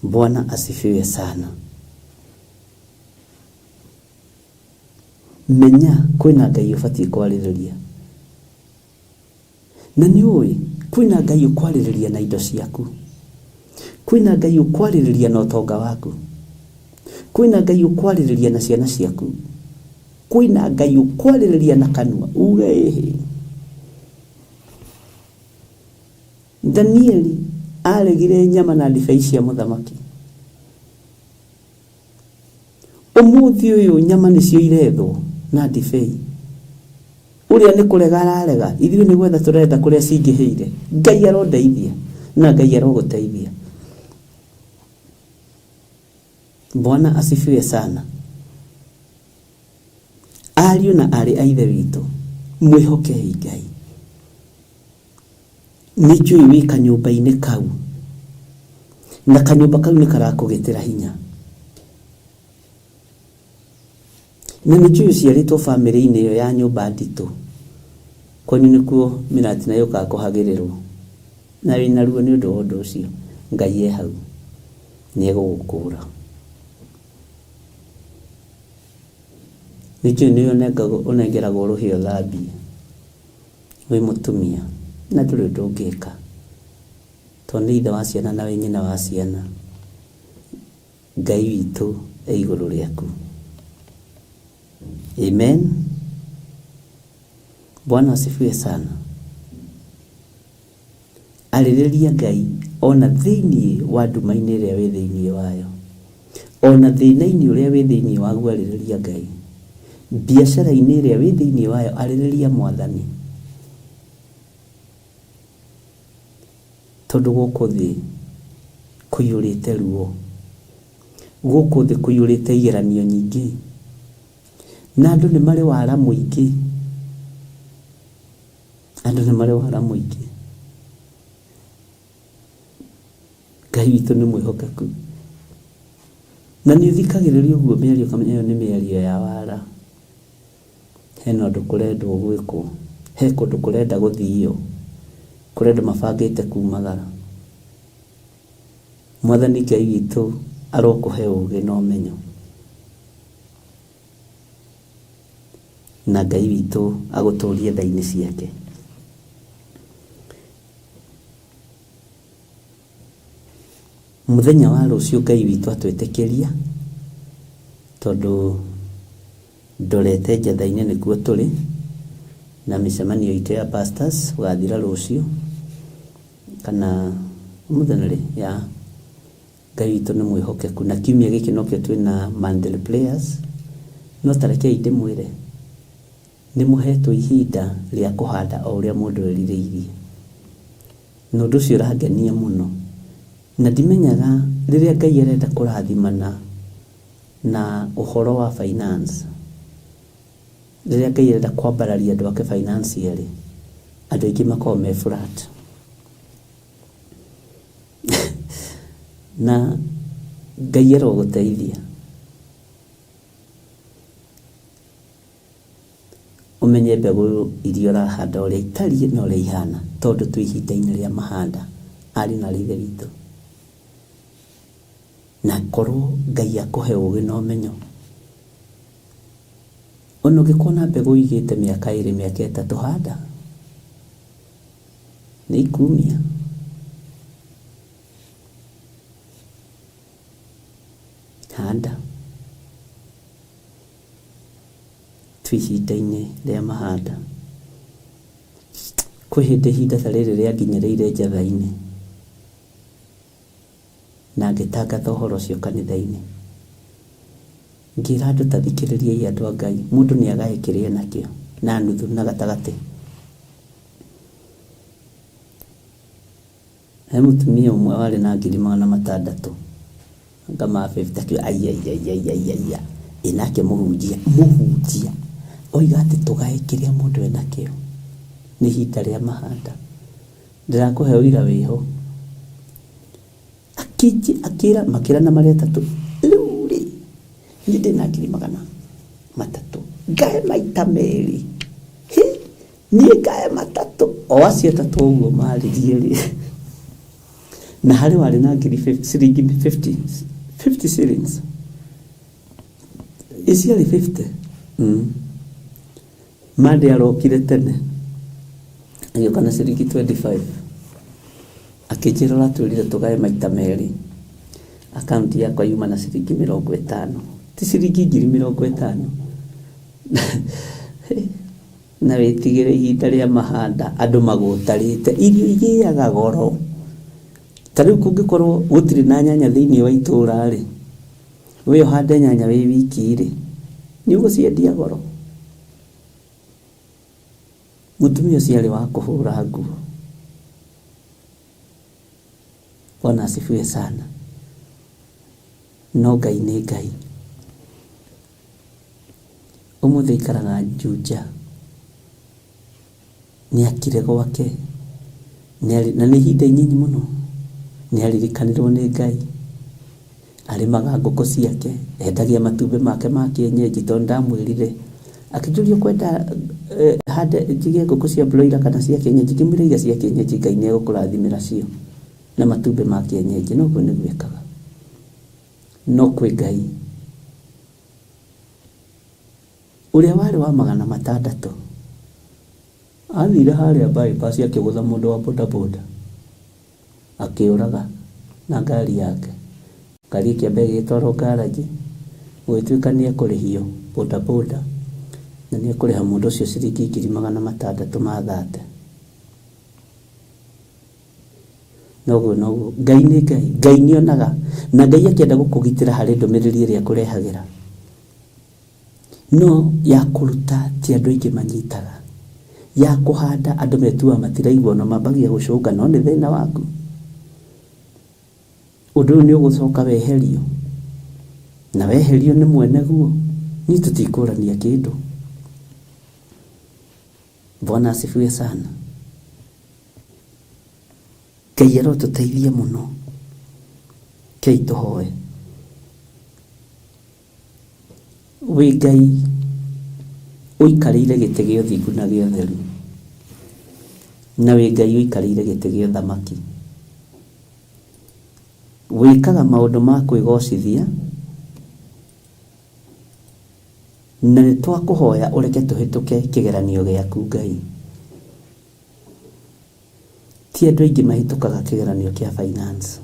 Bwana asifiwe sana. Menya kwĩna Ngai ũbatiĩ kwarĩrĩria. Na nĩ ũĩ kwĩna Ngai ũkwarĩrĩria na indo ciaku. Kwĩna Ngai ũkwarĩrĩria na ũtonga waku. Kwĩna Ngai ũkwarĩrĩria na ciana ciaku. Kwĩna Ngai ũkwarĩrĩria na kanua uge ĩhĩ. Danieli aregire nyama na ndibei cia mũthamaki. Ũmũthĩ ũyũ nyama nĩcio irethwo na ndibei. Ũrĩa nĩ kũrega ararega, ithuĩ nĩ gwetha tũretha kũrĩa cingĩhĩire. Ngai arondeithia na Ngai arogũteithia. Bwana asifiwe sana. Ariũ na aarĩ a Ithe witũ, mwĩhokei Ngai. Nĩ njũĩ wĩ kanyũmba-inĩ kau, na kanyũmba kau nĩ karakũgĩtĩra hinya. Na nĩ njũĩ ũciarĩtwo bamĩrĩ-inĩ ĩyo ya nyũmba nditũ, kwanyu nĩkuo mĩratina yũkaga kũhagĩrĩrwo, na wĩna ruo nĩ ũndũ wa ũndũ ũcio. Ngai e hau, nĩ egũgũkũra. Nĩ njũĩ nĩ ũnengeragwo rũhĩa ũthambie wĩ mũtumia, na ndũrĩ ũndũ ũngĩka, tondũ nĩ ithe wa ciana na wĩ nyina wa ciana. Ngai witũ e igũrũ rĩaku. Amen. Bwana asifiwe sana. Arĩrĩria Ngai ona thĩinĩ wa nduma-inĩ ĩrĩa wĩ thĩinĩ wayo, ona thĩna-inĩ ũrĩa wĩ thĩinĩ waguo, arĩrĩria Ngai. Biacara-inĩ ĩrĩa wĩ thĩinĩ wayo, arĩrĩria Mwathani. Tondũ gũkũ thĩ kũiyũrĩte ruo, gũkũ thĩ kũiyũrĩte igeranio nyingĩ, na andũ nĩ marĩ wara mũingĩ, andũ nĩ marĩ wara mũingĩ. Ngai witũ nĩ mwĩhokeku. Na nĩ ũthikagĩrĩria ũguo mĩario ũkamenya ĩyo nĩ mĩario ya wara. Hena ũndũ kũrendwo gwĩkwo, he kũndũ kũrenda gũthio, kũrĩ andũ mabangĩte kumagara. Mwathani Ngai witũ arokũhe ũgĩ na ũmenyo. Na Ngai witũ agũtũrie tha-inĩ ciake. Mũthenya wa rũciũ Ngai witũ atwĩtĩkĩria, tondũ ndorete Njetha-inĩ nĩkuo tũrĩ, na mĩcemanio itũ ya pastors ũgathira rũciũ, kana ũmũthĩ nĩ rĩ? Ya, Ngai witũ nĩ mwĩhokeku, na kiumia gĩkĩ nokĩo twĩna monthly prayers, no ta rekei ndĩmwĩre, nĩ mũhetwo ihinda rĩa kũhanda o ũrĩa mũndũ erirĩirie. Na ũndũ ũcio ũrangenia mũno. Na ndimenyaga rĩrĩa Ngai arenda kũrathimana na ũhoro wa finance, rĩrĩa Ngai arenda kwambararia andũ ake financially, andũ aingĩ makoragwo me flat. Na Ngai arogũteithia. Ũmenye mbegũ iria ũrahanda ũrĩa itariĩ na ũrĩa ihana, tondũ twĩ ihinda-inĩ rĩa mahanda, ariũ na aarĩ a Ithe witũ. Na korwo Ngai akũhe ũgĩ na ũmenyo, ona ũngĩkorwo na mbegũ ũigĩte mĩaka ĩrĩ, mĩaka ĩtatũ, handa, nĩ ikumia. Handa. Twĩ ihinda-inĩ rĩa mahanda. Kwĩ hĩndĩ ihinda ta rĩrĩ rĩanginyĩrĩire njetha-inĩ, na ngĩtangatha ũhoro ũcio kanitha-inĩ. Ngĩra andũ ta thikĩrĩriai andũ a Ngai, mũndũ nĩ agae kĩrĩa enakĩo, na nuthu na gatagatĩ. He mũtumia ũmwe warĩ na ngiri magana matandatũ anga ma fifty akiuga aiaiaiaiaia ĩ nake mũhunjia mũhunjia oiga atĩ tũgae kĩrĩa mũndũ enakĩo nĩ ihinda rĩa mahanda ndĩrakũhe ũira wĩho akĩnjĩ akĩra makĩrana marĩ atatũ rĩu rĩ niĩ ndĩna ngiri magana matatũ ngae maita merĩ hĩ Niĩ ngae matatũ. O acio atatũ ũguo maaririe rĩ, na harĩ warĩ na ngiri ciringi 50, 50 shillings. Ĩ ciarĩ 50. Monday arokire tene, agĩũka na ciringi 25. Akĩnjĩra ũratwĩrire tũgae maita merĩ. Akaunti yakwa yuma na ciringi mĩrongo ĩtano. Ti ciringi ngiri mĩrongo ĩtano. Na wĩtigĩre ihinda rĩa mahanda andũ magũtarĩte, irio igĩaga goro. Ta rĩu kũngĩkorwo gũtirĩ na nyanya thĩinĩ wa itũra-rĩ, we ũhande nyanya wĩ wiki-rĩ, nĩ ũgũciendia goro? Mũtumia ũcio arĩ wa kũhũra nguo. Bwana asifiwe sana. No Ngai nĩ Ngai. Ũmũthĩ aikaraga Juja. Nĩ akire gwake. Na nĩ ihinda inyinyi mũno. Nĩ aririkanirwo nĩ Ngai. Arĩmaga ngũkũ ciake, endagia matumbĩ make ma kĩenyenji tondũ ndamwĩrire. Akĩnjũria ũkwenda hande njige ngũkũ cia broiler kana cia kĩenyenji, ngĩmwĩra iga cia kĩenyenji Ngai nĩ egũkũrathimĩra cio na matumbĩ ma kĩenyenji. Na ũguo nĩguo ekaga. No kwĩ Ngai. Ũrĩa warĩ wa 600 athire harĩa bypass akĩgũtha mũndũ wa bodaboda akĩũraga na ngari yake. Ngari ĩkĩamba ĩgĩtwarwo garage gũgĩtuĩka nĩ ekũrĩhio bodaboda na nĩ ekũrĩha mũndũ ũcio ciringi 630,000. Noguo noguo Ngai nĩ Ngai. Ngai nĩ onaga na Ngai akĩenda gũkũgitĩra harĩ ndũmĩrĩri ĩrĩa akũrehagĩra. No ya kũruta ti andũ aingĩ manyitaga. Ya kũhanda andũ metuaga matiraigua ona mambagia gũcũnga no nĩ thĩna waku. Ũndũ ũyũ nĩ ũgũcoka weherio. Na weherio nĩ mwene guo. Niĩ tũtikũrania kĩndũ. Bwana asifiwe sana. Ngai arotũteithia mũno. Kei tũhoe. Wĩ Ngai ũikarĩire gĩtĩ gĩa ũthingu na gĩa ũtheru, na wĩ Ngai ũikarĩire gĩtĩ gĩa ũthamaki. Wĩkaga maũndũ ma kwĩgocithia, na nĩ twakũhoya ũreke tũhĩtũke kĩgeranio gĩaku Ngai. Ti andũ aingĩ mahĩtũkaga kĩgeranio kĩa finance.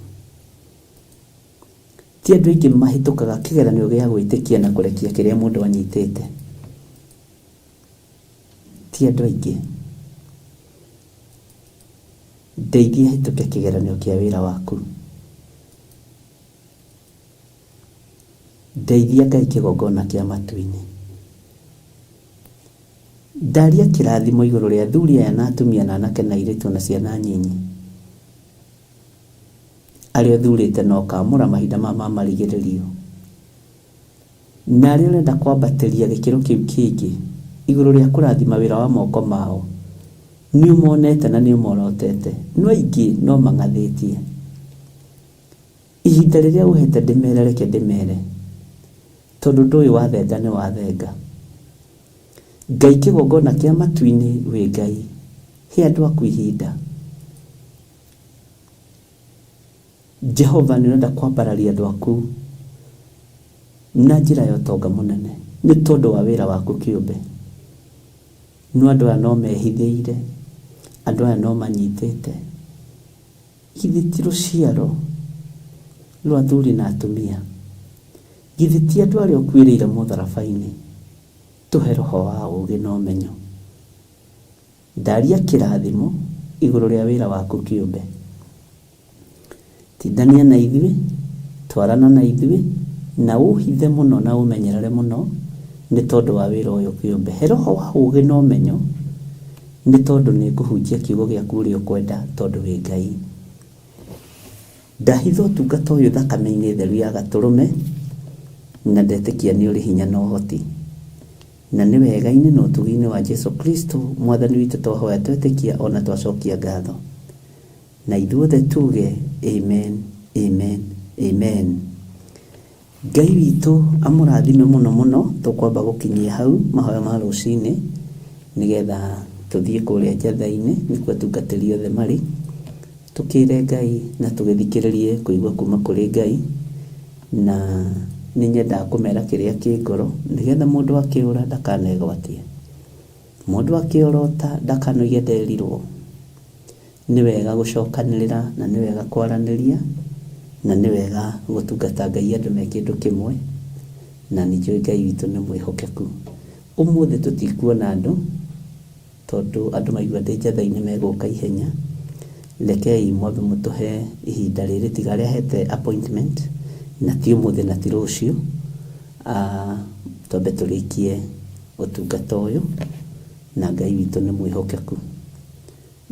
Ti andũ aingĩ mahĩtũkaga kĩgeranio gĩa gwĩtĩkia na kũrekia kĩrĩa mũndũ anyitĩte. Ti andũ aingĩ. Ndeithia hĩtũke kĩgeranio kĩa wĩra waku. Ndeithia Ngai kĩgongona kĩa matu-inĩ. Ndaria kĩrathimo igũrũ rĩa athuri aya na atumia na anake na airĩtu na ciana nyinyi. Arĩa ũthurĩte na ũkaamũra mahinda maya ma marigĩrĩrio, na arĩa ũrenda kwambatĩria gĩkĩro kĩu kĩngĩ igũrũ rĩa kũrathima wĩra wa moko mao, nĩ ũmonete na nĩ ũmorotete, no aingĩ no mang'athĩtie. Ihinda rĩrĩa ũhete ndĩmere reke ndĩmere, tondũ ndũĩ wathenga nĩ wathenga. Ngai kĩgongona kĩa matu-inĩ wĩ Ngai, he andũ aku ihinda. Jehova nĩ ũrenda kwambararia andũ aku na njĩra ya ũtonga mũnene nĩ tondũ wa wĩra waku kĩũmbe. No andũ aya no mehithĩire, andũ aya no manyitĩte. Githĩ ti rũciaro rwa athuri na atumia? Githĩ ti andũ arĩa ũkuĩrĩire mũtharaba-inĩ? Tũhe roho wa ũũgĩ na ũmenyo. Ndaria kĩrathimo igũrũ rĩa wĩra waku kĩũmbe. Tindania na ithuĩ, twarana na ithuĩ, na ũhithe mũno na ũmenyerere mũno nĩ tondũ wa wĩra ũyũ kĩũmbe. He roho wa ũũgĩ na ũmenyo nĩ tondũ nĩ ngũhunjia kiugo gĩaku ũrĩa ũkwenda tondũ wĩ Ngai. Ndahitha ũtungata ũyũ thakame-inĩ theru ya Gatũrũme na ndetĩkia nĩ ũrĩ hinya na ũhoti. Na nĩ wega-inĩ na ũtugi-inĩ wa Jesu Kristo Mwathani witũ twahoya twetĩkia o na twacokia ngatho. Na ithuothe tuge Amen, Amen, Amen. Ngai witũ amũrathime mũno mũno. Tũkwamba gũkinyia hau mahoya ma rũcinĩ nĩgetha tũthiĩ kũrĩa njatha-inĩ nĩkuo atungatĩri othe marĩ. Tũkĩre Ngai na tũgĩthikĩrĩrie kũigua kuma kũrĩ Ngai. Na nĩ nyendaga kũmera kĩrĩa kĩ ngoro nĩgetha mũndũ akĩũra ndakanegwatie. Mũndũ akĩorota ndakanoige nderirwo. Nĩ wega gũcokanĩrĩra na nĩ wega kwaranĩria na nĩ wega gũtungata Ngai andũ me kĩndũ kĩmwe na nĩ njũĩ Ngai witũ nĩ mwĩhokeku. Ũmũthĩ tũtikuona andũ tondũ andũ maigua ndĩ njatha-inĩ megũka ihenya. Rekei mwambe mũtũhe ihinda rĩrĩ tiga arĩa hete appointment na ti ũmũthĩ na ti rũciũ. Twambe tũrĩkie ũtungata ũyũ na Ngai witũ nĩ mwĩhokeku.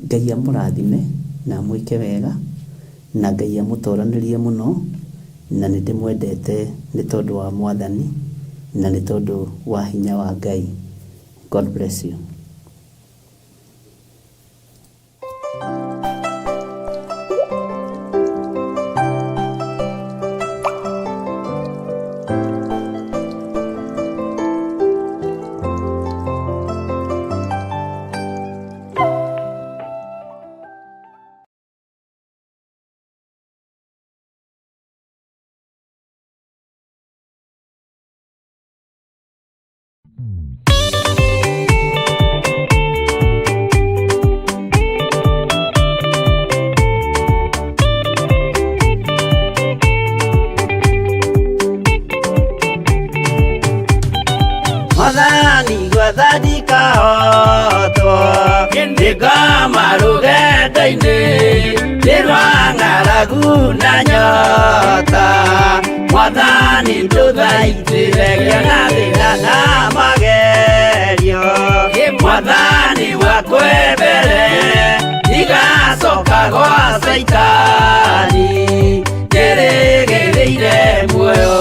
Ngai amũrathime na amwĩke wega, na Ngai amũtoranĩrie mũno, Na nĩ ndĩmwendete nĩ tondũ wa Mwathani na nĩ tondũ wa hinya wa Ngai. God bless you. Mwathani gwathandika otwo nĩngoma rũgendo-inĩ nĩ rwa ng'aragu na nyota. Mwathani ndũthaitĩre ngĩona thĩna na magerio. Mwathani wakwe mbere ndigacoka gwa Caitani njĩrĩgĩrĩire muoyo.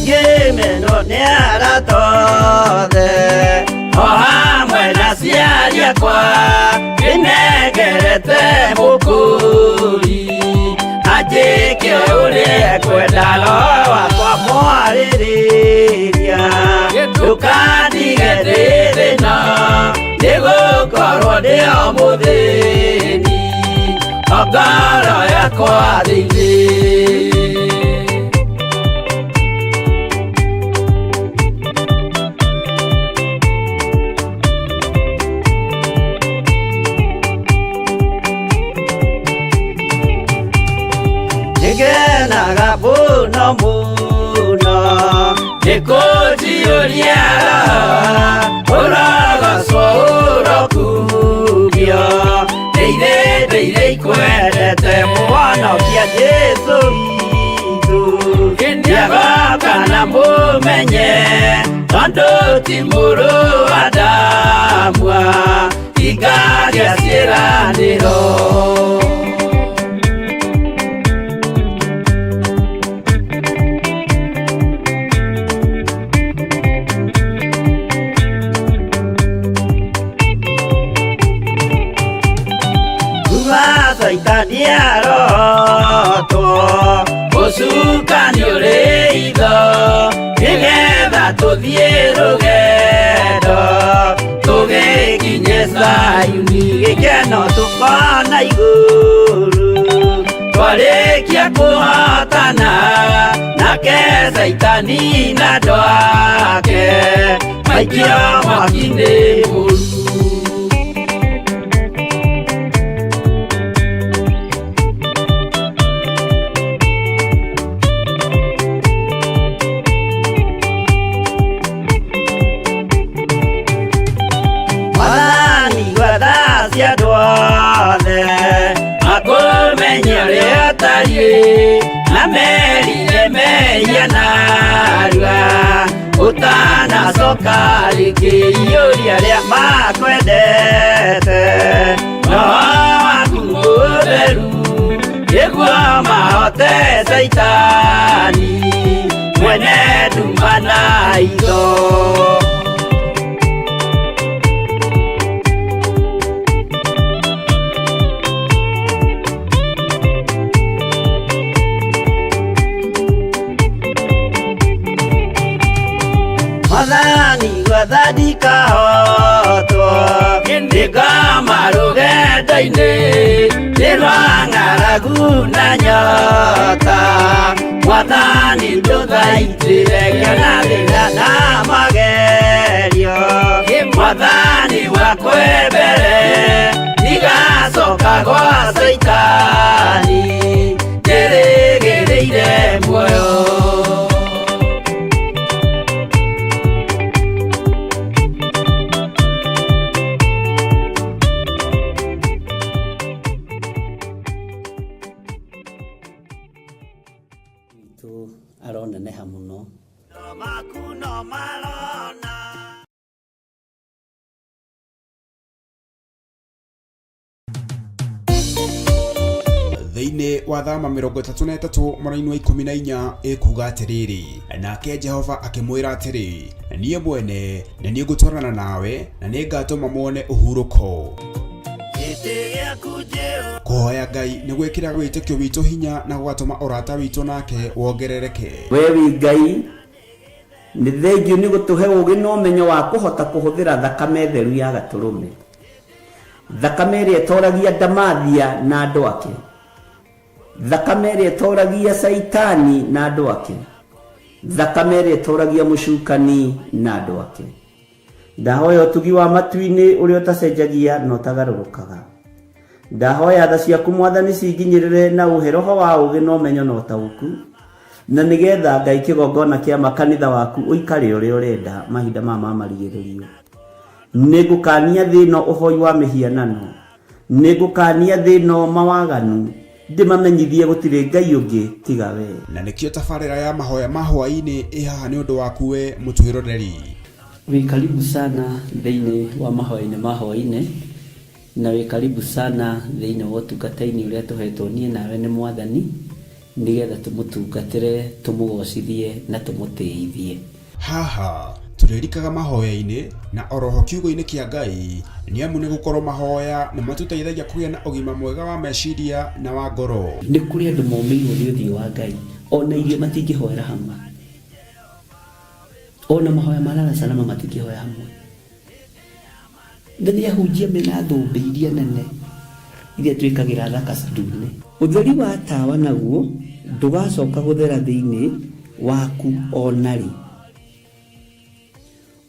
Ngĩmenwo nĩ arata othe o hamwe na aciari akwa ndĩnengerete mũkũri anjĩke ũrĩa ekwenda roho wakwa mwarĩrĩria ndũkandige ndĩ thĩna nĩgũkorwo ndĩ o mũthĩni o ngoro yakwa thĩinĩ. Nĩngenaga mũno mũno nĩkũnjiyũria ũrogocwo ũrokumio ndĩire ndĩire ikwendete mũhonokia Jesũ witũ nĩagoka na mũmenye tondũ ti mũrũ wa Adamu ingagĩa ciĩranĩro. Caitani arotwo ũcukani ũrĩ itho nĩgetha tũthiĩ rũgendo tũgĩkinye Zayuni gĩkeno tũkona igũrũ twarĩkia kũhotana nake Caitani na andũ ake maikio mwaki-inĩ mũru. Mwathani gwatha cia andũ othe makũmenye ũrĩa ũtariĩ na merire mehia narua ũtanacoka rĩngĩ iyũria arĩa makwendete roho waku mũtheru nĩguo mahote Caitani mwene nduma na itho. Mwathani gwathandika otwo nĩngoma rũgendo-inĩ nĩ rwa ng'aragu na nyota. Mwathani ndũthaitĩre ngĩona thĩna na magerio Mwathani wakwe mbere ndigacoka gwa Caitani njĩrĩgĩrĩire muoyo. ĩkaneneha mũno. Thĩinĩ wa thama 33 mũraini wa 14 ĩkuga atĩrĩrĩ, nake Jehova akĩmwĩra atĩrĩ, niĩ mwene nĩ niĩ ngũtwarana nawe na nĩ ngatũma muone ũhurũko. Kũhoya Ngai nĩ gwĩkĩraga wĩtĩkio witũ hinya na gũgatũma ũrata witũ nake wongerereke. We wĩ Ngai, nĩ thengiũ nĩ gũtũhe ũũgĩ na ũmenyo wa kũhota kũhũthĩra thakame theru ya gatũrũme, thakame ĩrĩa ĩtoragia ndamathia na andũ ake, thakame ĩrĩa ĩtoragia Caitani na andũ ake, thakame ĩrĩa ĩtoragia mũcukani na andũ ake. Ndahoya ũtugi wa matu-inĩ ũrĩa ũtacenjagia na ũtagarũrũkaga. Ndahoya tha ciaku Mwathani cinginyĩrĩre na ũhe roho wa ũũgĩ na ũmenyo na ũtaũku, na nĩgetha Ngai kĩgongona kĩa makanitha waku ũikare ũrĩa ũrenda mahinda maya ma marigĩrĩrio. Nĩngũkania thĩ ĩno ũhoi wa mĩhianano, nĩngũkania thĩ ĩno mawaganu, ndĩmamenyithie gũtirĩ Ngai ũngĩ tiga we. Na nĩkĩo tabarĩra ya mahoya ma hwaĩ-inĩ ĩ haha nĩ ũndũ waku we mũtwĩroreri. Wĩ karibu sana thĩinĩ wa mahoya-inĩ ma hwaĩ-inĩ, na wĩ karibu sana thĩinĩ wa ũtungata-inĩ ũrĩa tũhetwo niĩ nawe nĩ Mwathani, nĩgetha tũmũtungatĩre, tũmũgocithie na tũmũtĩithie. Haha tũrĩrikaga mahoya-inĩ na oroho kiugo-inĩ kĩa Ngai, nĩ amu nĩ gũkorwo mahoya nĩ matũteithagia kũgĩa na ũgima mwega wa meciria na wa ngoro. Nĩ kũrĩ andũ momĩirwo nĩ ũthiũ wa Ngai, ona irio matingĩhoera hamwe, ona mahoya ma lala salama matingĩhoya hamwe. Na nĩ ahunjia mena thũmbĩ iria nene iria twĩkagĩra thaka ndune. Ũtheri wa tawa naguo ndũgacoka gũthera thĩinĩ waku o na rĩ.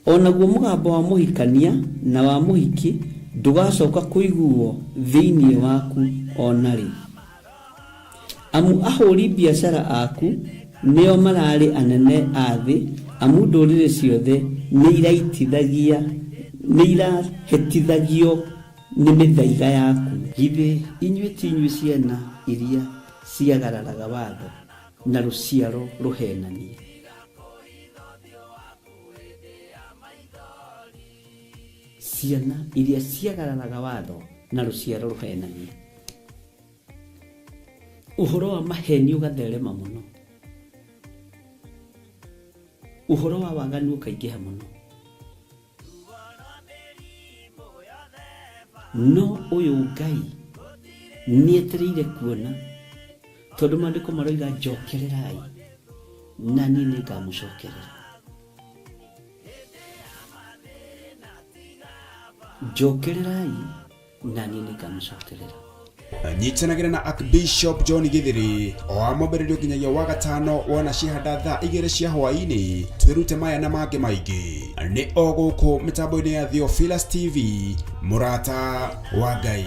O naguo mũgambo wa mũhikania na wa mũhiki ndũgacoka kũiguo thĩinĩ waku o na rĩ. Amu ahũri biacara aku nĩo mararĩ anene a thĩ, amu ndũrĩrĩ ciothe nĩ irahĩtithagio nĩ mĩthaiga yaku. Githĩ inyuĩ ti inyuĩ ciana iria ciagararaga watho na rũciaro rũhenanie? Ciana iria ciagararaga watho na rũciaro rũhenanie. Ũhoro wa maheni ũgatherema mũno, ũhoro wa waganu ũkaingĩha mũno, no ũyũ Ngai nĩetereire kuona, tondũ maandĩko maroiga njokererai na niĩ nĩngamũcokerera. Njokererai na niĩ nĩngamũcokerera. Nyitanagĩra na Archbishop John Githiri o wa mwambĩrĩrio nginyagia wa gatano wona ciahanda thaa 2 cia hwaĩ-inĩ, twĩrute maya na mangĩ maingĩ nĩ o gũkũ mĩtambo-inĩ ya Theophilus TV, mũrata wa Ngai.